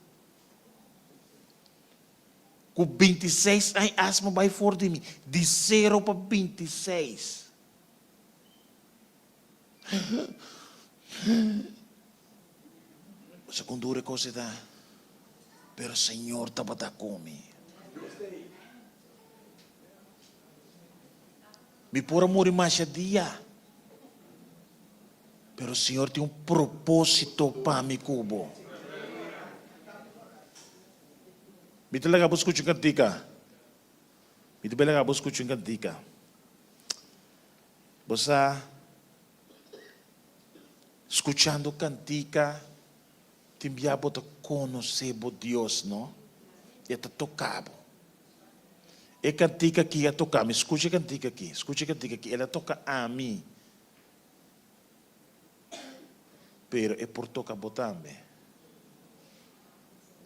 Ku 26 aña asma bai for di mi, di sero pa 26. Bo sa kon duru e kos ei ta? Pero Señor tabata ku mi. Mi por a muri masha dia, pero Señor tin un propósito pa mi ku bo. Mi ta laga bo skucha un kantika. Mi ta bai laga bo skucha un kantika. Bo sa, skuchando kantika tin bia bo ta konosé bo Dios, no? E ta toka bo. E kantika aki a toka mi. Skucha e kantika aki, skucha e kantika aki. El a toka ami. Pero e por toka bo tambe.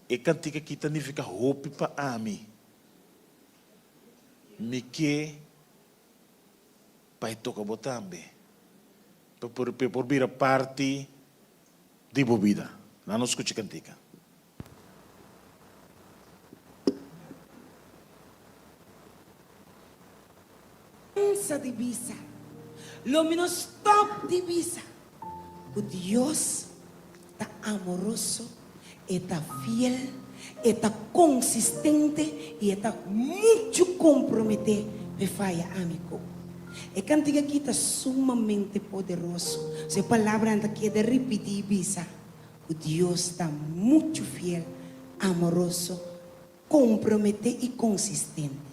E kantika aki ta nifiká hopi pa ami. Mi ke pa e toka bo tambe. Pa e por bira parti di bo bida. Nan nos skucha e kantika. Cansa di bisa. Lo mi no stop di bisa cu Dios ta amoroso, e ta fiel, e ta consistente y e ta mucho compromete p'e faya ami cu. E cantica aki ta sumamente poderoso. So e palabranan ta keda ripiti y bisa cu Dios ta mucho fiel, amoroso, compromete y consistente.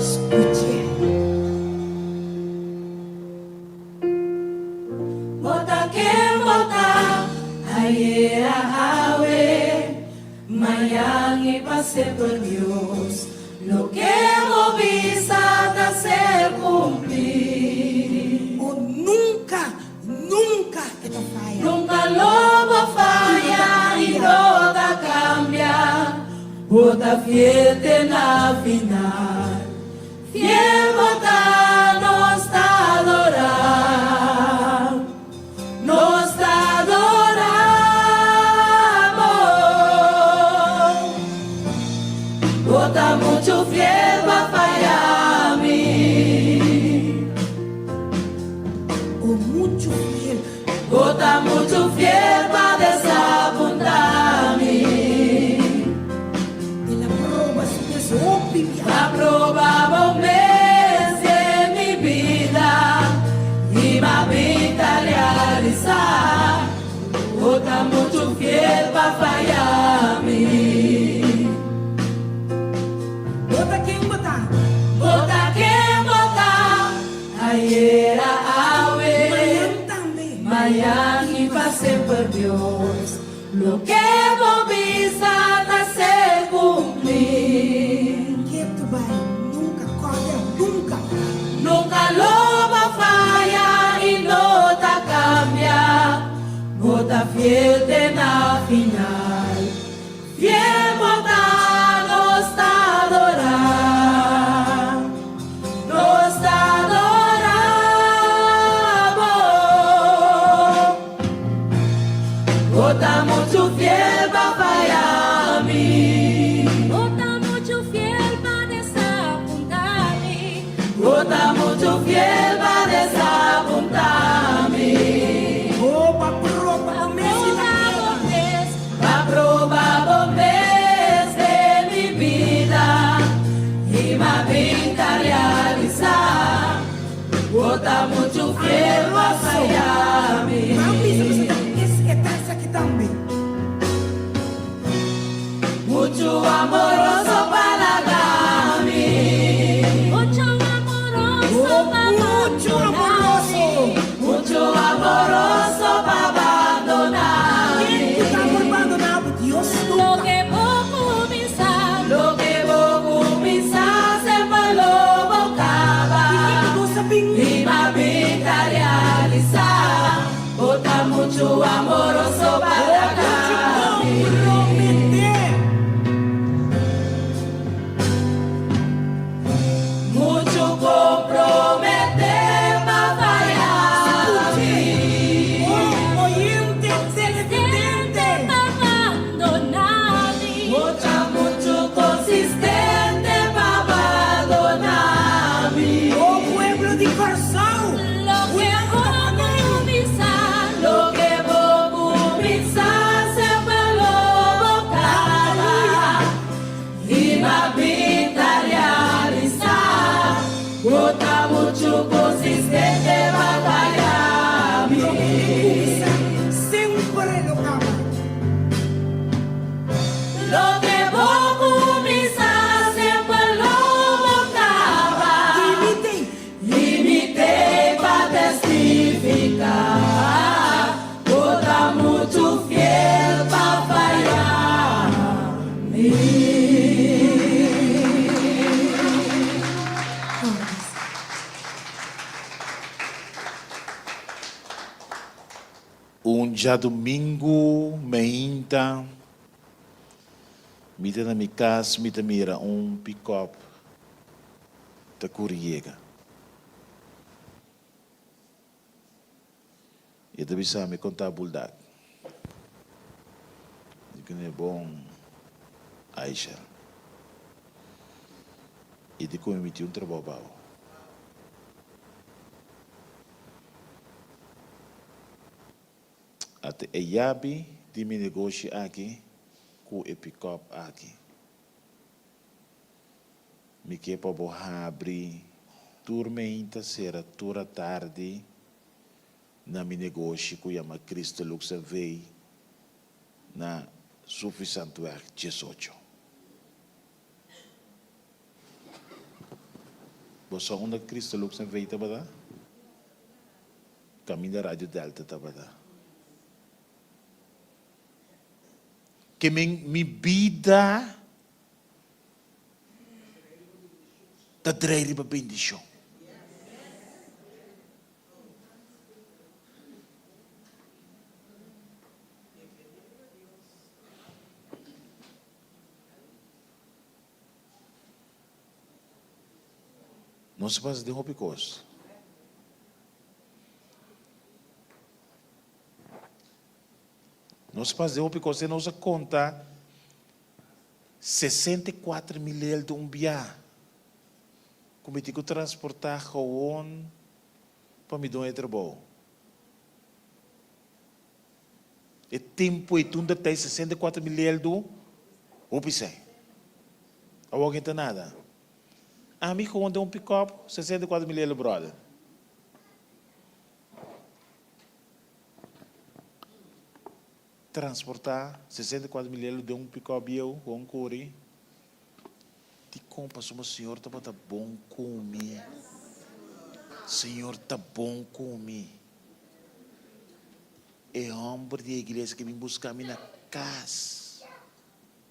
Scuch'e. Bo ta ken bo ta, ayera awe, mañan i pa semper Dios, loke bo bisa ta ser cumplí. Bo nunca, nunca e ta faya. Nunca lo bo faya i no ta cambia, bo ta fiel te na final. Fiel bo ta, nos ta adorá, nos ta adorá bo. Bo ta muchu fiel pa faya mi. Bo muchu fiel. Bo ta muchu fiel pa desaparece. Ayera awe, Mañan tambe. Mañan i pa semper Dios, loke bo bisa ta ser kumplí. Ketu bai, nunka kòrda, nunka. Nunka lo bo faya i no ta kambia, bo ta fiel te na final. Fiel bo ta, nos ta adorá, nos ta adorá bo. Bo ta muchu fiel pa faya mi. Bo ta muchu fiel pa desapuntá mi. Bo ta muchu fiel pa desapuntá mi. Oh, pa proba bo mes i ta keda. Pa proba bo mes den mi bida i m'a bin ta realisá bo ta muchu fiel pa faya mi. Ban bisa boso ta es e ta esaki tambe. Muchu amoroso pa laga mi. Muchu amoroso pa Muchu amoroso. Muchu amoroso pa bandoná mi. Ken ku ta por bandoná bo? Dios nunka. Loke bo kuminsá. Loke bo kuminsá semper lo bo kaba. I kiko nos a bin. I m'a bin ta realisá. Bo ta muchu amoroso pa laga mi. Comprometé. Muchu comprometé pa faya mi. Oh, oyente televidente. Pa bandoná mi. Bo ta muchu konsistente pa bandoná mi. Oh, pueblo di Kòrsou. Loke bo kuminsá. Loke bo kuminsá semper lo bo kaba. I m'a bin ta realisá. Bo ta muchu konsistente pa faya mi. Loke bo kuminsá semper lo kaba. Loke bo kuminsá semper lo bo kaba. I mi t'ei. I mi t'ei pa testifiká. Bo ta muchu fiel pa faya mi. Un djadumingu meinta, mi ta na mi kas, mi ta mira un pikòp ta kuri yega. E ta bisa mi konta buldak. Di kende bon Aisha. E di ku mi mi tin un trabou pa bo. Ate e yabi di mi negoshi aki ku e pikòp aki. Mi ke pa bo habri tur meinta sera tur atardi na mi negoshi ku yama Christelux NV na Suffisantweg 18. Bo sa unda Christelux NV tabata? Kaminda Radio Delta tabata. Ke men mi bida ta drei riba bendishon. Nos a pasa den hopi kos. Nos a pasa den hopi kos. Nos a konta 64 mil el un bia ku mi tin ku transportá gewoon pa mi duna e trabou. E tempu ei tunda ta e 64 mil eldu, hopi sèn. Awor ke ta nada. Ami gewoon den un pick-up, 64 mil eldu brother. Transportá 64 mil eldu den un pick-up bieu, gewoon kuri. Dikon? Pasobra Señor tabata bon ku mi. Señor ta bon ku mi. E hòmber di e iglesia ke bin buska mi na kas.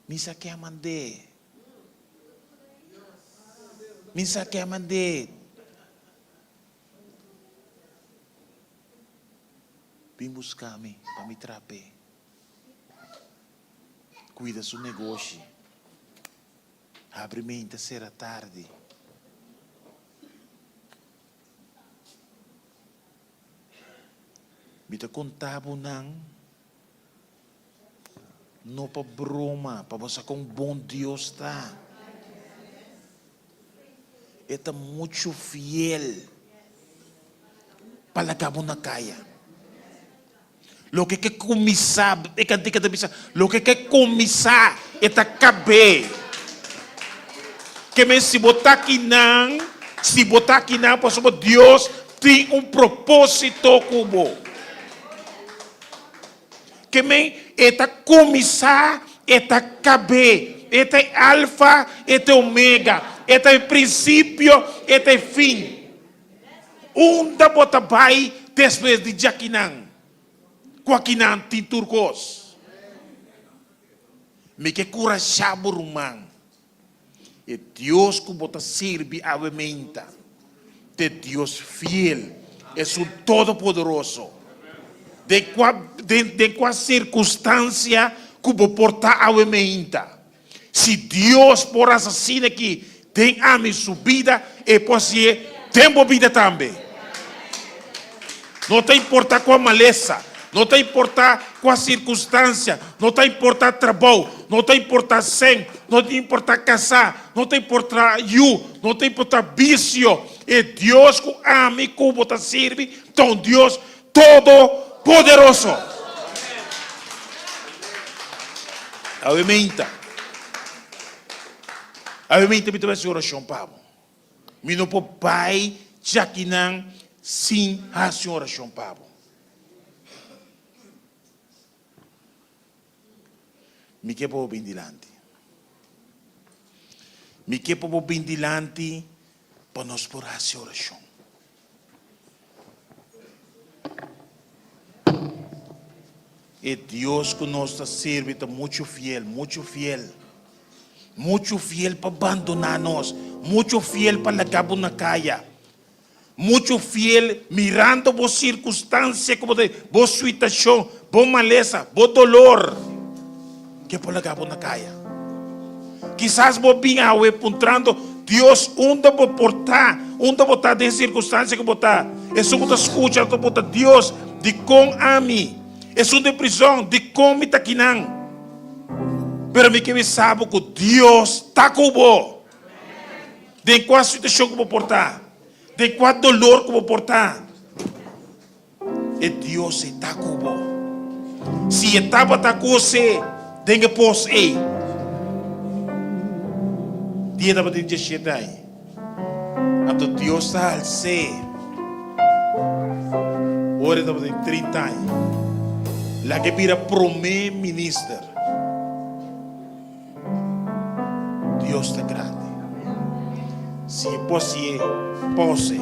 Mi sa ke a mand'é. Mi sa ke a mand'é. Bin buska mi pa mi trap'é. Kuida su negoshi. Habri mente sera tardi. Mi ta konta bo nan no pa broma, pa bo sa kon bon Dios ta. E ta muchu fiel pa laga bo na kaya. Loke ke kuminsá, e kantika ta bisa, loke ke kuminsá e ta kab'é. Ke men si bo ta akinan, si bo ta akinan pasobra Dios tin un propósito ku bo. Ke men e ta kuminsá, e ta kab'é. E ta e alfa, e ta e omega, e ta e prinsipio, e ta e fin. Unda bo ta bai despues di djakinan? Ku akinan tin tur kos. Mi ke kurashá bo ruman. E Dios ku bo ta sirbi awe meinta ta e Dios fiel, esun todopoderoso. Den kua den den kua sirkunstansia ku bo por ta awe meinta, Si Dios por hasi asina aki den ami su bida, e por hasié den bo bida tambe. No ta importá kua malesa, no ta importá kua sirkunstansia, no ta importá trabou, no ta importá sèn, no ta importá kasá, no ta importá yu, no ta importá bisio, e Dios ku ami ku bo ta sirbi ta un Dios Todopoderoso. Awe meinta, awe meinta mi ta bai hasi orashon pa bo. Mi no por bai djakinan sin hasi un orashon pa bo. Mi ke pa bo bin dilanti. Mi ke pa bo bin dilanti pa nos por hasi orashon. E Dios ku nos ta sirbi ta muchu fiel, muchu fiel. Muchu fiel pa bandoná nos, muchu fiel pa laga bo na kaya. Muchu fiel mirando bo sirkunstansia ku bo ta, bo situashon, bo malesa, bo dolor, ke por laga bo na kaya. Kisas bo bin awe puntrando, Dios, unda bo por ta? Unda bo ta den sirkunstansia ku bo ta? Esun ku ta skucha ta puntra, Dios, dikon ami? Esun den prizòn, dikon mi ta kinan? Pero mi ke bisa bo ku Dios ta ku bo. Den kua situashon ku bo por ta, den kua dolor ku bo por ta, E Dios ei ta ku bo. Si e tabata ku José den e pos ei, dia e tabatin diesshete aña, anto Dios ta hals'é ora e tabatin trinta aña, laga e bira promé minister. Dios ta grandi. Si e por hasié pa José.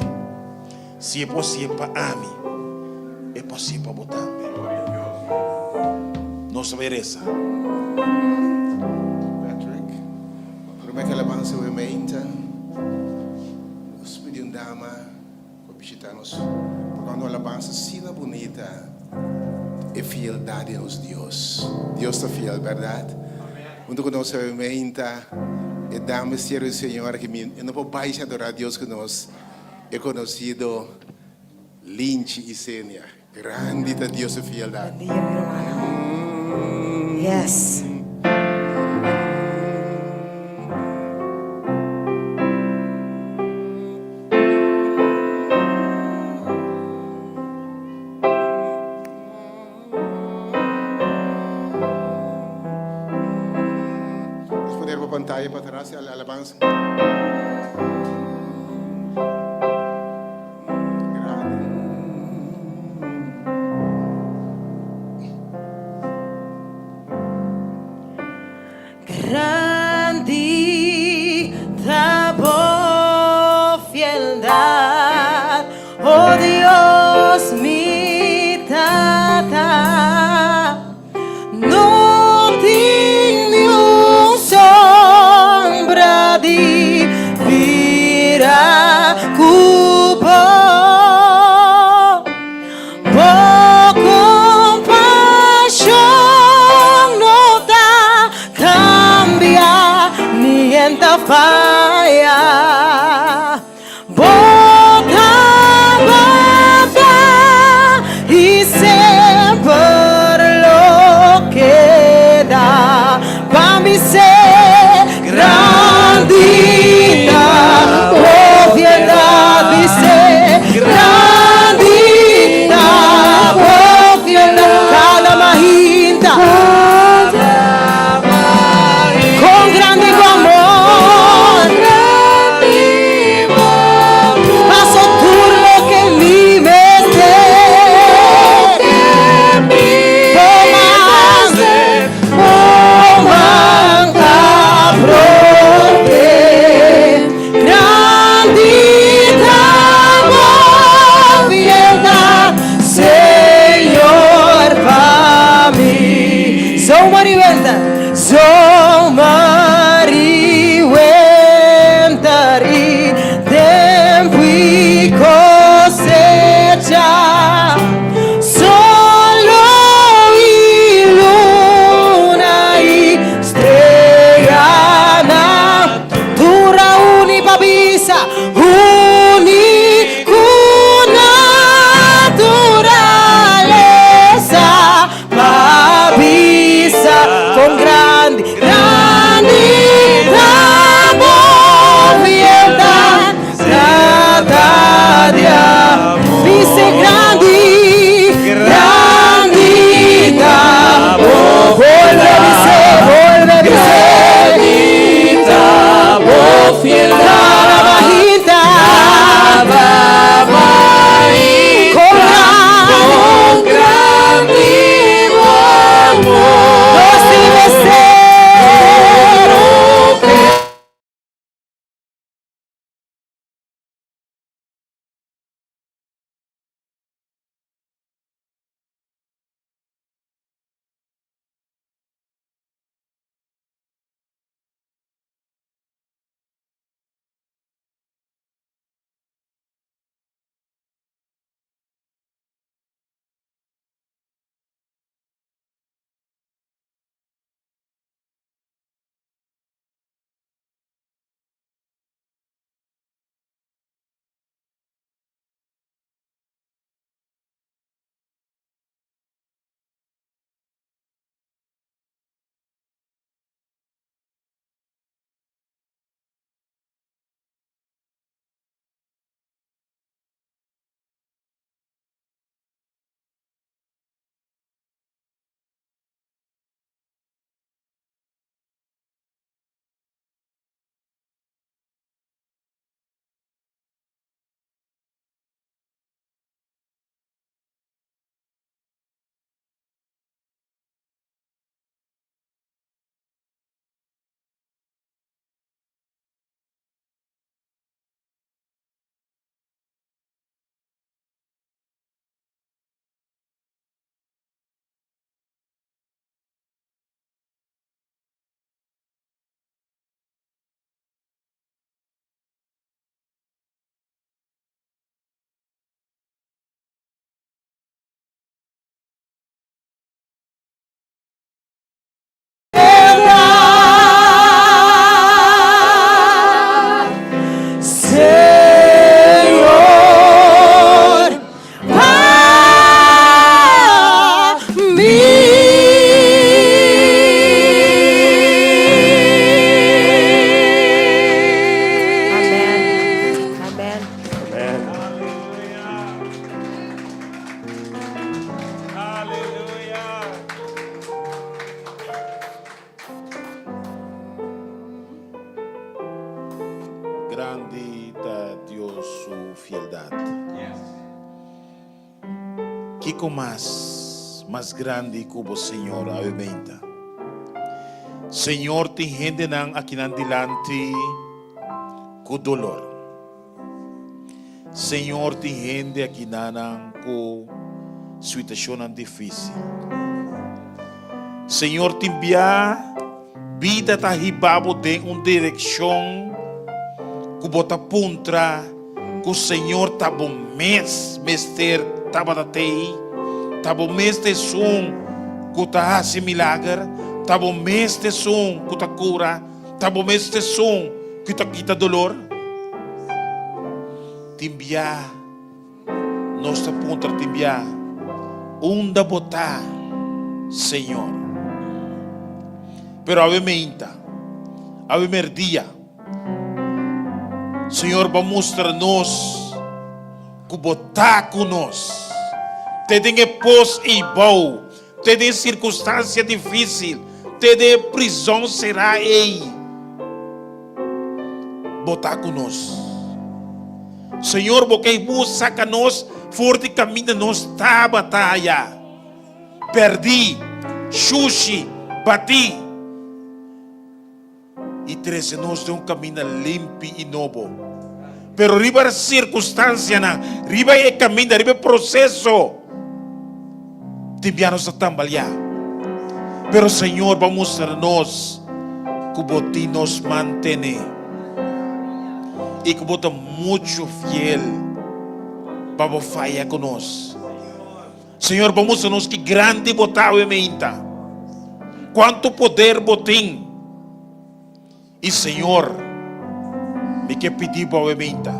Si e por hasié pa ami, e por hasié pa bo tambe. Nos ta bai resa. Patrick, Promé ku alabansa wei meinta, nos pidi un dama pa bishita nos tokando alabansa asina bunita, e fieldat di nos Dios. Dios ta fiel, bèrdat? Huntu ku nos wei meinta, e dama e siervo di Señor aki, mi no por bai sin adorá Dios ku nos. E conocido Linchi Isenia. Grandi ta Dios su fieldad. Bon dia mi rumannan. Yes. Nos poner bo pantaya pa atras e alabansa. Grandi. Grandi ta bo fieldad. Kiko mas, mas grandi ku bo Señor awe meinta? Señor tin hendenan akinan dilanti ku dolor. Señor tin hende akinanan ku situashonnan difísil. Señor tin bia bida ta hiba bo den un direkshon ku bo ta puntra ku Señor ta bo mes mester tabata tei, ta bo mes ta esun ku ta hasi milager, ta bo mes ta esun ku ta kura, ta bo mes ta esun ku ta kita dolor. Tin bia. Nos ta puntra tin bia, Unda bo ta, Señor? Pero awe meinta, awe merdia, Señor bo a mustra nos ku bo ta ku nos. Te den e pos ei bou, te den e sirkunstansia difísil, te den e prizòn será ei. Bo ta ku nos. Señor, bo ke bo saka nos for di kaminda nos tabata aya, pèrdí, shushi, batí, i trese nos den un kaminda limpi i nobo. Pero riba sirkunstansianan, riba e kaminda, riba e proseso, Tin bia nos ta tambaleá. Pero Señor, bo a mustra nos ku bo tin nos mantené i ku bo ta muchu fiel pa bo faya ku nos. Señor, bo a mustra nos ki grandi bo ta awe meinta, kuantu poder bo tin. I Señor, mi ke pidi bo awe meinta,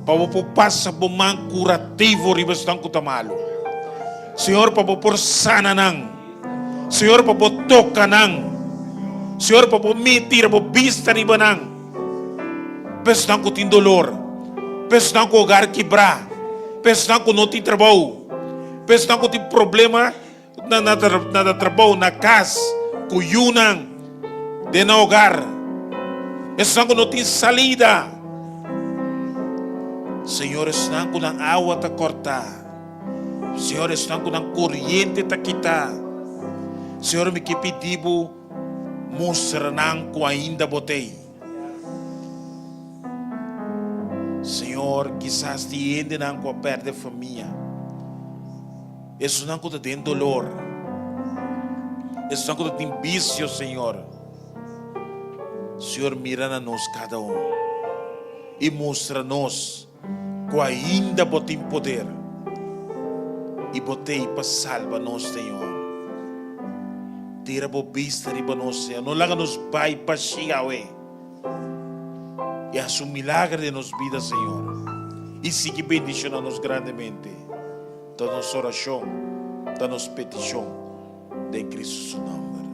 pa bo por pasa bo man kurativo riba esnan ku ta malu. Señor, pa bo por sana nan. Señor, pa bo toka nan. Señor, pa bo tira bo bista riba nan. Pa esnan ku tin dolor, pa esnan ku hogar kibrá, pa esnan ku no tin trabou, pa esnan ku tin problema Na na trabou, na kas, ku yunan, den nan hogar. Esnan ku no tin salida. Señor, esnan ku nan awa ta kòrtá. Señor, esnan ku nan koriente ta kitá. Señor, mi ke pidi bo mustra nan ku ainda bo t'ei. Señor, kisas tin hendenan ku a pèrdè famia. Esunnan ku ta den dolor. Esunnan ku ta tin bisio, Señor. Señor, mira na nos kada un i mustra nos ku ainda Bo tin poder i Bo t'ei pa salba nos, Señor. Tira Bo bista riba nos, Señor. No laga nos bai bashí awe. I hasi un milager den nos bida, Señor. I sigui bendiciona nos grandemente. Ta nos orashon, ta nos petishon den Cristo su nomber.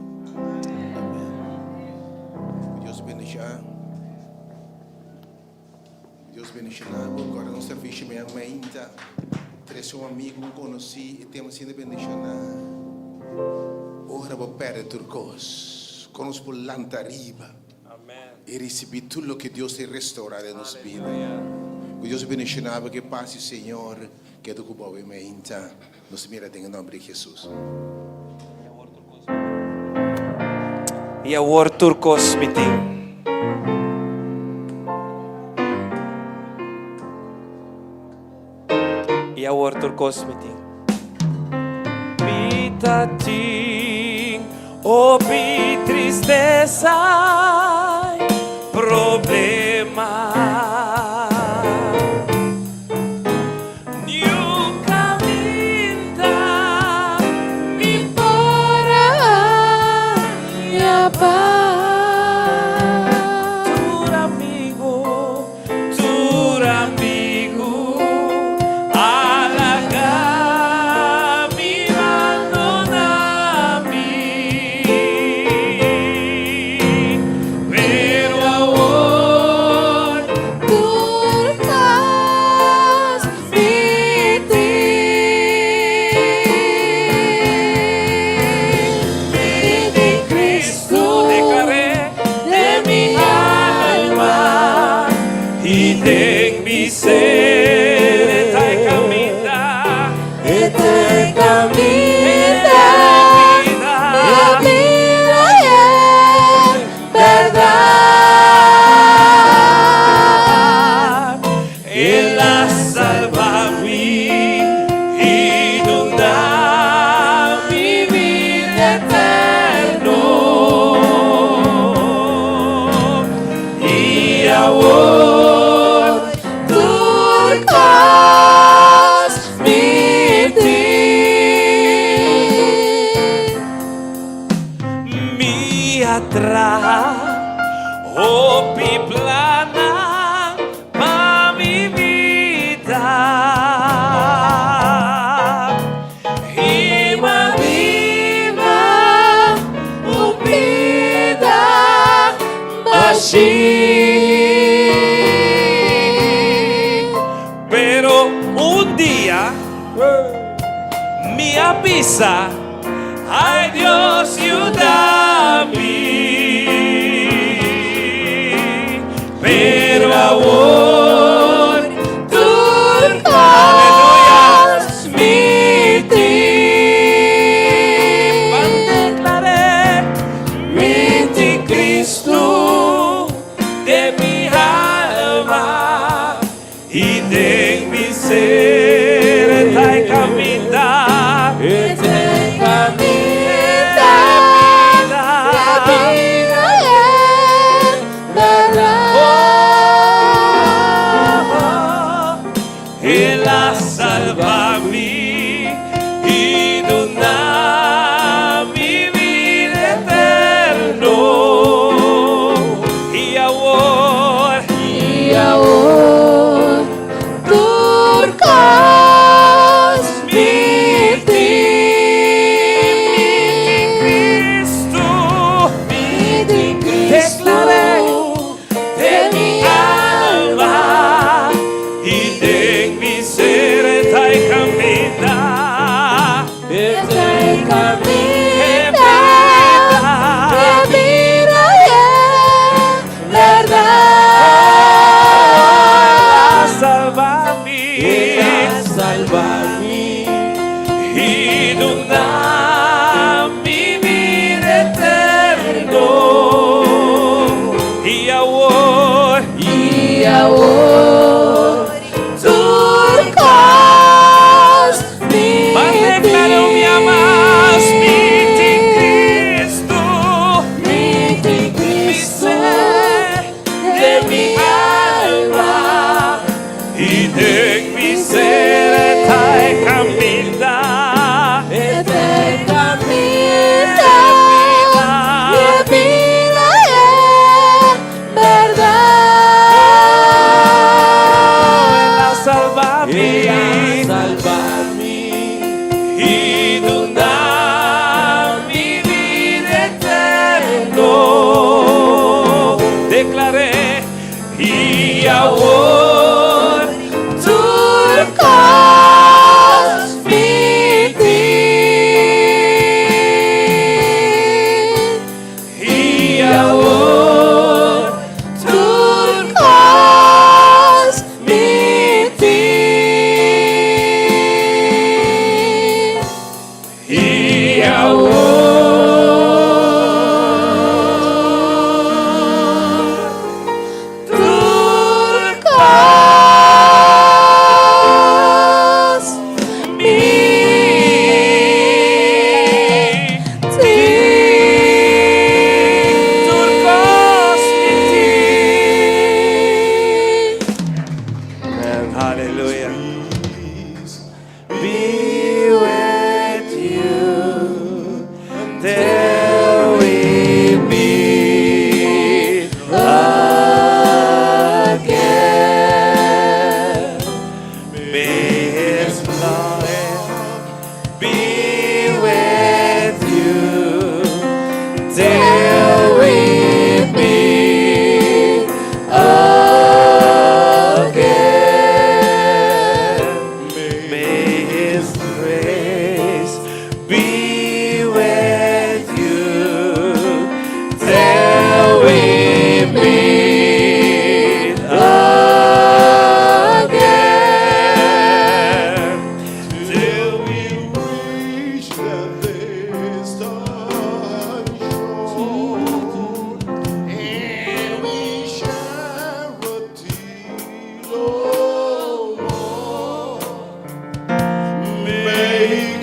Amen. Ku Dios bendisha. Ku Dios bendishona bo. Kòrda nos servisio mañan mainta. Trese un amigu, un konosí. E tema siendo bendishona. Ora bo pèrdè tur kos, kon nos por lanta ariba i risibí tur loke Dios ta restourá den nos bida. Ku Dios bendishona bo. Ku e pas di Señor Keda ku bo mainta nos mira den e nomber di Jesus. I awor tur kos mi tin. I awor tur kos mi tin. Mi ta tin hopi tristesa i problema. Niun kaminda mi por a haña pas. Tur amigu, tur amigu a laga mi bandoná mi. Pero awor Tur kos mi tin. Mi tin Cristo Declaré den mi alma i den mi ser. E ta e caminda. E ta kaminda, e bida i e bèrdat. El a salba mi i duna mi bida eterno. I awor Tur kos mi tin. Mi a traha hopi plannan pa mi bida. I m'a biba un bida bashí. Pero un dia mi a bisa, Ai Dios yuda mi. Pero awor Tur Aleluya. kos mi tin. Ban deklar'é mi tin Kristu den mi alma i den mi ser ta e kaminda. E ta e kaminda, e bida i e bèrdat. El a salba mi i duna mi bida eterno. I awor, I awor, tur kos mi tin. Kristu, Mi tin Kristu Deklar'é den mi alma i den mi ser ta e kaminda. E ta e kaminda, e bida i e bèrdat. Salba mi, Salba mi i duna mi bida eterno. I awor, I awor, tur kos mi Ban deklará mi mas, mi tin Kristu, Mi tin mi Kristu ser den mi alma i den mi ser ta e kaminda. E ta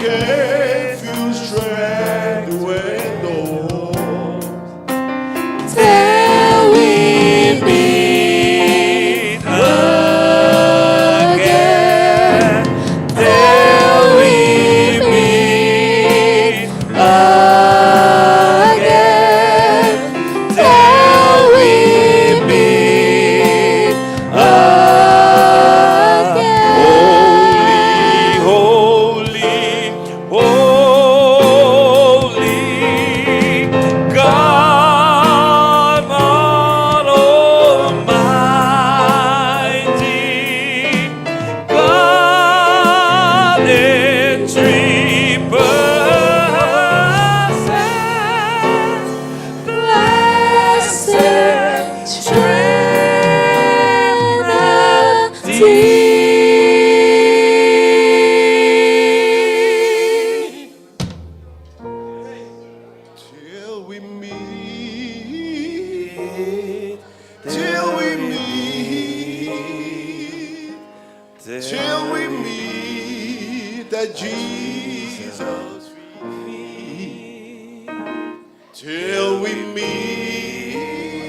gave you strength when no hope. Till we meet again. Till we meet again. Till we meet again. Holy, holy, holy God Almighty, God in three persons, Blessed Trinity. Till we meet, till we meet, till we meet at Jesus' feet. Till we meet,